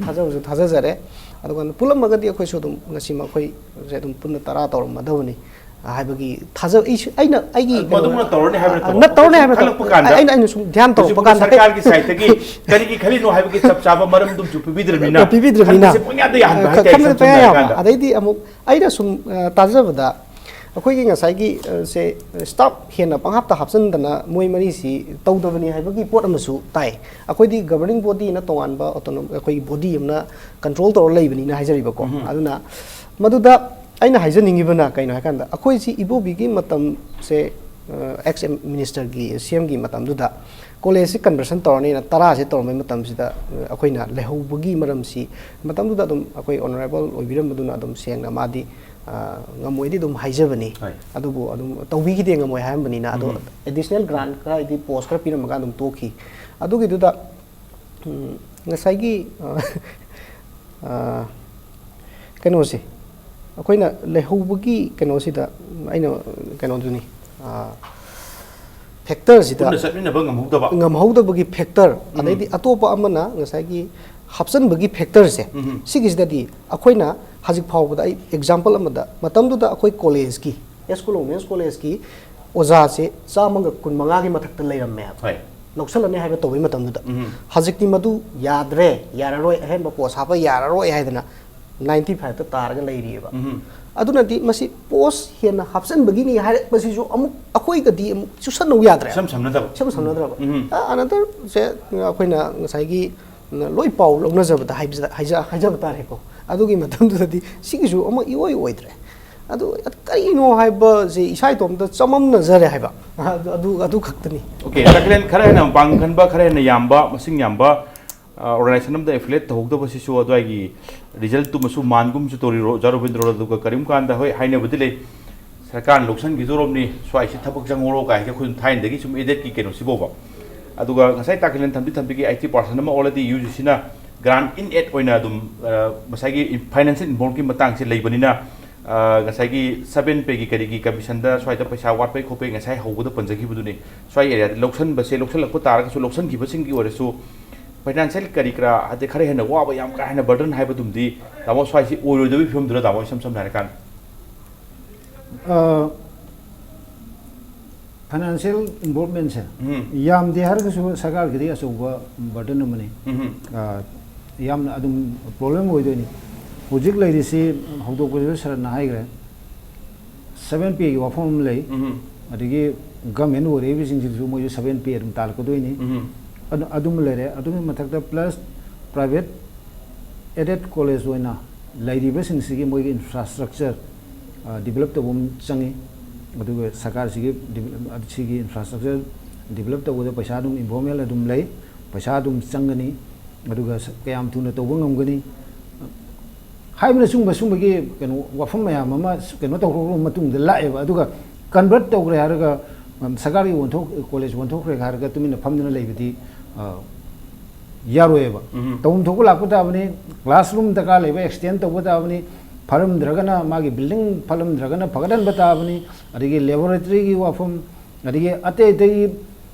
ꯊꯥꯖꯕꯁꯨ ꯊꯥꯖꯖꯔꯦ꯫ ꯑꯗꯨꯒ ꯄꯨꯜꯂꯝꯃꯒꯗꯤ ꯑꯩꯈꯣꯏꯁꯨ ꯑꯗꯨꯝ ꯉꯁꯤꯃꯛ ꯑꯩꯈꯣꯏꯁꯦ ꯑꯗꯨꯝ ꯄꯨꯟꯅ ꯇꯔꯥ ꯇꯧꯔꯝꯃꯗꯧꯕꯅꯤ ꯍꯥꯏꯕꯒꯤ ꯊꯥꯖꯕ, ꯑꯩꯁꯨ, ꯑꯩꯅ, ꯑꯩꯒꯤ ꯃꯗꯨꯃꯛꯅ ꯀꯩꯅꯣ, ꯇꯧꯔꯅꯤ ꯍꯥꯏꯕ ꯅꯠꯇꯕ, ꯑ, ꯅꯠ-, ꯇꯧꯔꯅꯤ ꯍꯥꯏꯕ ꯈꯜꯂꯛꯄ ꯅꯠꯇꯕ꯫ ꯀꯥꯟꯗ, ꯑꯩꯅ, ꯑꯩꯅ ꯁꯨꯝ ꯙ꯭ꯌꯥꯟ ꯇꯧꯔꯛꯄ ꯍꯧꯖꯤꯛꯐꯥꯎꯗ ꯀꯥꯟꯗ ꯁꯔꯀꯥꯔꯒꯤ side ꯇꯒꯤ ꯀꯔꯤꯒꯤ ꯈꯜꯂꯤꯅꯣ ꯍꯥꯏꯕꯒꯤ ꯆꯞ ꯆꯥꯕ ꯃꯔꯝꯗꯨꯝꯁꯨ ꯄꯤꯕꯤꯗ꯭ꯔꯕꯅꯤꯅ, ꯄꯤꯕꯤꯗ꯭ꯔꯕꯅꯤꯅ, ꯈꯟꯕꯁꯦ ꯄꯪꯌꯥꯗ ꯌꯥꯍꯟꯕ ꯑ, ꯍꯥꯏꯇꯥꯔꯦ, ꯈꯟꯕꯁꯦ ꯏꯁꯝ ꯁꯝꯅ ꯄꯪꯌꯥ ꯌꯥꯕ꯫ ꯍꯥꯏꯔꯀꯥꯟꯗ꯫ ꯑꯗꯩꯗꯤ ꯑꯃꯨꯛ ꯑꯩꯅ ꯁꯨꯝ, ꯑ, ꯇꯥꯖꯕꯗ, ꯑꯩꯈꯣꯏꯒꯤ ꯉꯁꯥꯏꯒꯤ, ꯑ, ꯁꯦ, staff ꯍꯦꯟꯅ ꯄꯪꯍꯥꯞꯇ ꯍꯥꯞꯆꯤꯟꯗꯅ ꯃꯣꯏ ꯃꯔꯤꯁꯤ ꯇꯧꯗꯕꯅꯤ ꯍꯥꯏꯕꯒꯤ ꯄꯣꯠ ꯑꯃꯁꯨ ꯇꯥꯏ꯫ ꯑꯩꯈꯣꯏꯗꯤ governing body ꯅ ꯇꯣꯉꯥꯟꯕ autonom-, ꯑꯩꯈꯣꯏꯒꯤ body ꯑꯃꯅ control ꯇꯧꯔ ꯂꯩꯕꯅꯤꯅ ꯍꯥꯏꯖꯔꯤꯕꯀꯣ꯫ ꯎꯝ꯫ ꯑꯗꯨꯅ ꯃꯗꯨꯗ ꯑꯩꯅ ꯍꯥꯏꯖꯅꯤꯡꯉꯤꯕꯅ ꯀꯩꯅꯣ ꯍꯥꯏꯀꯥꯟꯗ, ꯑꯩꯈꯣꯏꯁꯤ ꯏꯕꯣꯕꯤꯒꯤ ꯃꯇꯝꯁꯦ ꯑꯦꯛꯁ ꯃꯤꯅꯤꯁꯇꯔꯒꯤ, ꯁꯤ ꯑꯦꯝꯒꯤ ꯃꯇꯝꯗꯨꯗ ꯀꯣꯂꯦꯖꯁꯤ ꯀꯟꯚꯔꯁꯟ ꯇꯧꯔꯅꯤꯅ ꯇꯔꯥꯁꯦ ꯇꯧꯔꯝꯕꯩ ꯃꯇꯝꯁꯤꯗ, ꯑ, ꯑꯩꯈꯣꯏꯅ ꯂꯩꯍꯧꯕꯒꯤ ꯃꯔꯝꯁꯤ, ꯃꯇꯝꯗꯨꯗ ꯑꯗꯨꯝ ꯑꯩꯈꯣꯏ ꯑꯣꯅꯔꯦꯕꯜ ꯑꯣꯏꯕꯤꯔꯝꯕꯗꯨꯅ ꯑꯗꯨꯝ ꯁꯦꯡꯅ ꯃꯥꯗꯤ, ꯑ, ꯉꯝꯃꯣꯏꯗꯤ ꯑꯗꯨꯝ ꯍꯥꯏꯖꯕꯅꯤ꯫ ꯍꯣꯏ꯫ ꯑꯗꯨꯕꯨ ꯑꯗꯨꯝ ꯇꯧꯕꯤꯈꯤꯗꯦ, ꯉꯝꯃꯣꯏ ꯍꯥꯏꯔꯝꯕꯅꯤꯅ꯫ ꯑꯗꯣ ꯎꯝ꯫ ꯑꯦꯗꯤꯁꯅꯦꯜ ꯒ꯭ꯔꯥꯟ ꯈꯔ, ꯍꯥꯏꯗꯤ ꯄꯣꯁ ꯈꯔ ꯄꯤꯔꯝꯃꯒ ꯑꯗꯨꯝ ꯇꯣꯛꯈꯤ꯫ ꯑꯗꯨꯒꯤꯗꯨꯗ, ꯎꯝ, ꯉꯁꯥꯏꯒꯤ, ꯑ, ꯑ, ꯀꯩꯅꯣꯁꯦ, ꯑꯩꯈꯣꯏꯅ ꯂꯩꯍꯧꯕꯒꯤ ꯀꯩꯅꯣꯁꯤꯗ ꯑꯩꯅ ꯀꯩꯅꯣꯗꯨꯅꯤ, ꯑ, ꯐꯦꯛꯇꯔꯁꯤꯗ ꯄꯨꯟꯅ ꯆꯠꯃꯤꯟꯅꯕ ꯉꯝꯍꯧꯗꯕ꯫ ꯉꯝꯍꯧꯗꯕꯒꯤ ꯐꯦꯛꯇꯔ, ꯎꯝ꯫ ꯑꯗꯩꯗꯤ ꯑꯇꯣꯞꯄ ꯑꯃꯅ ꯉꯁꯥꯏꯒꯤ ꯍꯥꯞꯆꯤꯟꯕꯒꯤ ꯐꯦꯛꯇꯔꯁꯦ, ꯎꯝ꯫ ꯁꯤꯒꯤꯁꯤꯗꯗꯤ ꯑꯩꯈꯣꯏꯅ ꯍꯧꯖꯤꯛ ꯐꯥꯎꯕꯗ, ꯑꯩ ꯑꯦꯛꯖꯥꯝꯄꯜ ꯑꯃꯗ, ꯃꯇꯝꯗꯨꯗ ꯑꯩꯈꯣꯏ ꯀꯣꯂꯦꯖꯀꯤ, ꯑꯦꯁ ꯀꯣꯂꯣꯝ ꯋꯨꯃꯦꯟꯁ ꯀꯣꯂꯦꯖꯀꯤ ꯑꯣꯖꯥꯁꯦ ꯆꯥꯝꯃꯒ ꯀꯨꯟ ꯃꯉꯥꯒꯤ ꯃꯊꯛꯇ ꯂꯩꯔꯝꯃꯦ ꯍꯥꯏꯕ꯫ ꯍꯣꯏ꯫ ꯂꯧꯁꯜꯂꯅꯤ ꯍꯥꯏꯕ ꯇꯧꯕꯩ ꯃꯇꯝꯗꯨꯗ꯫ ꯎꯝ꯫ ꯍꯧꯖꯤꯛꯇꯤ ꯃꯗꯨ ꯌꯥꯗ꯭ꯔꯦ, ꯌꯥꯔꯔꯣꯏ, ꯑꯍꯦꯟꯕ ꯄꯣꯁ ꯍꯥꯞꯄ ꯌꯥꯔꯔꯣꯏ ꯍꯥꯏꯗꯅ ꯅꯥꯏꯟꯇꯤ ꯐꯥꯏꯚꯇ ꯇꯥꯔꯒ ꯂꯩꯔꯤꯑꯕ꯫ ꯎꯝ꯫ ꯑꯗꯨꯅꯗꯤ ꯃꯁꯤ ꯄꯣꯁ ꯍꯦꯟꯅ ꯍꯥꯞꯆꯤꯟꯕꯒꯤꯅꯤ ꯍꯥꯏꯔꯛꯄꯁꯤꯁꯨ ꯑꯃꯨꯛ ꯑꯩꯈꯣꯏꯒꯗꯤ ꯑꯃꯨꯛ ꯆꯨꯁꯟꯅꯧ ꯌꯥꯗ꯭ꯔꯦ꯫ ꯏꯁꯝ ꯁꯝꯅꯗꯕ꯫ ꯏꯁꯝ ꯁꯝꯅꯗ꯭ꯔꯕ꯫ ꯎꯝ꯫ ꯑ, another ꯁꯦ ꯑꯩꯈꯣꯏꯅ ꯉꯁꯥꯏꯒꯤ ꯂꯣꯏ ꯄꯥꯎ ꯂꯧꯅꯖꯕꯗ ꯍꯥꯏꯕ-, ꯍꯥꯏꯖ-, ꯍꯥꯏꯖꯕ ꯇꯥꯔꯦꯀꯣ꯫ ꯑꯗꯨꯒꯤ ꯃꯇꯝꯗꯨꯗꯗꯤ ꯁꯤꯒꯤꯁꯨ ꯑꯃ ꯏꯑꯣꯏ ꯑꯣꯏꯗ꯭ꯔꯦ꯫ ꯑꯗꯨ ꯀꯔꯤꯅꯣ ꯍꯥꯏꯕꯁꯦ ꯏꯁꯥ ꯏꯇꯣꯝꯇ ꯆꯃꯝꯅꯖꯔꯦ ꯍꯥꯏꯕ꯫ ꯑꯗꯨ, ꯑꯗꯨ, ꯑꯗꯨ ꯈꯛꯇꯅꯤ꯫ ꯑꯣꯀꯦ, ꯇꯥꯈꯤꯂꯦꯟ, ꯈꯔ ꯍꯦꯟꯅ ꯃꯄꯥꯡꯒꯜ ꯀꯟꯕ, ꯈꯔ ꯍꯦꯟꯅ ꯌꯥꯝꯕ, ꯃꯁꯤꯡ ꯌꯥꯝꯕ, ꯑ, ꯑꯣꯔꯒꯅꯥꯏꯖꯦꯁꯟ ꯑꯃꯗ ꯑꯦꯐꯤꯂꯦꯠ ꯇꯧꯍꯧꯗꯕꯁꯤꯁꯨ ꯑꯗꯨꯋꯥꯏꯒꯤ ꯔꯤꯖꯜꯠꯇꯨꯃꯁꯨ ꯃꯥꯟꯒꯨꯝꯁꯨ ꯇꯧꯔꯤꯔꯣ, ꯑꯣꯖꯥ ꯔꯣꯕꯤꯟꯗ꯭ꯔꯣ? ꯑꯗꯨꯒ ꯀꯔꯤꯒꯨꯝꯕ ꯀꯥꯟꯗ, ꯍꯣꯏ, ꯍꯥꯏꯅꯕꯗꯤ ꯂꯩ, ꯁꯔꯀꯥꯔꯅ ꯂꯧꯁꯤꯟꯈꯤꯗꯣꯔꯕꯅꯤ, ꯁ꯭ꯋꯥꯏꯁꯤ ꯊꯕꯛ ꯆꯪꯍꯧꯔꯣ ꯀꯥꯏ ꯍꯥꯏꯁꯦ ꯑꯩꯈꯣꯏ ꯊꯥꯏꯅꯗꯒꯤ ꯁꯨꯝ ꯑꯦꯗꯦꯠꯀꯤ ꯀꯩꯅꯣꯁꯤꯐꯥꯎꯕ꯫ ꯑꯗꯨꯒ ꯉꯁꯥꯏ ꯇꯥꯈꯤꯂꯦꯟ ꯊꯝꯕꯤ ꯊꯝꯕꯤꯒꯤ ꯑꯩꯠꯇꯤ ꯄꯥꯔꯁꯦꯟ ꯑꯃ already ꯌꯨ ꯖꯤ ꯁꯤꯅ ꯒ꯭ꯔꯥꯟ ꯏꯟ ꯑꯦꯠ ꯑꯣꯏꯅ ꯑꯗꯨꯝ, ꯑ, ꯉꯁꯥꯏꯒꯤ ꯐꯥꯏꯅꯥꯟꯁꯤꯌꯦꯜ ꯏꯟꯚꯣꯜꯚꯀꯤ ꯃꯇꯥꯡꯁꯦ ꯂꯩꯕꯅꯤꯅ, ꯑ, ꯉꯁꯥꯏꯒꯤ ꯁꯕꯦꯟ ꯄꯦꯒꯤ ꯀꯔꯤꯒꯤ ꯀꯃꯤꯁꯟꯗ ꯁ꯭ꯋꯥꯏꯗ ꯄꯩꯁꯥ ꯋꯥꯠꯄꯩ ꯈꯣꯠꯄꯩ ꯉꯁꯥꯏ ꯍꯧꯕꯗ ꯄꯟꯖꯈꯤꯕꯗꯨꯅꯤ꯫ ꯁ꯭ꯋꯥꯏ ꯑꯦꯔꯤꯌꯥꯗ ꯂꯧꯁꯟꯕꯁꯦ, ꯂꯧꯁꯜꯂꯛꯄ ꯇꯥꯔꯒꯁꯨ ꯂꯧꯁꯟꯈꯤꯕꯁꯤꯡꯒꯤ ꯑꯣꯏꯔꯁꯨ ꯐꯥꯏꯅꯥꯟꯁꯤꯌꯦꯜ ꯀꯔꯤ ꯀꯔꯥ, ꯍꯥꯏꯗꯤ ꯈꯔ ꯍꯦꯟꯅ ꯋꯥꯕ, ꯌꯥꯝ ꯀꯥ ꯍꯦꯟꯅ ꯕꯔꯗꯟ ꯍꯥꯏꯕꯗꯨꯝꯗꯤ, ꯇꯥꯃꯣ, ꯁ꯭ꯋꯥꯏꯁꯤ ꯑꯣꯏꯔꯣꯏꯗꯕꯒꯤ ꯐꯤꯕꯝꯗꯨꯔ, ꯇꯥꯃꯣ, ꯏꯁꯝ ꯁꯝꯅ ꯍꯥꯏꯔꯀꯥꯟꯗ? ꯑ, ꯐꯥꯏꯅꯥꯟꯁꯤꯌꯦꯜ ꯏꯟꯚꯣꯜꯚꯃꯦꯟꯁꯦ ꯎꯝ꯫ ꯌꯥꯝꯗꯦ ꯍꯥꯏꯔꯒꯁꯨ ꯁꯔꯀꯥꯔꯒꯤꯗꯤ ꯑꯆꯧꯕ ꯕꯔꯗꯟ ꯑꯃꯅꯤ꯫ ꯎꯝ꯫ ꯑ, ꯌꯥꯝꯅ ꯑꯗꯨꯝ ꯄ꯭ꯔꯣꯕ꯭ꯂꯦꯝ ꯑꯣꯏꯗꯣꯏꯅꯤ꯫ ꯍꯧꯖꯤꯛ ꯂꯩꯔꯤꯁꯤ ꯍꯧꯗꯣꯛꯄꯁꯤꯗ ꯁꯔꯅ ꯍꯥꯏꯈ꯭ꯔꯦ, ꯁꯕꯦꯟ ꯄꯦꯒꯤ ꯋꯥꯐꯝ ꯑꯃ ꯂꯩ꯫ ꯎꯝ꯫ ꯑꯗꯒꯤ ꯒꯃꯦꯟ ꯑꯣꯏꯔꯛꯏꯕꯁꯤꯡꯁꯤꯁꯨ ꯃꯣꯏꯁꯨ ꯁꯕꯦꯟ ꯄꯦ ꯑꯗꯨꯝ ꯇꯥꯜꯂꯛꯀꯗꯣꯏꯅꯤ꯫ ꯎꯝ꯫ ꯑꯗꯨ, ꯑꯗꯨꯃ ꯂꯩꯔꯦ꯫ ꯑꯗꯨꯒꯤ ꯃꯊꯛꯇ ꯄ꯭ꯂꯁ ꯄ꯭ꯔꯥꯏꯚꯦꯠ ꯑꯦꯗꯦꯠ ꯀꯣꯂꯦꯖ ꯑꯣꯏꯅ ꯂꯩꯔꯤꯕꯁꯤꯡꯁꯤꯒꯤ ꯃꯣꯏꯒꯤ ꯏꯟꯐ꯭ꯔꯥꯁ꯭ꯇ꯭ꯔꯛꯆꯔ, ꯑ, ꯗꯤꯕꯂꯞ ꯇꯧꯕ ꯑꯃ ꯆꯪꯉꯤ꯫ ꯑꯗꯨꯒ ꯁꯔꯀꯥꯔꯁꯤꯒꯤ ꯗꯤꯕ-, ꯁꯤꯒꯤ ꯏꯟꯐ꯭ꯔꯥꯁ꯭ꯇ꯭ꯔꯛꯆꯔ ꯗꯤꯕꯂꯞ ꯇꯧꯕꯗ ꯄꯩꯁꯥ ꯑꯗꯨꯝ ꯏꯟꯚꯣꯜꯞꯃꯦꯟ ꯑꯗꯨꯝ ꯂꯩ, ꯄꯩꯁꯥ ꯑꯗꯨꯝ ꯆꯪꯒꯅꯤ꯫ ꯑꯗꯨꯒ ꯁ-, ꯀꯌꯥꯝ ꯊꯨꯅ ꯇꯧꯕ ꯉꯝꯒꯅꯤ ꯍꯥꯏꯕꯅꯆꯤꯡꯕ ꯁꯨꯝꯕꯒꯤ ꯀꯩꯅꯣ ꯋꯥꯐꯝ ꯃꯌꯥꯝ ꯑꯃ ꯁ-, ꯀꯩꯅꯣ ꯇꯧꯈ꯭ꯔꯕ ꯃꯇꯨꯡꯗ ꯂꯥꯛꯑꯦꯕ꯫ ꯑꯗꯨꯒ ꯀꯟꯚꯔꯠ ꯇꯧꯈ꯭ꯔꯦ ꯍꯥꯏꯔꯒ, ꯎꯝ, ꯁꯔꯀꯥꯔꯒꯤ ꯑꯣꯟꯊꯣꯛ-, ꯀꯣꯂꯦꯖ ꯑꯣꯟꯊꯣꯛꯈ꯭ꯔꯦ ꯍꯥꯏꯔꯒ ꯇꯨꯃꯤꯟꯅ ꯐꯝꯗꯨꯅ ꯂꯩꯕꯗꯤ, ꯑ, ꯌꯥꯔꯣꯏꯑꯕ꯫ ꯎꯝ꯫ ꯇꯧꯐꯝ ꯊꯣꯛꯄ ꯂꯥꯛꯄ ꯇꯥꯕꯅꯤ, ꯀ꯭ꯂꯥꯁꯔꯨꯝ ꯗꯔꯀꯥꯔ ꯂꯩꯕ ꯑꯦꯛꯁꯇꯦꯟ ꯇꯧꯕ ꯇꯥꯕꯅꯤ, ꯐꯔꯝꯗ꯭ꯔꯒꯅ ꯃꯥꯒꯤ ꯕꯤꯜꯗꯤꯡ ꯐꯠꯂꯝꯗ꯭ꯔꯒꯅ ꯐꯒꯠꯍꯟꯕ ꯇꯥꯕꯅꯤ, ꯑꯗꯒꯤ ꯂꯦꯕꯣꯔꯦꯇꯔꯤꯒꯤ ꯋꯥꯐꯝ, ꯑꯗꯒꯤ ꯑꯇꯩ ꯑꯇꯩ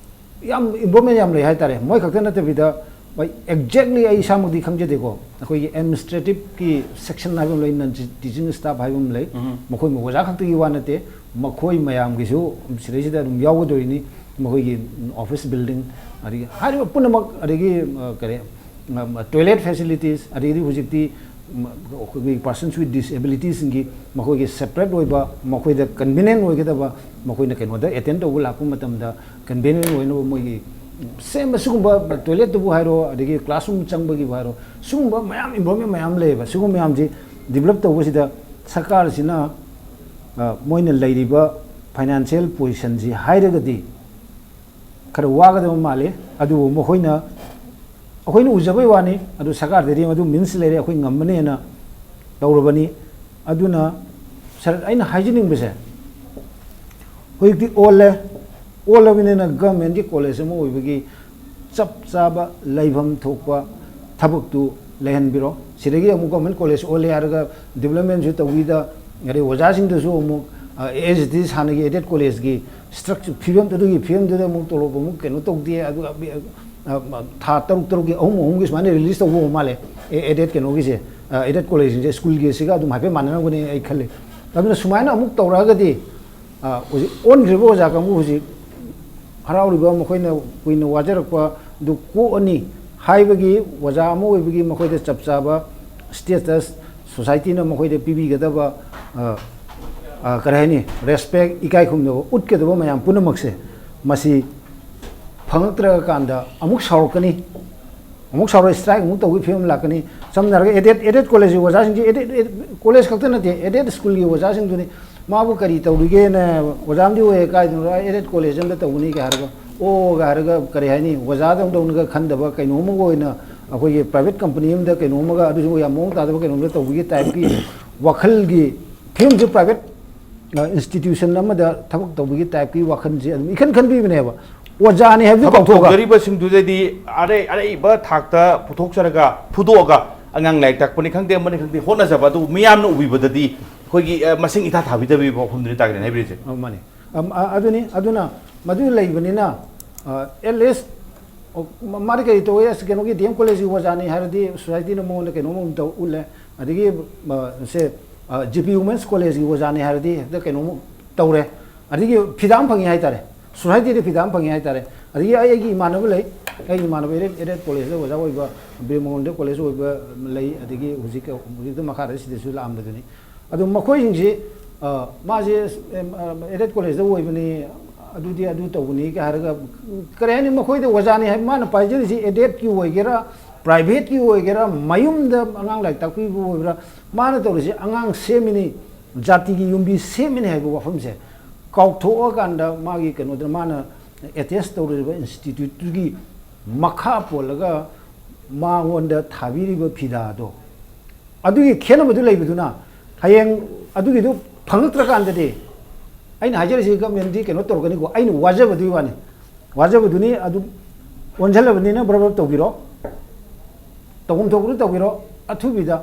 ꯌꯥꯝ ꯏꯝꯄ꯭ꯔꯨꯚꯃꯦꯟ ꯌꯥꯝ ꯂꯩ ꯍꯥꯏꯇꯥꯔꯦ꯫ ꯃꯣꯏ ꯈꯛꯇ ꯅꯠꯇꯕꯤꯗ, ꯍꯣꯏ, ꯑꯦꯛꯖꯦꯛꯂꯤ ꯑꯩ ꯏꯁꯥꯃꯛꯇꯤ ꯈꯪꯖꯗꯦꯀꯣ, ꯑꯩꯈꯣꯏꯒꯤ ꯑꯦꯗꯃꯤꯅꯤꯁꯇ꯭ꯔꯦꯇꯤꯞꯀꯤ ꯁꯦꯛꯁꯟ ꯍꯥꯏꯕ ꯑꯃ ꯂꯩ, ꯅꯟ ꯇꯤꯆꯤꯡ ꯁ꯭ꯇꯥꯐ ꯍꯥꯏꯕ ꯑꯃ ꯂꯩ꯫ ꯎꯝ꯫ ꯃꯈꯣꯏ ꯑꯣꯖꯥ ꯈꯛꯇꯒꯤ ꯋꯥ ꯅꯠꯇꯦ, ꯃꯈꯣꯏ ꯃꯌꯥꯝꯒꯤꯁꯨ ꯁꯤꯗꯩꯁꯤꯗ ꯑꯗꯨꯝ ꯌꯥꯎꯒꯗꯣꯔꯤꯅꯤ꯫ ꯃꯈꯣꯏꯒꯤ ꯑꯣꯐꯤꯁ ꯕꯤꯜꯗꯤꯡ, ꯑꯗꯒꯤ ꯍꯥꯏꯔꯤꯕ ꯄꯨꯝꯅꯃꯛ, ꯑꯗꯒꯤ, ꯑ, ꯀꯔꯤ, ꯇꯣꯏꯂꯦꯠ ꯐꯦꯁꯤꯂꯤꯇꯤꯁ, ꯑꯗꯒꯤꯗꯤ ꯍꯧꯖꯤꯛꯇꯤ, ꯎꯝ, ꯑꯩꯈꯣꯏꯒꯤ persons with disabilityꯁꯤꯡꯒꯤ ꯃꯈꯣꯏꯒꯤ ꯁꯦꯄꯔꯦꯠ ꯑꯣꯏꯕ, ꯃꯈꯣꯏꯗ ꯀꯟꯚꯤꯅꯤꯌꯦꯟ ꯑꯣꯏꯒꯗꯕ, ꯃꯈꯣꯏꯅ ꯀꯩꯅꯣꯗ ꯑꯦꯇꯦꯟ ꯇꯧꯕ ꯂꯥꯛꯄ ꯃꯇꯝꯗ ꯀꯟꯚꯤꯅꯤꯌꯦꯟ ꯑꯣꯏꯅꯕ ꯃꯣꯏꯒꯤ ꯁꯦꯝꯕ, ꯁꯤꯒꯨꯝꯕ ꯇꯣꯏꯂꯦꯠꯇꯕꯨ ꯍꯥꯏꯔꯣ, ꯑꯗꯒꯤ ꯀ꯭ꯂꯥꯁꯔꯨꯝ ꯆꯪꯕꯒꯤꯕꯨ ꯍꯥꯏꯔꯣ, ꯁꯤꯒꯨꯝꯕ ꯃꯌꯥꯝ ꯏꯝꯄ꯭ꯔꯨꯚꯃꯦꯟ ꯃꯌꯥꯝ ꯂꯩꯌꯦꯕ꯫ ꯁꯤꯒꯨꯝꯕ ꯃꯌꯥꯝꯁꯤ ꯗꯤꯕꯂꯞ ꯇꯧꯕꯁꯤꯗ ꯁꯔꯀꯥꯔꯁꯤꯅ, ꯑ, ꯃꯣꯏꯅ ꯂꯩꯔꯤꯕ ꯐꯥꯏꯅꯥꯟꯁꯤꯌꯦꯜ ꯄꯣꯖꯤꯁꯟꯁꯤ ꯍꯥꯏꯔꯒꯗꯤ ꯈꯔ ꯋꯥꯒꯗꯕ ꯃꯥꯜꯂꯤ꯫ ꯑꯗꯨꯕꯨ ꯃꯈꯣꯏꯅ, ꯑꯩꯈꯣꯏꯅ ꯎꯖꯕꯩ ꯋꯥꯅꯤ, ꯑꯗꯨ ꯁꯔꯀꯥꯔꯗꯗꯤ ꯃꯗꯨ ꯃꯤꯟꯁ ꯂꯩꯔꯦ, ꯑꯩꯈꯣꯏ ꯉꯝꯃꯅꯦꯅ ꯇꯧꯔꯕꯅꯤ꯫ ꯑꯗꯨꯅ ꯁꯔ, ꯑꯩꯅ ꯍꯥꯏꯖꯅꯤꯡꯕꯁꯦ, ꯍꯧꯖꯤꯛꯇꯤ ꯑꯣꯜꯂꯦ, ꯑꯣꯜꯂꯕꯅꯤꯅ ꯒꯚꯔꯟꯃꯦꯟꯠꯀꯤ ꯀꯣꯂꯦꯖ ꯑꯃ ꯑꯣꯏꯕꯒꯤ ꯆꯞ ꯆꯥꯕ ꯂꯩꯐꯝ ꯊꯣꯛꯄ ꯊꯕꯛꯇꯨ ꯂꯩꯍꯟꯕꯤꯔꯣ꯫ ꯁꯤꯗꯒꯤ ꯑꯃꯨꯛ ꯒꯚꯔꯟꯃꯦꯟꯠ ꯀꯣꯂꯦꯖ ꯑꯣꯜꯂꯦ ꯍꯥꯏꯔꯒ ꯗꯤꯕꯂꯞꯃꯦꯟꯠꯁꯨ ꯇꯧꯕꯤꯗ, ꯑꯗꯩ ꯑꯣꯖꯥꯁꯤꯡꯗꯁꯨ ꯑꯃꯨꯛ, ꯑ, as it is ꯍꯥꯟꯅꯒꯤ ꯑꯦꯗꯦꯗ ꯀꯣꯂꯦꯖꯀꯤ ꯁ꯭ꯇ꯭ꯔꯛꯆꯔ ꯐꯤꯕꯝ, ꯑꯗꯨꯒꯤ ꯐꯤꯕꯝꯗꯨꯗ ꯑꯃꯨꯛ ꯇꯣꯂꯣꯞ ꯑꯃꯨꯛ ꯀꯩꯅꯣ ꯇꯧꯗꯦ, ꯑꯗꯨꯒ, ꯑ, ꯊꯥ ꯇꯔꯨꯛ ꯇꯔꯨꯛꯀꯤ ꯑꯍꯨꯝ ꯑꯍꯨꯝꯒꯤ ꯁꯨꯃꯥꯏꯅ ꯔꯤꯂꯤꯖ ꯇꯧꯕ ꯑꯣꯏꯕ ꯃꯥꯜꯂꯦ, ꯑꯦ-, ꯑꯦꯗꯦꯗ ꯀꯩꯅꯣꯒꯤꯁꯦ, ꯑ, ꯑꯦꯗꯦꯗ ꯀꯣꯂꯦꯖꯁꯤꯡꯁꯦ ꯁ꯭ꯀꯨꯜꯒꯤꯁꯤꯒ ꯑꯗꯨꯝ ꯍꯥꯏꯐꯦꯠ ꯃꯥꯟꯅꯔꯝꯒꯅꯤ ꯑꯩ ꯈꯜꯂꯤ꯫ ꯑꯗꯨꯅ ꯁꯨꯃꯥꯏꯅ ꯑꯃꯨꯛ ꯇꯧꯔꯛꯑꯒꯗꯤ, ꯑ, ꯍꯧꯖꯤꯛ ꯑꯣꯟꯈ꯭ꯔꯤꯕ ꯑꯣꯖꯥ ꯀꯥꯡꯕꯨ ꯍꯧꯖꯤꯛ ꯍꯔꯥꯎꯔꯤꯕ, ꯃꯈꯣꯏꯅ ꯀꯨꯏꯅ ꯋꯥꯖꯔꯛꯄ ꯑꯗꯨ ꯀꯣꯛꯑꯅꯤ ꯍꯥꯏꯕꯒꯤ, ꯑꯣꯖꯥ ꯑꯃ ꯑꯣꯏꯕꯒꯤ ꯃꯈꯣꯏꯗ ꯆꯞ ꯆꯥꯕ ꯁ꯭ꯇꯦꯇꯁ ꯁꯣꯁꯥꯏꯇꯤꯅ ꯃꯈꯣꯏꯗ ꯄꯤꯕꯤꯒꯗꯕ, ꯑ, ꯑ, ꯀꯔꯤ ꯍꯥꯏꯅꯤ, ꯔꯦꯁꯄꯦꯛ, ꯏꯀꯥꯏ ꯈꯨꯝꯅꯕ ꯎꯠꯀꯗꯕ ꯃꯌꯥꯝ ꯄꯨꯝꯅꯃꯛꯁꯦ ꯃꯁꯤ ꯐꯪꯉꯛꯇ꯭ꯔꯀꯥꯟꯗ ꯑꯃꯨꯛ ꯁꯥꯎꯔꯛꯀꯅꯤ, ꯑꯃꯨꯛ ꯁꯥꯎꯔ ꯁ꯭ꯇ꯭ꯔꯥꯏꯛ ꯑꯃꯨꯛ ꯇꯧꯕꯒꯤ ꯐꯤꯕꯝ ꯂꯥꯛꯀꯅꯤ꯫ ꯁꯝꯅ ꯍꯥꯏꯔꯒ ꯑꯦꯗꯦꯗ, ꯑꯦꯗꯦꯗ ꯀꯣꯂꯦꯖꯀꯤ ꯑꯣꯖꯥꯁꯤꯡꯁꯤ, ꯑꯦꯗꯦꯗ, ꯑꯦꯗꯦꯗ ꯀꯣꯂꯦꯖ ꯈꯛꯇ ꯅꯠꯇꯦ, ꯑꯦꯗꯦꯗ ꯁ꯭ꯀꯨꯜꯒꯤ ꯑꯣꯖꯥꯁꯤꯡꯗꯨꯅꯤ ꯃꯥꯕꯨ ꯀꯔꯤ ꯇꯧꯔꯤꯒꯦꯅ, ꯑꯣꯖꯥ ꯑꯃꯗꯤ ꯑꯣꯏꯌꯦ, ꯀꯥꯏꯗꯅꯣ, "ꯑꯦꯗꯦꯠ ꯀꯣꯂꯦꯖ ꯑꯃꯗ ꯇꯧꯕꯅꯤ" ꯀꯥꯏ ꯍꯥꯏꯔꯒ, "ꯑꯣ" ꯀꯥꯏ ꯍꯥꯏꯔꯒ, ꯀꯔꯤ ꯍꯥꯏꯅꯤ, ꯑꯣꯖꯥꯗꯧꯅ ꯈꯟꯗꯕ, ꯀꯩꯅꯣꯝ ꯑꯃꯒ ꯑꯣꯏꯅ, ꯑꯩꯈꯣꯏꯒꯤ ꯄ꯭ꯔꯥꯏꯚꯦꯠ ꯀꯝꯄꯅꯤ ꯑꯃꯗ ꯀꯩꯅꯣꯝ ꯑꯃꯒ, ꯑꯗꯨꯁꯨ ꯌꯥꯝ ꯃꯑꯣꯡ ꯇꯥꯗꯕ ꯀꯩꯅꯣꯝꯗ ꯇꯧꯕꯒꯤ ꯇꯥꯏꯞꯀꯤ ꯋꯥꯈꯜꯒꯤ ꯐꯤꯕꯝꯁꯦ, ꯄ꯭ꯔꯥꯏꯚꯦꯠ ꯏꯟꯁꯇꯤꯇ꯭ꯌꯨꯁꯟ ꯑꯃꯗ ꯊꯕꯛ ꯇꯧꯕꯒꯤ ꯇꯥꯏꯞꯀꯤ ꯋꯥꯈꯜꯁꯦ ꯑꯗꯨꯝ ꯏꯈꯟ ꯈꯟꯕꯤꯕꯅꯦꯕ꯫ ꯑꯣꯖꯥꯅꯤ ꯍꯥꯏꯕꯗꯨ ꯊꯕꯛ ꯀꯥꯎꯊꯣꯛꯑꯒ꯫ ꯇꯧꯖꯔꯤꯕꯁꯤꯡꯗꯨꯗꯗꯤ ꯑꯔꯩ ꯑꯔꯩꯕ ꯊꯥꯛꯇ ꯄꯨꯊꯣꯛꯆꯔꯒ, ꯐꯨꯗꯣꯛꯑꯒ, ꯑꯉꯥꯡ ꯂꯥꯏꯔꯤꯛ ꯇꯥꯛꯄꯅꯤ ꯈꯪꯗꯦ, ꯑꯃꯅꯤ ꯈꯪꯗꯦ, ꯍꯣꯠꯅꯖꯕ ꯑꯗꯨ ꯃꯤꯌꯥꯝꯅ ꯎꯕꯤꯕꯗꯗꯤ ꯑꯩꯈꯣꯏꯒꯤ, ꯑ, ꯃꯁꯤꯡ ꯏꯊꯥ ꯊꯥꯕꯤꯗꯕꯒꯤ ꯋꯥꯐꯝꯗꯨꯅꯤ ꯇꯥꯒ꯭ꯔꯦꯟ ꯍꯥꯏꯕꯤꯔꯤꯁꯦ꯫ ꯑ, ꯃꯥꯅꯤ꯫ ꯑꯝ, ꯑ, ꯑꯗꯨꯅꯤ, ꯑꯗꯨꯅ ꯃꯗꯨ ꯂꯩꯕꯅꯤꯅ, ꯑ, at least, ꯑꯣ, ꯃ-, ꯃꯥꯗꯤ ꯀꯔꯤ ꯇꯧꯋꯦ? ꯑꯁ, ꯀꯩꯅꯣꯒꯤ ꯗꯤ ꯑꯦꯝ ꯀꯣꯂꯦꯖꯀꯤ ꯑꯣꯖꯥꯅꯤ ꯍꯥꯏꯔꯗꯤ ꯁꯣꯁꯥꯏꯇꯤꯅ ꯃꯉꯣꯟꯗ ꯀꯩꯅꯣꯝ ꯇꯧ ꯎꯠꯂꯦ꯫ ꯑꯗꯒꯤ, ꯑ, ꯁꯦ, ꯑ, ꯖꯤ ꯄꯤ ꯋꯨꯃꯦꯟꯁ ꯀꯣꯂꯦꯖꯀꯤ ꯑꯣꯖꯥꯅꯤ ꯍꯥꯏꯔꯗꯤ ꯍꯦꯛꯇ ꯀꯩꯅꯣꯝ ꯇꯧꯔꯦ꯫ ꯑꯗꯒꯤ ꯐꯤꯗꯥ ꯑꯃ ꯐꯪꯉꯤ ꯍꯥꯏꯇꯥꯔꯦ, ꯁꯣꯁꯥꯏꯇꯤꯗ ꯐꯤꯗꯥ ꯑꯃ ꯐꯪꯉꯤ ꯍꯥꯏꯇꯥꯔꯦ꯫ ꯑꯗꯒꯤ ꯑꯩ, ꯑꯩꯒꯤ ꯏꯃꯥꯟꯅꯕ ꯂꯩ, ꯑꯩꯒꯤ ꯏꯃꯥꯟꯅꯕ ꯑꯦꯗꯦꯠ, ꯑꯦꯗꯦꯠ ꯀꯣꯂꯦꯖꯇ ꯑꯣꯖꯥ ꯑꯣꯏꯕ, ꯕꯤꯔ ꯃꯪꯒꯣꯟꯗ ꯀꯣꯂꯦꯖ ꯑꯣꯏꯕ ꯂꯩ, ꯑꯗꯒꯤ ꯍꯧꯖꯤꯛ, ꯍꯧꯖꯤꯛꯇ ꯃꯈꯥꯗ ꯁꯤꯗꯁꯨ ꯂꯥꯛꯑꯝꯕꯗꯨꯅꯤ꯫ ꯑꯗꯨ ꯃꯈꯣꯏꯁꯤꯡꯁꯤ, ꯑ, ꯃꯥꯁꯦ, ꯑꯦꯝ, ꯑ, ꯑꯦꯗꯦꯠ ꯀꯣꯂꯦꯖꯇ ꯑꯣꯏꯕꯅꯤ, ꯑꯗꯨꯗꯤ ꯑꯗꯨ ꯇꯧꯕꯅꯤ ꯀꯥꯏ ꯍꯥꯏꯔꯒ, ꯀꯔꯤ ꯍꯥꯏꯅꯤ, ꯃꯈꯣꯏꯗ ꯑꯣꯖꯥꯅꯤ ꯍꯥꯏꯕ ꯃꯥꯅ ꯄꯥꯏꯖꯔꯤꯁꯤ, ꯑꯦꯗꯦꯠꯀꯤ ꯑꯣꯏꯒꯦꯔꯥ, ꯄ꯭ꯔꯥꯏꯚꯦꯠꯀꯤ ꯑꯣꯏꯒꯦꯔꯥ, ꯃꯌꯨꯝꯗ ꯑꯉꯥꯡ ꯂꯥꯏꯔꯤꯛ ꯇꯥꯛꯄꯤꯕ ꯑꯣꯏꯒꯦꯔꯥ, ꯃꯥꯅ ꯇꯧꯔꯤꯁꯤ ꯑꯉꯥꯡ ꯁꯦꯝꯃꯤꯅꯤ, ꯖꯥꯇꯤꯒꯤ ꯌꯨꯝꯕꯤ ꯁꯦꯝꯃꯤꯅꯤ ꯍꯥꯏꯕ ꯋꯥꯐꯝꯁꯦ ꯀꯥꯎꯊꯣꯛꯑꯀꯥꯟꯗ, ꯃꯥꯒꯤ ꯀꯩꯅꯣꯗ ꯃꯥꯅ ꯑꯦꯇꯦꯁ ꯇꯧꯔꯤꯕ ꯏꯟꯁꯇꯤꯇ꯭ꯌꯨꯠꯇꯨꯒꯤ ꯃꯈꯥ ꯄꯣꯜꯂꯒ ꯃꯉꯣꯟꯗ ꯊꯥꯕꯤꯔꯤꯕ ꯐꯤꯗꯥꯗꯣ, ꯑꯗꯨꯒꯤ ꯈꯦꯠꯅꯕꯗꯨ ꯂꯩꯕꯗꯨꯅ, ꯍꯌꯦꯡ ꯑꯗꯨꯒꯤꯗꯨ ꯐꯪꯉꯛꯇ꯭ꯔꯀꯥꯟꯗꯗꯤ, ꯑꯩꯅ ꯍꯥꯏꯖꯔꯤꯁꯤ ꯒꯃꯦꯟꯗꯤ ꯀꯩꯅꯣ ꯇꯧꯔꯛꯀꯅꯤꯀꯣ, ꯑꯩꯅ ꯋꯥꯖꯕꯗꯨꯒꯤ ꯋꯥꯅꯤ꯫ ꯋꯥꯖꯕꯗꯨꯅꯤ, ꯑꯗꯨ ꯑꯣꯟꯁꯤꯜꯂꯕꯅꯤꯅ ꯕ꯭ꯔꯕ ꯕ꯭ꯔꯕ ꯇꯧꯕꯤꯔꯣ, ꯇꯧꯐꯝ ꯊꯣꯛꯄꯗꯨ ꯇꯧꯕꯤꯔꯣ꯫ ꯑꯊꯨꯕꯤꯗ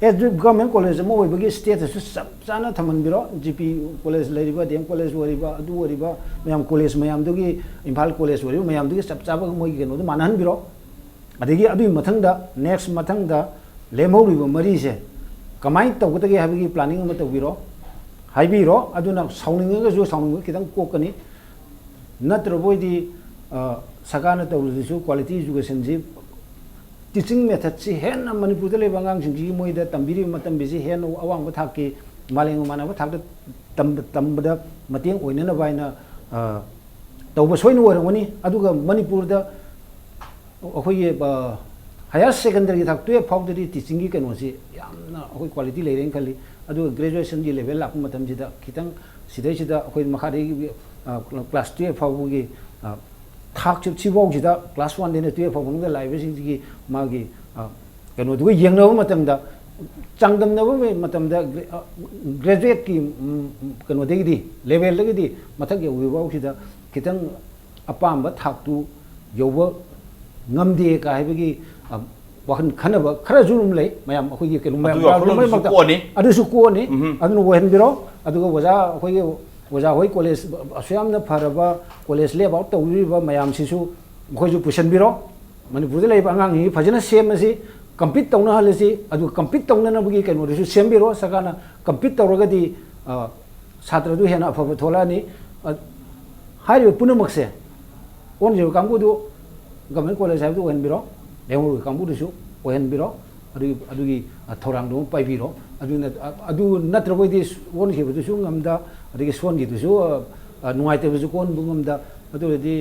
ꯑꯦꯖ ꯒꯚꯔꯟꯃꯦꯟ ꯀꯣꯂꯦꯖ ꯑꯃ ꯑꯣꯏꯕꯒꯤ ꯁ꯭ꯇꯦꯇꯁꯁꯨ ꯆꯞ ꯆꯥꯅ ꯊꯝꯍꯟꯕꯤꯔꯣ꯫ ꯖꯤ ꯄꯤ ꯀꯣꯂꯦꯖ ꯂꯩꯔꯤꯕ, ꯗꯤ ꯑꯦꯝ ꯀꯣꯂꯦꯖ ꯑꯣꯏꯔꯤꯕ, ꯑꯗꯨ ꯑꯣꯏꯔꯤꯕ ꯃꯌꯥꯝ, ꯀꯣꯂꯦꯖ ꯃꯌꯥꯝꯗꯨꯒꯤ, ꯏꯝꯐꯥꯜ ꯀꯣꯂꯦꯖ ꯑꯣꯏꯔꯤꯕ ꯃꯌꯥꯝꯗꯨꯒꯤ ꯆꯞ ꯆꯥꯕ ꯃꯣꯏꯒꯤ ꯀꯩꯅꯣꯗꯣ ꯃꯥꯟꯅꯍꯟꯕꯤꯔꯣ꯫ ꯑꯗꯒꯤ ꯑꯗꯨꯒꯤ ꯃꯊꯪꯗ, ꯅꯦꯛꯁ ꯃꯊꯪꯗ ꯂꯦꯝꯍꯧꯔꯤꯕ ꯃꯔꯤꯁꯦ ꯀꯃꯥꯏꯅ ꯇꯧꯒꯗꯒꯦ ꯍꯥꯏꯕꯒꯤ ꯄ꯭ꯂꯥꯅꯤꯡ ꯑꯃ ꯇꯧꯕꯤꯔꯣ, ꯍꯥꯏꯕꯤꯔꯣ꯫ ꯑꯗꯨꯅ ꯁꯥꯎꯅꯤꯡꯉꯒꯁꯨ ꯁꯥꯎꯅꯤꯡꯕ ꯈꯤꯇꯪ ꯀꯣꯛꯀꯅꯤ꯫ ꯅꯠꯇ꯭ꯔꯕ ꯑꯣꯏꯗꯤ, ꯑ, ꯁꯔꯀꯥꯔꯅ ꯇꯧꯔꯤꯗꯨꯁꯨ ꯀ꯭ꯋꯥꯂꯤꯇꯤ ꯏꯖꯨꯀꯦꯁꯟꯁꯤ, ꯇꯤꯆꯤꯡ ꯃꯦꯊꯠꯁꯤ ꯍꯦꯟꯅ ꯃꯅꯤꯄꯨꯔꯗ ꯂꯩꯕ ꯑꯉꯥꯡꯁꯤꯡꯁꯤꯒꯤ ꯃꯣꯏꯗ ꯇꯝꯕꯤꯔꯤꯕ ꯃꯇꯝꯕꯤꯁꯤ ꯍꯦꯟꯅ ꯑꯋꯥꯡꯕ ꯊꯥꯛꯀꯤ, ꯃꯥꯂꯦꯝꯒ ꯃꯥꯟꯅꯕ ꯊꯥꯛꯇ ꯇꯝꯕ, ꯇꯝꯕꯗ ꯃꯇꯦꯡ ꯑꯣꯏꯅꯅꯕ ꯍꯥꯏꯅ, ꯑ, ꯇꯧꯕ ꯁꯣꯏꯅ ꯑꯣꯏꯔꯝꯒꯅꯤ꯫ ꯑꯗꯨꯒ ꯃꯅꯤꯄꯨꯔꯗ ꯑꯩꯈꯣꯏꯒꯤ, ꯑ, ꯍꯥꯌꯔ ꯁꯦꯀꯦꯟꯗꯔꯤꯒꯤ ꯊꯥꯛ ꯇꯨꯌꯦꯜꯐ ꯐꯥꯎꯗꯗꯤ ꯇꯤꯆꯤꯡꯒꯤ ꯀꯩꯅꯣꯁꯤ ꯌꯥꯝꯅ ꯑꯩꯈꯣꯏ ꯀ꯭ꯋꯥꯂꯤꯇꯤ ꯂꯩꯔꯦꯅ ꯈꯜꯂꯤ꯫ ꯑꯗꯨꯒ ꯒ꯭ꯔꯦꯖꯨꯑꯦꯁꯟꯒꯤ ꯂꯦꯚꯦꯜ ꯂꯥꯛꯄ ꯃꯇꯝꯁꯤꯗ ꯈꯤꯇꯪ ꯁꯤꯗꯩꯁꯤꯗ ꯑꯩꯈꯣꯏ ꯃꯈꯥꯗꯒꯤ ꯀ꯭ꯂꯥꯁ ꯇꯨꯌꯦꯜꯐ ꯐꯥꯎꯕꯒꯤ ꯊꯥꯛꯁꯤ ꯁꯤꯐꯥꯎꯁꯤꯗ ꯀ꯭ꯂꯥꯁ ꯋꯥꯟꯗꯩꯅ ꯇꯨꯌꯦꯜꯐ ꯐꯥꯎ ꯃꯅꯨꯡꯗ ꯂꯥꯛꯏꯕꯁꯤꯡꯁꯤꯒꯤ ꯃꯥꯒꯤ ꯀꯩꯅꯣꯗꯨꯒ ꯌꯦꯡꯅꯕ ꯃꯇꯝꯗ, ꯆꯥꯡꯗꯝꯅꯕ ꯃꯇꯝꯗ ꯒ꯭ꯔꯦꯖꯨꯑꯦꯠꯀꯤ ꯀꯩꯅꯣꯗꯒꯤꯗꯤ, ꯂꯦꯚꯦꯜꯗꯒꯤꯗꯤ ꯃꯊꯛ ꯌꯧꯗ꯭ꯔꯤꯐꯥꯎꯁꯤꯗ ꯈꯤꯇꯪ ꯑꯄꯥꯝꯕ ꯊꯥꯛꯇꯨ ꯌꯧꯕ ꯉꯝꯗꯦ ꯀ ꯍꯥꯏꯕꯒꯤ ꯋꯥꯈꯜ ꯈꯟꯅꯕ ꯈꯔꯁꯨ ꯑꯗꯨꯝ ꯂꯩ꯫ ꯃꯌꯥꯝ ꯑꯩꯈꯣꯏꯒꯤ ꯀꯩꯅꯣ ꯃꯌꯥꯝ ꯑꯗꯨꯒꯤ ꯋꯥꯈꯜꯂꯣꯟꯗꯨꯁꯨ ꯃꯔꯛ ꯃꯔꯛꯇ ꯀꯣꯛꯑꯅꯤ꯫ ꯑꯗꯨꯁꯨ ꯀꯣꯛꯑꯅꯤ꯫ ꯎꯝ꯫ ꯑꯗꯨꯅ ꯑꯣꯏꯍꯟꯕꯤꯔꯣ꯫ ꯑꯗꯨꯒ ꯑꯣꯖꯥ ꯑꯩꯈꯣꯏꯒꯤ ꯑꯣꯖꯥ ꯍꯣꯏ ꯀꯣꯂꯦꯖ ꯑꯁꯨꯛ ꯌꯥꯝꯅ ꯐꯔꯕ ꯀꯣꯂꯦꯖ ꯂꯦꯞ ꯑꯥꯎꯠ ꯇꯧꯕꯤꯔꯤꯕ ꯃꯌꯥꯝꯁꯤꯁꯨ ꯃꯈꯣꯏꯁꯨ ꯄꯨꯁꯤꯟꯕꯤꯔꯣ꯫ ꯃꯅꯤꯄꯨꯔꯗ ꯂꯩꯔꯤꯕ ꯑꯉꯥꯡꯁꯤꯡꯁꯤ ꯐꯖꯅ ꯁꯦꯝꯃꯁꯤ, ꯀꯝꯄꯤꯠ ꯇꯧꯅꯍꯜꯂꯁꯤ꯫ ꯑꯗꯨꯒ ꯀꯝꯄꯤꯠ ꯇꯧꯅꯅꯕꯒꯤ ꯀꯩꯅꯣꯗꯨꯁꯨ ꯁꯦꯝꯕꯤꯔꯣ꯫ ꯁꯔꯀꯥꯔꯅ ꯀꯝꯄꯤꯠ ꯇꯧꯔꯒꯗꯤ ꯁꯥꯇ꯭ꯔꯗꯨ ꯍꯦꯟꯅ ꯑꯐꯕ ꯊꯣꯛꯂꯛꯑꯅꯤ꯫ ꯍꯥꯏꯔꯤꯕ ꯄꯨꯝꯅꯃꯛꯁꯦ ꯑꯣꯟꯈꯤꯕ ꯀꯥꯡꯕꯨꯗꯨ ꯒꯚꯔꯟꯃꯦꯟ ꯀꯣꯂꯦꯖ ꯍꯥꯏꯕꯗꯨ ꯑꯣꯏꯍꯟꯕꯤꯔꯣ, ꯂꯦꯡꯍꯧꯔꯤꯕ ꯀꯥꯡꯕꯨꯗꯨꯁꯨ ꯑꯣꯏꯍꯟꯕꯤꯔꯣ꯫ ꯑꯗꯨꯒꯤ ꯑꯗꯨꯒꯤ ꯊꯧꯔꯥꯡꯗꯨ ꯑꯃ ꯄꯥꯏꯕꯤꯔꯣ꯫ ꯑꯗꯨ ꯑꯗꯨ ꯅꯠꯇ꯭ꯔꯕꯗꯤ ꯑꯣꯟꯈꯤꯕꯗꯨꯁꯨ ꯉꯝꯗ, ꯑꯗꯒꯤ ꯁꯣꯟꯈꯤꯕꯗꯨꯁꯨ ꯅꯨꯡꯉꯥꯏꯇꯕꯁꯨ ꯀꯣꯟꯕ ꯉꯝꯗ꯫ ꯑꯗꯨ ꯑꯣꯏꯔꯗꯤ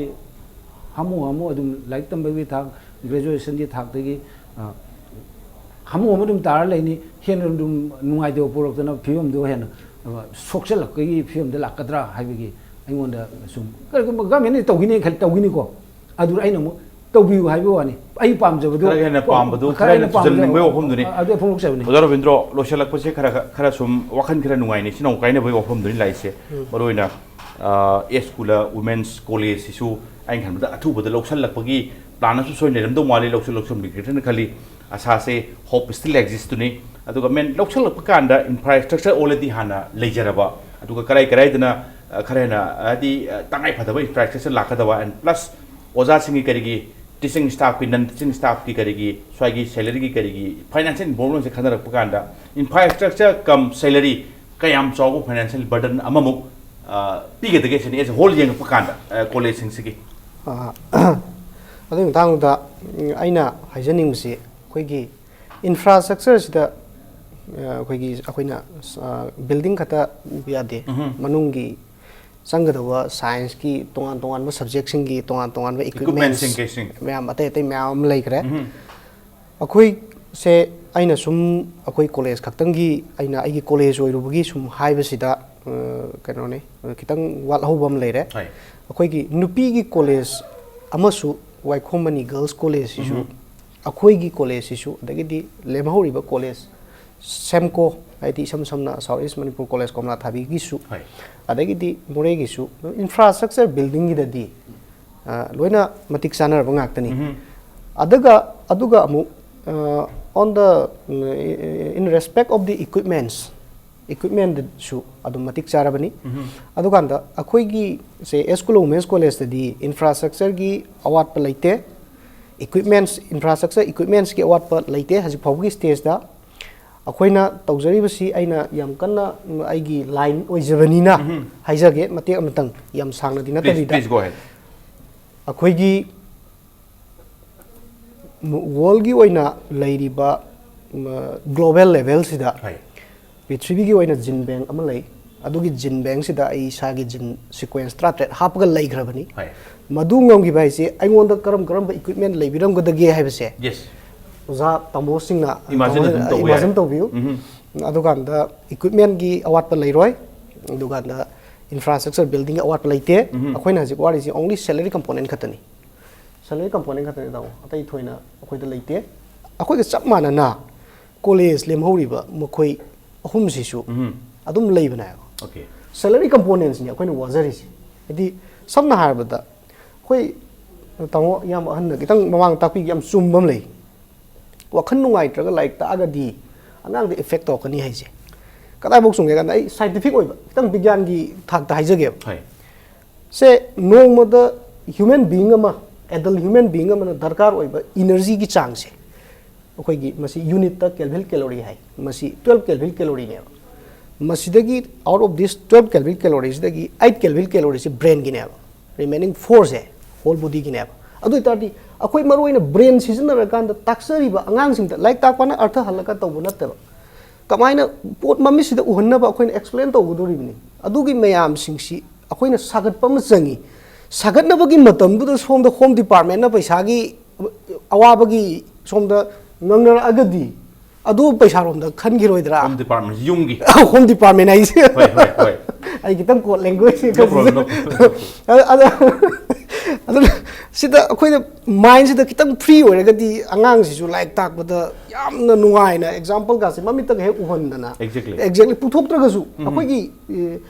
ꯍꯥꯃꯨ ꯍꯥꯃꯨ ꯑꯗꯨꯝ ꯂꯥꯏꯔꯤꯛ ꯇꯝꯕꯒꯤ ꯊꯥꯛ, ꯒ꯭ꯔꯦꯖꯨꯑꯦꯁꯟꯒꯤ ꯊꯥꯛꯇꯒꯤ ꯍꯥꯃꯨ ꯑꯃ ꯑꯗꯨꯝ ꯇꯥꯔ ꯂꯩꯅꯤ꯫ ꯍꯦꯟꯅ ꯑꯗꯨꯝ ꯅꯨꯡꯉꯥꯏꯇꯕ ꯄꯣꯔꯛꯇꯅ ꯐꯤꯕꯝꯗꯣ ꯍꯦꯟꯅ ꯁꯣꯛꯆꯜꯂꯛꯄꯒꯤ ꯐꯤꯕꯝꯗ ꯂꯥꯛꯀꯗ꯭ꯔꯥ ꯍꯥꯏꯕꯒꯤ ꯑꯩꯉꯣꯟꯗ ꯁꯨꯝ, ꯀꯔꯤꯒꯨꯝꯕ ꯒꯃꯦꯟꯅ ꯇꯧꯈꯤꯅꯤ ꯈꯜ ꯇꯧꯈꯤꯅꯤꯀꯣ꯫ ꯑꯗꯨ ꯑꯩꯅ ꯑꯃꯨꯛ ꯇꯧꯕꯤꯌꯨ ꯍꯥꯏꯕ ꯋꯥꯅꯤ꯫ ꯑꯩ ꯄꯥꯝꯖꯕꯗꯣ ꯈꯔ ꯍꯦꯟꯅ ꯄꯥꯝꯕꯗꯣ ꯈꯔ ꯍꯦꯟꯅ ꯄꯥꯝꯖꯕ ꯊꯨꯖꯟꯅꯤꯡꯕꯒꯤ ꯋꯥꯐꯝꯗꯨꯅꯤ꯫ ꯑꯗꯨ ꯐꯣꯡꯗꯣꯛꯆꯕꯅꯤ꯫ ꯑꯣꯖꯥ ꯔꯕꯤꯟꯗ꯭ꯔꯣ, ꯂꯣꯏꯁꯤꯜꯂꯛꯄꯁꯦ ꯈꯔ ꯈꯔ ꯁꯨꯝ ꯋꯥꯈꯜ ꯈꯔ ꯅꯨꯡꯉꯥꯏꯅꯤ, ꯏꯆꯤꯟ ꯏꯅꯥꯎ ꯀꯥꯏꯅꯕꯒꯤ ꯋꯥꯐꯝꯗꯨꯅꯤ ꯂꯥꯛꯏꯁꯦ꯫ ꯃꯔꯨꯑꯣꯏꯅ ꯑꯦꯁ ꯁ꯭ꯀꯨꯜ, ꯋꯨꯃꯦꯟꯁ ꯀꯣꯂꯦꯖꯁꯤꯁꯨ ꯑꯩꯅ ꯈꯟꯕꯗ ꯑꯊꯨꯕꯗ ꯂꯧꯁꯤꯜꯂꯛꯄꯒꯤ ꯄ꯭ꯂꯥꯟ ꯑꯃꯁꯨ ꯁꯣꯏꯅ ꯂꯩꯔꯝꯗꯧ ꯃꯥꯜꯂꯤ꯫ ꯂꯧꯁꯤꯜ ꯂꯧꯁꯤꯟꯕꯤꯒꯗ꯭ꯔꯅ ꯈꯜꯂꯤ꯫ ꯑꯁꯥꯁꯦ, ꯍꯣꯞ ꯁ꯭ꯇꯤꯜ ꯑꯦꯛꯖꯤꯁꯇꯨꯅꯤ꯫ ꯑꯗꯨꯒ ꯃꯦꯟ ꯂꯧꯁꯤꯜꯂꯛꯄ ꯀꯥꯟꯗ ꯏꯟꯐ꯭ꯔꯥꯁ꯭ꯇ꯭ꯔꯛꯆꯔ ꯑꯣꯜꯔꯦꯗꯤ ꯍꯥꯟꯅ ꯂꯩꯖꯔꯕ, ꯑꯗꯨꯒ ꯀꯔꯥꯏ ꯀꯔꯥꯏꯗꯅ ꯈꯔ ꯍꯦꯟꯅ ꯍꯥꯏꯗꯤ ꯇꯉꯥꯏ ꯐꯗꯕ ꯏꯟꯐ꯭ꯔꯥꯁ꯭ꯇ꯭ꯔꯛꯆꯔ ꯂꯥꯛꯀꯗꯕ, ꯑꯦꯟ ꯄ꯭ꯂꯁ ꯑꯣꯖꯥꯁꯤꯡꯒꯤ ꯀꯔꯤꯒꯤ, ꯇꯤꯆꯤꯡ ꯁ꯭ꯇꯥꯐꯀꯤ, ꯅꯟ ꯇꯤꯆꯤꯡ ꯁ꯭ꯇꯥꯐꯀꯤ ꯀꯔꯤꯒꯤ, ꯁ꯭ꯋꯥꯏꯒꯤ ꯁꯦꯂꯔꯤꯒꯤ ꯀꯔꯤꯒꯤ ꯐꯥꯏꯅꯥꯟꯁꯤꯌꯦꯜ ꯄ꯭ꯔꯣꯕ꯭ꯂꯦꯝꯁꯦ ꯈꯟꯅꯔꯛꯄ ꯀꯥꯟꯗ ꯏꯟꯐ꯭ꯔꯥꯁ꯭ꯇ꯭ꯔꯛꯆꯔ ꯀꯝ ꯁꯦꯂꯔꯤ ꯀꯌꯥꯝ ꯆꯥꯎꯕ ꯐꯥꯏꯅꯥꯟꯁꯤꯌꯦꯜ ꯕꯔꯗꯟ ꯑꯃꯃꯨꯛ ꯄꯤꯒꯗꯒꯦ ꯁꯤꯅꯤ ꯑꯦꯁ ꯍꯣꯜ ꯌꯦꯡꯉꯛꯄ ꯀꯥꯟꯗ ꯀꯣꯂꯦꯖꯁꯤꯡꯁꯤꯒꯤ꯫ ꯑꯗꯨꯒꯤ ꯃꯇꯥꯡꯗ ꯑꯩꯅ ꯍꯥꯏꯖꯅꯤꯡꯕꯁꯤ ꯑꯩꯈꯣꯏꯒꯤ ꯏꯟꯐ꯭ꯔꯥꯁ꯭ꯇ꯭ꯔꯛꯆꯔꯁꯤꯗ ꯑꯩꯈꯣꯏꯒꯤ ꯑꯩꯈꯣꯏꯅ ꯕꯤꯜꯗꯤꯡ ꯈꯛꯇ ꯎꯕ ꯌꯥꯗꯦ꯫ ꯃꯅꯨꯡꯒꯤ ꯆꯪꯒꯗꯧꯕ ꯁꯥꯏꯟꯁꯀꯤ ꯇꯣꯉꯥꯟ ꯇꯣꯉꯥꯟꯕ ꯁꯕꯖꯦꯛꯁꯤꯡꯒꯤ ꯇꯣꯉꯥꯟ ꯇꯣꯉꯥꯟꯕ ꯏꯀ꯭ꯋꯤꯞꯃꯦꯟꯁ ꯃꯌꯥꯝ ꯑꯇꯩ ꯑꯇꯩ ꯃꯌꯥꯝ ꯑꯃ ꯂꯩꯈ꯭ꯔꯦ꯫ ꯑꯩꯈꯣꯏꯁꯦ, ꯑꯩꯅ ꯁꯨꯝ ꯑꯩꯈꯣꯏ ꯀꯣꯂꯦꯖ ꯈꯛꯇꯪꯒꯤ, ꯑꯩꯅ ꯑꯩꯒꯤ ꯀꯣꯂꯦꯖ ꯑꯣꯏꯔꯨꯕꯒꯤ ꯁꯨꯝ ꯍꯥꯏꯕꯁꯤꯗ, ꯑ, ꯀꯩꯅꯣꯅꯤ, ꯑ, ꯈꯤꯇꯪ ꯋꯥꯠꯍꯧꯕ ꯑꯃ ꯂꯩꯔꯦ꯫ ꯍꯣꯏ꯫ ꯑꯩꯈꯣꯏꯒꯤ ꯅꯨꯄꯤꯒꯤ ꯀꯣꯂꯦꯖ ꯑꯃꯁꯨ, ꯋꯥꯏꯈꯣꯝ ꯃꯅꯤ ꯒꯔꯜꯁ ꯀꯣꯂꯦꯖꯁꯤꯁꯨ, ꯎꯝ꯫ ꯑꯩꯈꯣꯏꯒꯤ ꯀꯣꯂꯦꯖꯁꯤꯁꯨ, ꯑꯗꯒꯤꯗꯤ ꯂꯦꯝꯍꯧꯔꯤꯕ ꯀꯣꯂꯦꯖ ꯁꯦꯝꯀꯣ, ꯍꯥꯏꯗꯤ ꯏꯁꯝ ꯁꯝꯅ ꯁꯥꯎꯠ ꯏꯁ ꯃꯅꯤꯄꯨꯔ ꯀꯣꯂꯦꯖ ꯀꯣꯝꯂꯥ ꯊꯥꯕꯤꯒꯤꯁꯨ, ꯍꯣꯏ꯫ ꯑꯗꯒꯤꯗꯤ ꯃꯣꯔꯦꯒꯤꯁꯨ, ꯏꯟꯐ꯭ꯔꯥꯁ꯭ꯇ꯭ꯔꯛꯆꯔ ꯕꯤꯜꯗꯤꯡꯒꯤꯗꯗꯤ, ꯑ, ꯂꯣꯏꯅ ꯃꯇꯤꯛ ꯆꯥꯅꯔꯕ ꯉꯥꯛꯇꯅꯤ꯫ ꯎꯝ꯫ ꯑꯗꯨꯒ, ꯑꯗꯨꯒ ꯑꯃꯨꯛ, ꯑ, on the, in respect of the equipments, equipmentꯁꯨ ꯑꯗꯨꯝ ꯃꯇꯤꯛ ꯆꯥꯔꯕꯅꯤ꯫ ꯎꯝ꯫ ꯑꯗꯨꯀꯥꯟꯗ ꯑꯩꯈꯣꯏꯒꯤ, ꯁꯦ, ꯑꯦꯁ ꯀꯨꯂꯣ ꯋꯨꯃꯦꯟꯁ ꯀꯣꯂꯦꯖꯇꯗꯤ ꯏꯟꯐ꯭ꯔꯥꯁ꯭ꯇ꯭ꯔꯛꯆꯔꯒꯤ ꯑꯋꯥꯠꯄ ꯂꯩꯇꯦ, ꯏꯀ꯭ꯋꯤꯞꯃꯦꯟꯁ, ꯏꯟꯐ꯭ꯔꯥꯁ꯭ꯇ꯭ꯔꯛꯆꯔ ꯏꯀ꯭ꯋꯤꯞꯃꯦꯟꯁꯀꯤ ꯑꯋꯥꯠꯄ ꯂꯩꯇꯦ ꯍꯧꯖꯤꯛ ꯐꯥꯎꯕꯒꯤ ꯁ꯭ꯇꯦꯖꯇ꯫ ꯑꯩꯈꯣꯏꯅ ꯇꯧꯖꯔꯤꯕꯁꯤ ꯑꯩꯅ ꯌꯥꯝ ꯀꯟꯅ, ꯎꯝ, ꯑꯩꯒꯤ ꯂꯥꯏꯟ ꯑꯣꯏꯖꯕꯅꯤꯅ ꯎꯝ꯫ ꯍꯥꯏꯖꯒꯦ, ꯃꯇꯦꯛ ꯑꯃꯇꯪ, ꯌꯥꯝ ꯁꯥꯡꯅꯗꯤ Please, ꯅꯠꯇꯕꯤꯗ꯫ please go ahead. ꯑꯩꯈꯣꯏꯒꯤ ꯋꯥꯔꯜꯒꯤ ꯑꯣꯏꯅ ꯂꯩꯔꯤꯕ, ꯎꯝ, ꯒ꯭ꯂꯣꯕꯦꯜ ꯂꯦꯚꯦꯜꯁꯤꯗ ꯍꯣꯏ꯫ ꯄ꯭ꯔꯤꯊꯤꯕꯤꯒꯤ ꯑꯣꯏꯅ ꯖꯤꯟ ꯕꯦꯡ ꯑꯃ ꯂꯩ꯫ ꯑꯗꯨꯒꯤ ꯖꯤꯟ ꯕꯦꯡꯁꯤꯗ ꯑꯩ ꯏꯁꯥꯒꯤ ꯖꯤꯟ ꯁꯤꯀ꯭ꯋꯦꯟꯁ ꯇꯔꯥꯇꯔꯦꯠ ꯍꯥꯞꯄꯒ ꯂꯩꯈ꯭ꯔꯕꯅꯤ꯫ ꯍꯣꯏ꯫ ꯃꯗꯨ ꯉꯝꯈꯤꯕ ꯍꯥꯏꯁꯦ ꯑꯩꯉꯣꯟꯗ ꯀꯔꯝ ꯀꯔꯝꯕ ꯏꯀ꯭ꯋꯤꯞꯃꯦꯟ ꯂꯩꯕꯤꯔꯝꯒꯗꯒꯦ ꯍꯥꯏꯕꯁꯦ Yes. ꯑꯣꯖꯥ ꯇꯥꯃꯣꯁꯤꯡꯅ, Imagine ꯑꯗꯨꯝ ꯇꯧꯕ ꯌꯥꯏ꯫ ꯏꯃꯥꯖꯤꯟ ꯇꯧꯕꯤꯌꯨ꯫ ꯎꯝ꯫ ꯑꯗꯨꯀꯥꯟꯗ ꯏꯀ꯭ꯋꯤꯞꯃꯦꯟꯒꯤ ꯑꯋꯥꯠꯄ ꯂꯩꯔꯣꯏ, ꯑꯗꯨꯀꯥꯟꯗ ꯏꯟꯐ꯭ꯔꯥꯁ꯭ꯇ꯭ꯔꯛꯆꯔ ꯕꯤꯜꯗꯤꯡꯒꯤ ꯑꯋꯥꯠꯄ ꯂꯩꯇꯦ꯫ ꯎꯝ꯫ ꯑꯩꯈꯣꯏꯅ ꯍꯧꯖꯤꯛ ꯋꯥꯔꯤꯁꯤ only salary component ꯈꯛꯇꯅꯤ꯫ Salary component ꯈꯛꯇꯅꯤ ꯇꯥꯃꯣ, ꯑꯇꯩ ꯊꯣꯏꯅ ꯑꯩꯈꯣꯏꯗ ꯂꯩꯇꯦ꯫ ꯑꯩꯈꯣꯏꯒ ꯆꯞ ꯃꯥꯟꯅꯅ ꯀꯣꯂꯦꯖ ꯂꯦꯝꯍꯧꯔꯤꯕ ꯃꯈꯣꯏ ꯑꯍꯨꯝꯁꯤꯁꯨ ꯎꯝ꯫ ꯑꯗꯨꯝ ꯂꯩꯕꯅꯦꯕ꯫ Okay. Salary componentꯁꯅꯤ ꯑꯩꯈꯣꯏꯅ ꯋꯥꯖꯔꯤꯁꯦ꯫ ꯍꯥꯏꯗꯤ ꯁꯝꯅ ꯍꯥꯏꯔꯕꯗ ꯑꯩꯈꯣꯏ ꯇꯥꯃꯣ ꯏꯌꯥꯝꯕ ꯑꯍꯟꯅ ꯈꯤꯇꯪ ꯃꯃꯥꯡ ꯇꯥꯛꯄꯤꯒꯤ ꯌꯥꯝ ꯆꯨꯝꯕ ꯑꯃ ꯂꯩ꯫ ꯋꯥꯈꯜ ꯅꯨꯡꯉꯥꯏꯇ꯭ꯔꯒ ꯂꯥꯏꯔꯤꯛ ꯇꯥꯛꯑꯒꯗꯤ ꯑꯉꯥꯡꯗ effect ꯇꯧꯔꯛꯀꯅꯤ ꯍꯥꯏꯁꯦ꯫ ꯀꯗꯥꯏꯐꯥꯎ ꯆꯨꯝꯒꯦ ꯍꯥꯏ ꯀꯥꯟꯗ ꯑꯩ scientific ꯑꯣꯏꯕ ꯈꯤꯇꯪ ꯕꯤꯒ꯭ꯌꯥꯟꯒꯤ ꯊꯥꯛꯇ ꯍꯥꯏꯖꯒꯦꯕ꯫ ꯍꯣꯏ꯫ ꯁꯦ, ꯅꯣꯡꯃꯗ human being ꯑꯃ, adult human being ꯑꯃꯅ ꯗꯔꯀꯥꯔ ꯑꯣꯏꯕ energyꯒꯤ ꯆꯥꯡꯁꯦ ꯑꯩꯈꯣꯏꯒꯤ ꯃꯁꯤ unitꯇ Kelvin calorie ꯍꯥꯏ꯫ ꯃꯁꯤ twelve Kelvin calorieꯅꯦꯕ꯫ ꯃꯁꯤꯗꯒꯤ, out of this twelve Kelvin calorieꯁꯤꯗꯒꯤ eight Kelvin calorieꯁꯤ brainꯒꯤꯅꯦꯕ꯫ Remaining fourꯁꯦ whole bodyꯒꯤꯅꯦꯕ꯫ ꯑꯗꯨ ꯑꯣꯏꯇꯥꯔꯗꯤ ꯑꯩꯈꯣꯏ ꯃꯔꯨꯑꯣꯏꯅ brain ꯁꯤꯖꯤꯟꯅꯔꯀꯥꯟꯗ ꯇꯥꯛꯆꯔꯤꯕ ꯑꯉꯥꯡꯁꯤꯡꯗ ꯂꯥꯏꯔꯤꯛ ꯇꯥꯛꯄꯅ ꯑꯔꯊ ꯍꯜꯂꯒ ꯇꯧꯕ ꯅꯠꯇꯕ, ꯀꯃꯥꯏꯅ ꯄꯣꯠ ꯃꯃꯤꯠꯁꯤꯗ ꯎꯍꯟꯅꯕ ꯑꯩꯈꯣꯏꯅ explain ꯇꯧꯒꯗꯧꯔꯤꯕꯅꯤ꯫ ꯑꯗꯨꯒꯤ ꯃꯌꯥꯝꯁꯤꯡꯁꯤ ꯑꯩꯈꯣꯏꯅ ꯁꯥꯒꯠꯄ ꯑꯃ ꯆꯪꯉꯤ꯫ ꯁꯥꯒꯠꯅꯕꯒꯤ ꯃꯇꯝꯗꯨꯗ ꯁꯣꯝꯗ home departmentꯅ ꯄꯩꯁꯥꯒꯤ ꯑꯋꯥꯕꯒꯤ ꯁꯣꯝꯗ ꯉꯥꯡꯅꯔꯛꯑꯒꯗꯤ ꯑꯗꯨ ꯄꯩꯁꯥꯔꯣꯝꯗ ꯈꯟꯈꯤꯔꯣꯏꯗ꯭ꯔꯥ? Home Department ꯌꯨꯝꯒꯤ Home Department ꯍꯥꯏꯁꯦ꯫ ꯍꯣꯏ ꯍꯣꯏ ꯍꯣꯏ ꯑꯩ ꯈꯤꯇꯪ code language No problem, no problem. ꯑꯗ ꯑꯗꯨꯅ ꯁꯤꯗ ꯑꯩꯈꯣꯏꯅ mindꯁꯤꯗ ꯈꯤꯇꯪ free ꯑꯣꯏꯔꯒꯗꯤ ꯑꯉꯥꯡꯁꯤꯁꯨ ꯂꯥꯏꯔꯤꯛ ꯇꯥꯛꯄꯗ ꯌꯥꯝꯅ ꯅꯨꯡꯉꯥꯏꯅ exampleꯒꯁꯦ ꯃꯃꯤꯠꯇꯒ ꯍꯦꯛ ꯎꯍꯟꯗꯅ Exactly. Exactly ꯄꯨꯊꯣꯛꯇ꯭ꯔꯒꯁꯨ ꯑꯩꯈꯣꯏꯒꯤ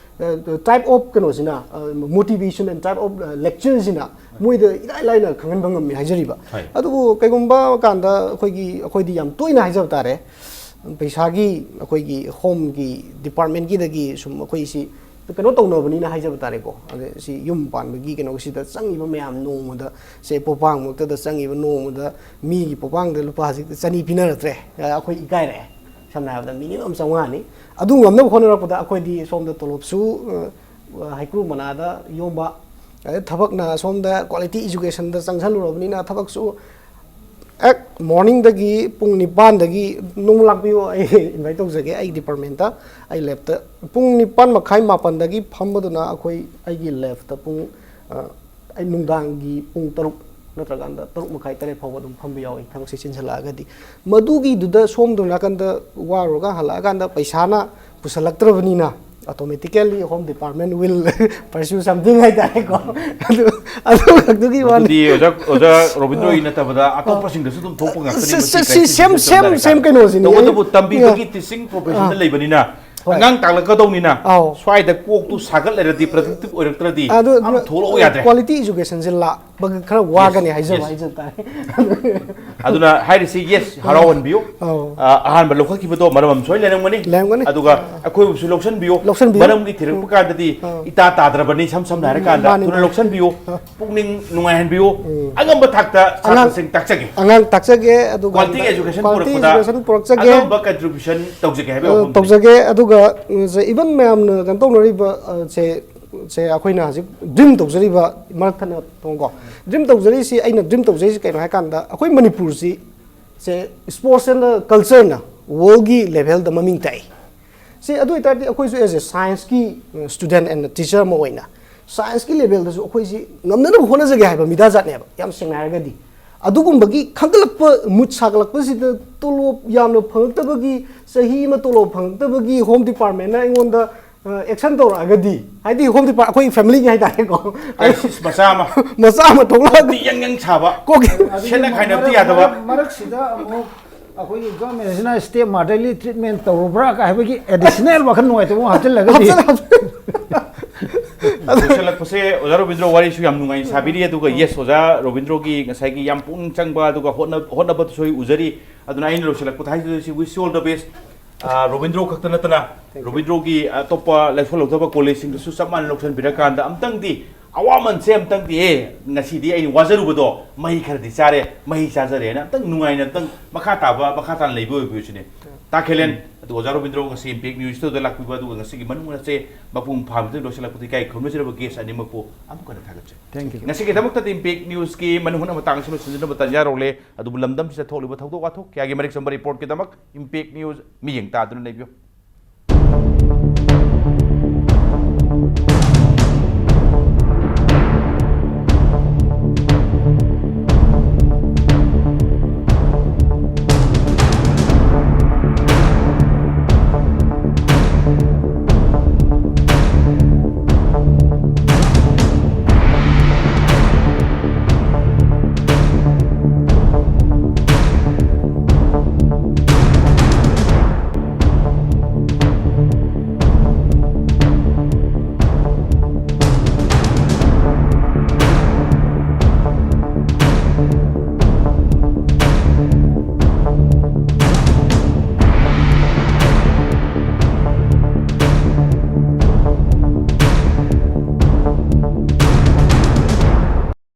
type of ꯀꯩꯅꯣꯁꯤꯅ motivation and type of lectureꯁꯤꯅ ꯃꯣꯏꯗ ꯏꯔꯥꯏ ꯂꯥꯏꯅ ꯈꯪꯍꯟꯕ ꯉꯝꯃꯤ ꯍꯥꯏꯖꯔꯤꯕ꯫ ꯍꯣꯏ. ꯑꯗꯨꯕꯨ ꯀꯩꯒꯨꯝꯕ ꯀꯥꯟꯗ ꯑꯩꯈꯣꯏꯒꯤ ꯑꯩꯈꯣꯏꯗꯤ ꯌꯥꯝ ꯇꯣꯏꯅ ꯍꯥꯏꯖꯕ ꯇꯥꯔꯦ, ꯄꯩꯁꯥꯒꯤ ꯑꯩꯈꯣꯏꯒꯤ homeꯒꯤ departmentꯀꯤꯗꯒꯤ ꯁꯨꯝ ꯑꯩꯈꯣꯏꯁꯤ ꯀꯩꯅꯣ ꯇꯧꯅꯕꯅꯤꯅ ꯍꯥꯏꯖꯕ ꯇꯥꯔꯦꯀꯣ꯫ ꯑꯗ ꯁꯤ ꯌꯨꯝ ꯄꯥꯟꯕꯒꯤ ꯀꯩꯅꯣꯁꯤꯗ ꯆꯪꯉꯤꯕ ꯃꯌꯥꯝ ꯅꯣꯡꯃꯗ ꯁꯦ ꯄꯣꯄꯥꯡꯃꯛꯇꯗ ꯆꯪꯉꯤꯕ ꯅꯣꯡꯃꯗ ꯃꯤꯒꯤ ꯄꯣꯄꯥꯡꯗ ꯂꯨꯄꯥ ꯍꯧꯖꯤꯛ ꯆꯅꯤ ꯄꯤꯅꯔꯛꯇ꯭ꯔꯦ꯫ ꯑꯩꯈꯣꯏ ꯏꯀꯥꯏꯔꯛꯑꯦ꯫ ꯁꯝꯅ ꯍꯥꯏꯔꯕꯗ minimum ꯆꯥꯝꯃꯉꯥꯅꯤ꯫ ꯑꯗꯨ ꯉꯝꯅꯕ ꯍꯣꯠꯅꯔꯛꯄꯗ ꯑꯩꯈꯣꯏꯗꯤ ꯁꯣꯝꯗ ꯇꯣꯂꯣꯞꯁꯨ ꯍꯩꯀ꯭ꯔꯨ ꯃꯅꯥꯗ ꯌꯣꯝꯕ, ꯑꯗꯩ ꯊꯕꯛꯅ ꯁꯣꯝꯗ quality educationꯗ ꯆꯪꯁꯜꯂꯨꯔꯕꯅꯤꯅ ꯊꯕꯛꯁꯨ ꯍꯦꯛ morningꯗꯒꯤ ꯄꯨꯡ ꯅꯤꯄꯥꯟꯗꯒꯤ ꯅꯣꯡꯃ ꯂꯥꯛꯄꯤꯌꯨ, ꯑꯩ invite ꯇꯧꯖꯒꯦ ꯑꯩ departmentꯇ꯫ ꯑꯩ labꯇ ꯄꯨꯡ ꯅꯤꯄꯥꯟ ꯃꯈꯥꯏ ꯃꯥꯄꯟꯗꯒꯤ ꯐꯝꯕꯗꯨꯅ ꯑꯩꯈꯣꯏ ꯑꯩꯒꯤ labꯇ ꯄꯨꯡ ꯑꯩ ꯅꯨꯡꯗꯥꯡꯒꯤ ꯄꯨꯡ ꯇꯔꯨꯛ ꯅꯠꯇ꯭ꯔꯀꯥꯟꯗ ꯇꯔꯨꯛ ꯃꯈꯥꯏ ꯇꯔꯦꯠ ꯐꯥꯎꯕ ꯑꯗꯨꯝ ꯐꯝꯕ ꯌꯥꯎꯏ ꯊꯕꯛꯁꯦ ꯆꯤꯟꯁꯤꯜꯂꯛꯑꯒꯗꯤ꯫ ꯃꯗꯨꯒꯤꯗꯨꯗ ꯁꯣꯝꯗ ꯅꯥꯀꯟꯗ ꯋꯥꯔꯨꯔꯒ ꯍꯜꯂꯛꯑꯀꯥꯟꯗ ꯄꯩꯁꯥꯅ ꯄꯨꯁꯜꯂꯛꯇ꯭ꯔꯕꯅꯤꯅ automatically home department will pursue something ꯍꯥꯏꯇꯥꯔꯦꯀꯣ꯫ ꯑꯗꯨ ꯑꯗꯨ ꯈꯛꯇꯨꯒꯤ ꯋꯥꯅꯤ꯫ ꯑꯗꯨꯗꯤ ꯑꯣꯖꯥ ꯑꯣꯖꯥ ꯔꯣꯕꯤꯟꯗ꯭ꯔꯣꯒꯤ ꯅꯠꯇꯕꯗ ꯑꯇꯣꯞꯄꯁꯤꯡꯗꯁꯨ ꯑꯗꯨꯝ ꯊꯣꯛꯄ ꯉꯥꯛꯇꯅꯤ ꯁꯤ- ꯁꯤ- ꯁꯤ- same- same- same ꯀꯩꯅꯣꯁꯤꯅꯤ꯫ ꯇꯧꯕꯇꯕꯨ ꯇꯝꯕꯤꯕꯒꯤ teaching professionꯗ ꯂꯩꯕꯅꯤꯅ ꯍꯣꯏ. ꯑꯉꯥꯡ ꯇꯥꯛꯂꯛꯀꯗꯧꯅꯤꯅ ꯑꯧ. ꯁ꯭ꯋꯥꯏꯗ ꯀꯣꯛꯇꯨ ꯁꯥꯒꯠ ꯂꯩꯔꯗꯤ productive ꯑꯣꯏꯔꯛꯇ꯭ꯔꯗꯤ ꯑꯗꯨ ꯑꯝ ꯊꯣꯛꯂꯛꯑꯣ ꯌꯥꯗ꯭ꯔꯦ꯫ Quality educationꯁꯦ ꯂꯥꯛꯄꯒ ꯈꯔ ꯋꯥꯒꯅꯤ ꯍꯥꯏꯖꯕ Yes. ꯍꯥꯏꯖꯕ ꯇꯥꯔꯦ꯫ ꯑꯗꯨꯅ ꯍꯥꯏꯔꯤꯁꯤ yes ꯍꯔꯥꯎꯍꯟꯕꯤꯌꯨ꯫ ꯑꯧ. ꯑ, ꯑꯍꯥꯟꯕ ꯂꯧꯈꯠꯈꯤꯕꯗꯣ ꯃꯔꯝ ꯑꯃ ꯁꯣꯏ ꯂꯩꯔꯝꯒꯅꯤ꯫ ꯂꯩꯔꯝꯒꯅꯤ. ꯑꯗꯨꯒ ꯑꯩꯈꯣꯏꯕꯨꯁꯨ ꯂꯧꯁꯤꯟꯕꯤꯌꯨ꯫ ꯂꯧꯁꯤꯟꯕꯤꯌꯨ. ꯃꯔꯝꯒꯤ ꯊꯤꯔꯛꯄ ꯀꯥꯟꯗꯗꯤ ꯑꯧ. ꯏꯇꯥ ꯇꯥꯗ꯭ꯔꯕꯅꯤ ꯏꯁꯝ ꯁꯝꯅ ꯍꯥꯏꯔꯀꯥꯟꯗ ꯃꯥꯅꯤ, ꯑꯗꯨꯅ ꯃꯥꯅꯤ. ꯂꯧꯁꯤꯟꯕꯤꯌꯨ꯫ ꯑꯧ. ꯄꯨꯛꯅꯤꯡ ꯅꯨꯡꯉꯥꯏꯍꯟꯕꯤꯌꯨ꯫ ꯎꯝ. ꯑꯉꯝꯕ ꯊꯥꯛꯇ ꯑꯉꯥꯡ ꯁꯥꯇ꯭ꯔꯁꯤꯡ ꯇꯥꯛꯆꯒꯦ꯫ ꯑꯉꯥꯡ ꯇꯥꯛꯆꯒꯦ꯫ ꯑꯗꯨꯒ Quality education quality ꯄꯨꯔꯛꯄꯗ education ꯄꯨꯔꯛꯆꯒꯦ꯫ ꯑꯉꯝꯕ contribution ꯇꯧꯖꯒꯦ ꯍꯥꯏꯕ ꯑ, ꯋꯥꯐꯝꯗꯨꯅꯤ꯫ ꯇꯧꯖꯒꯦ꯫ ꯑꯗꯨꯒ ꯎꯝ, ꯁꯦ, even ꯃꯌꯥꯝꯅ ꯀꯩꯅꯣ ꯇꯧꯅꯔꯤꯕ ꯑ, ꯁꯦ ꯁꯦ ꯑꯩꯈꯣꯏꯅ ꯍꯧꯖꯤꯛ dream ꯇꯧꯖꯔꯤꯕ ꯃꯔꯛ ꯊꯠꯅ ꯇꯣꯡꯀꯣ, dream ꯇꯧꯖꯔꯤꯁꯤ ꯑꯩꯅ dream ꯇꯧꯖꯔꯤꯁꯤ ꯀꯩꯅꯣ ꯍꯥꯏꯀꯥꯟꯗ ꯑꯩꯈꯣꯏ ꯃꯅꯤꯄꯨꯔꯁꯤ ꯁꯦ sports and cultureꯅ worldꯒꯤ levelꯗ ꯃꯃꯤꯡ ꯇꯥꯛꯏ꯫ ꯁꯤ ꯑꯗꯨ ꯑꯣꯏꯇꯥꯔꯗꯤ ꯑꯩꯈꯣꯏꯁꯨ as a scienceꯀꯤ student and teacher ꯑꯃ ꯑꯣꯏꯅ scienceꯀꯤ levelꯗꯁꯨ ꯑꯩꯈꯣꯏꯁꯤ ꯉꯝꯅꯅꯕ ꯍꯣꯠꯅꯖꯒꯦ ꯍꯥꯏꯕ ꯃꯤꯗꯥ ꯖꯥꯠꯅꯦꯕ ꯌꯥꯝ ꯁꯦꯡꯅ ꯍꯥꯏꯔꯒꯗꯤ꯫ ꯑꯗꯨꯒꯨꯝꯕꯒꯤ ꯈꯟꯒꯠꯂꯛꯄ, ꯃꯨꯠ ꯁꯥꯒꯠꯂꯛꯄꯁꯤꯗ ꯇꯣꯂꯣꯞ ꯌꯥꯝꯅ ꯐꯪꯉꯛꯇꯕꯒꯤ, ꯆꯍꯤ ꯑꯃ ꯇꯣꯂꯣꯞ ꯐꯪꯉꯛꯇꯕꯒꯤ ꯍꯣꯝ ꯗꯤꯄꯥꯔꯠꯃꯦꯟꯅ ꯑꯩꯉꯣꯟꯗ ꯑꯦꯛꯁꯟ ꯇꯧꯔꯛꯑꯒꯗꯤ, ꯍꯥꯏꯗꯤ ꯍꯣꯝ ꯗꯤꯄꯥꯔ ꯑꯩꯈꯣꯏ ꯐꯦꯃꯤꯂꯤꯒꯤ ꯍꯥꯏꯇꯥꯔꯦꯀꯣ, ꯀ꯭ꯔꯥꯏꯁꯤꯁ ꯃꯆꯥ ꯑꯃ ꯃꯆꯥ ꯑꯃ ꯊꯣꯛꯂꯛꯑꯒ ꯀꯣꯛꯇꯤ ꯌꯪ ꯌꯪ ꯁꯥꯕ, ꯀꯣꯛꯀꯤ ꯁꯦꯠꯅ ꯈꯥꯏꯅꯕꯗꯤ ꯌꯥꯗꯕ꯫ ꯃꯔꯛꯁꯤꯗ ꯑꯃꯨꯛ ꯑꯩꯈꯣꯏꯒꯤ ꯒꯚꯔꯟꯃꯦꯟꯁꯤꯅ ꯁ꯭ꯇꯦꯞ ꯃꯥꯗꯔꯂꯤ ꯇ꯭ꯔꯤꯠꯃꯦꯟ ꯇꯧꯔꯨꯕ꯭ꯔꯥ ꯀ ꯍꯥꯏꯕꯒꯤ ꯑꯦꯗꯤꯁꯅꯦꯜ ꯋꯥꯈꯜ ꯅꯨꯡꯉꯥꯏꯇꯕ ꯑꯃ ꯍꯥꯞꯆꯤꯜꯂꯒꯗꯤ ꯍꯥꯞꯆꯜꯂꯦ, ꯍꯥꯞꯆꯜꯂꯦ꯫ ꯂꯣꯏꯁꯤꯜꯂꯛꯄꯁꯦ ꯑꯣꯖꯥ ꯔꯣꯕꯤꯟꯗ꯭ꯔꯣ ꯋꯥꯔꯤꯁꯨ ꯌꯥꯝ ꯅꯨꯡꯉꯥꯏꯅ ꯁꯥꯕꯤꯔꯤ, ꯑꯗꯨꯒ ꯌꯦꯁ, ꯑꯣꯖꯥ ꯔꯣꯕꯤꯟꯗ꯭ꯔꯣꯒꯤ ꯉꯁꯥꯏꯒꯤ ꯌꯥꯝ ꯄꯨꯛꯅꯤꯡ ꯆꯪꯕ ꯑꯗꯨꯒ ꯍꯣꯠꯅ- ꯍꯣꯠꯅꯕꯗꯨꯁꯨ ꯑꯩ ꯎꯖꯔꯤ꯫ ꯑꯗꯨꯅ ꯑꯩꯅ ꯂꯣꯏꯁꯤꯜꯂꯛꯄꯗ ꯍꯥꯏꯖꯗꯣꯏꯁꯤ, wish you all the best꯫ Robindro ꯈꯛꯇ ꯅꯠꯇꯅ ꯔꯣꯕꯤꯟꯗ꯭ꯔꯣꯒꯤ ꯑꯇꯣꯞꯄ ꯂꯥꯏꯁꯣꯟ ꯂꯧꯖꯕ ꯀꯣꯂꯦꯖꯁꯤꯡꯗꯁꯨ ꯆꯞ ꯃꯥꯟꯅ ꯂꯧꯁꯤꯟꯕꯤꯔꯀꯥꯟꯗ ꯑꯝꯇꯪꯗꯤ ꯑꯋꯥꯃꯟꯁꯦ ꯑꯝꯇꯪꯗꯤ, ꯑꯦ, ꯉꯁꯤꯗꯤ ꯑꯩꯅ ꯋꯥꯖꯔꯨꯕꯗꯣ ꯃꯍꯩ ꯈꯔꯗꯤ ꯆꯥꯔꯦ, ꯃꯍꯩ ꯆꯥꯖꯔꯦꯅ ꯑꯝꯇꯪ ꯅꯨꯡꯉꯥꯏꯅ ꯑꯝꯇꯪ ꯃꯈꯥ ꯇꯥꯕ, ꯃꯈꯥ ꯇꯥꯅ ꯂꯩꯕ ꯑꯣꯏꯕꯤꯌꯨ ꯁꯤꯅꯦ꯫ ꯇꯥ ꯈꯦꯂꯦꯟ, ꯑꯗꯨꯒ ꯑꯣꯖꯥ ꯔꯣꯕꯤꯟꯗ꯭ꯔꯣ ꯉꯁꯤ ꯏꯝꯄꯦꯛ ꯅ꯭ꯌꯨꯁꯇꯨꯗ ꯂꯥꯛꯄꯤꯕ, ꯑꯗꯨꯒ ꯉꯁꯤꯒꯤ ꯃꯅꯨꯡ ꯑꯁꯦ ꯃꯄꯨꯡ ꯐꯥꯕꯗ ꯂꯣꯏꯁꯤꯜꯂꯛꯄꯗ ꯏꯀꯥꯏ ꯈꯨꯝꯅꯖꯔꯕ ꯒꯦꯁ ꯑꯅꯤꯃꯛꯄꯨ ꯑꯃꯨꯛ ꯍꯟꯅ ꯊꯥꯒꯠꯆꯔꯤ꯫ Thank you. ꯉꯁꯤꯒꯤꯗꯃꯛꯇꯗꯤ ꯏꯝꯄꯦꯛ ꯅ꯭ꯌꯨꯁꯀꯤ ꯃꯅꯨꯡ ꯍꯨꯠꯅ ꯃꯇꯥꯡ ꯑꯁꯤꯗ ꯂꯣꯏꯁꯤꯟꯖꯅꯕ ꯇꯥꯟꯖꯥ ꯌꯧꯔꯛꯂꯦ꯫ ꯑꯗꯨꯕꯨ ꯂꯝꯗꯝꯁꯤꯗ ꯊꯣꯛꯂꯤꯕ ꯊꯧꯗꯣꯛ ꯋꯥꯊꯣꯛ ꯀꯌꯥꯒꯤ ꯃꯔꯤꯛ ꯆꯨꯝꯕ ꯔꯤꯄꯣꯔꯠꯀꯤꯗꯃꯛ ꯏꯝꯄꯦꯛ ꯅ꯭ꯌꯨꯁ ꯃꯤꯠꯌꯦꯡ ꯇꯥꯗꯨꯅ ꯂꯩꯕꯤꯌꯨ꯫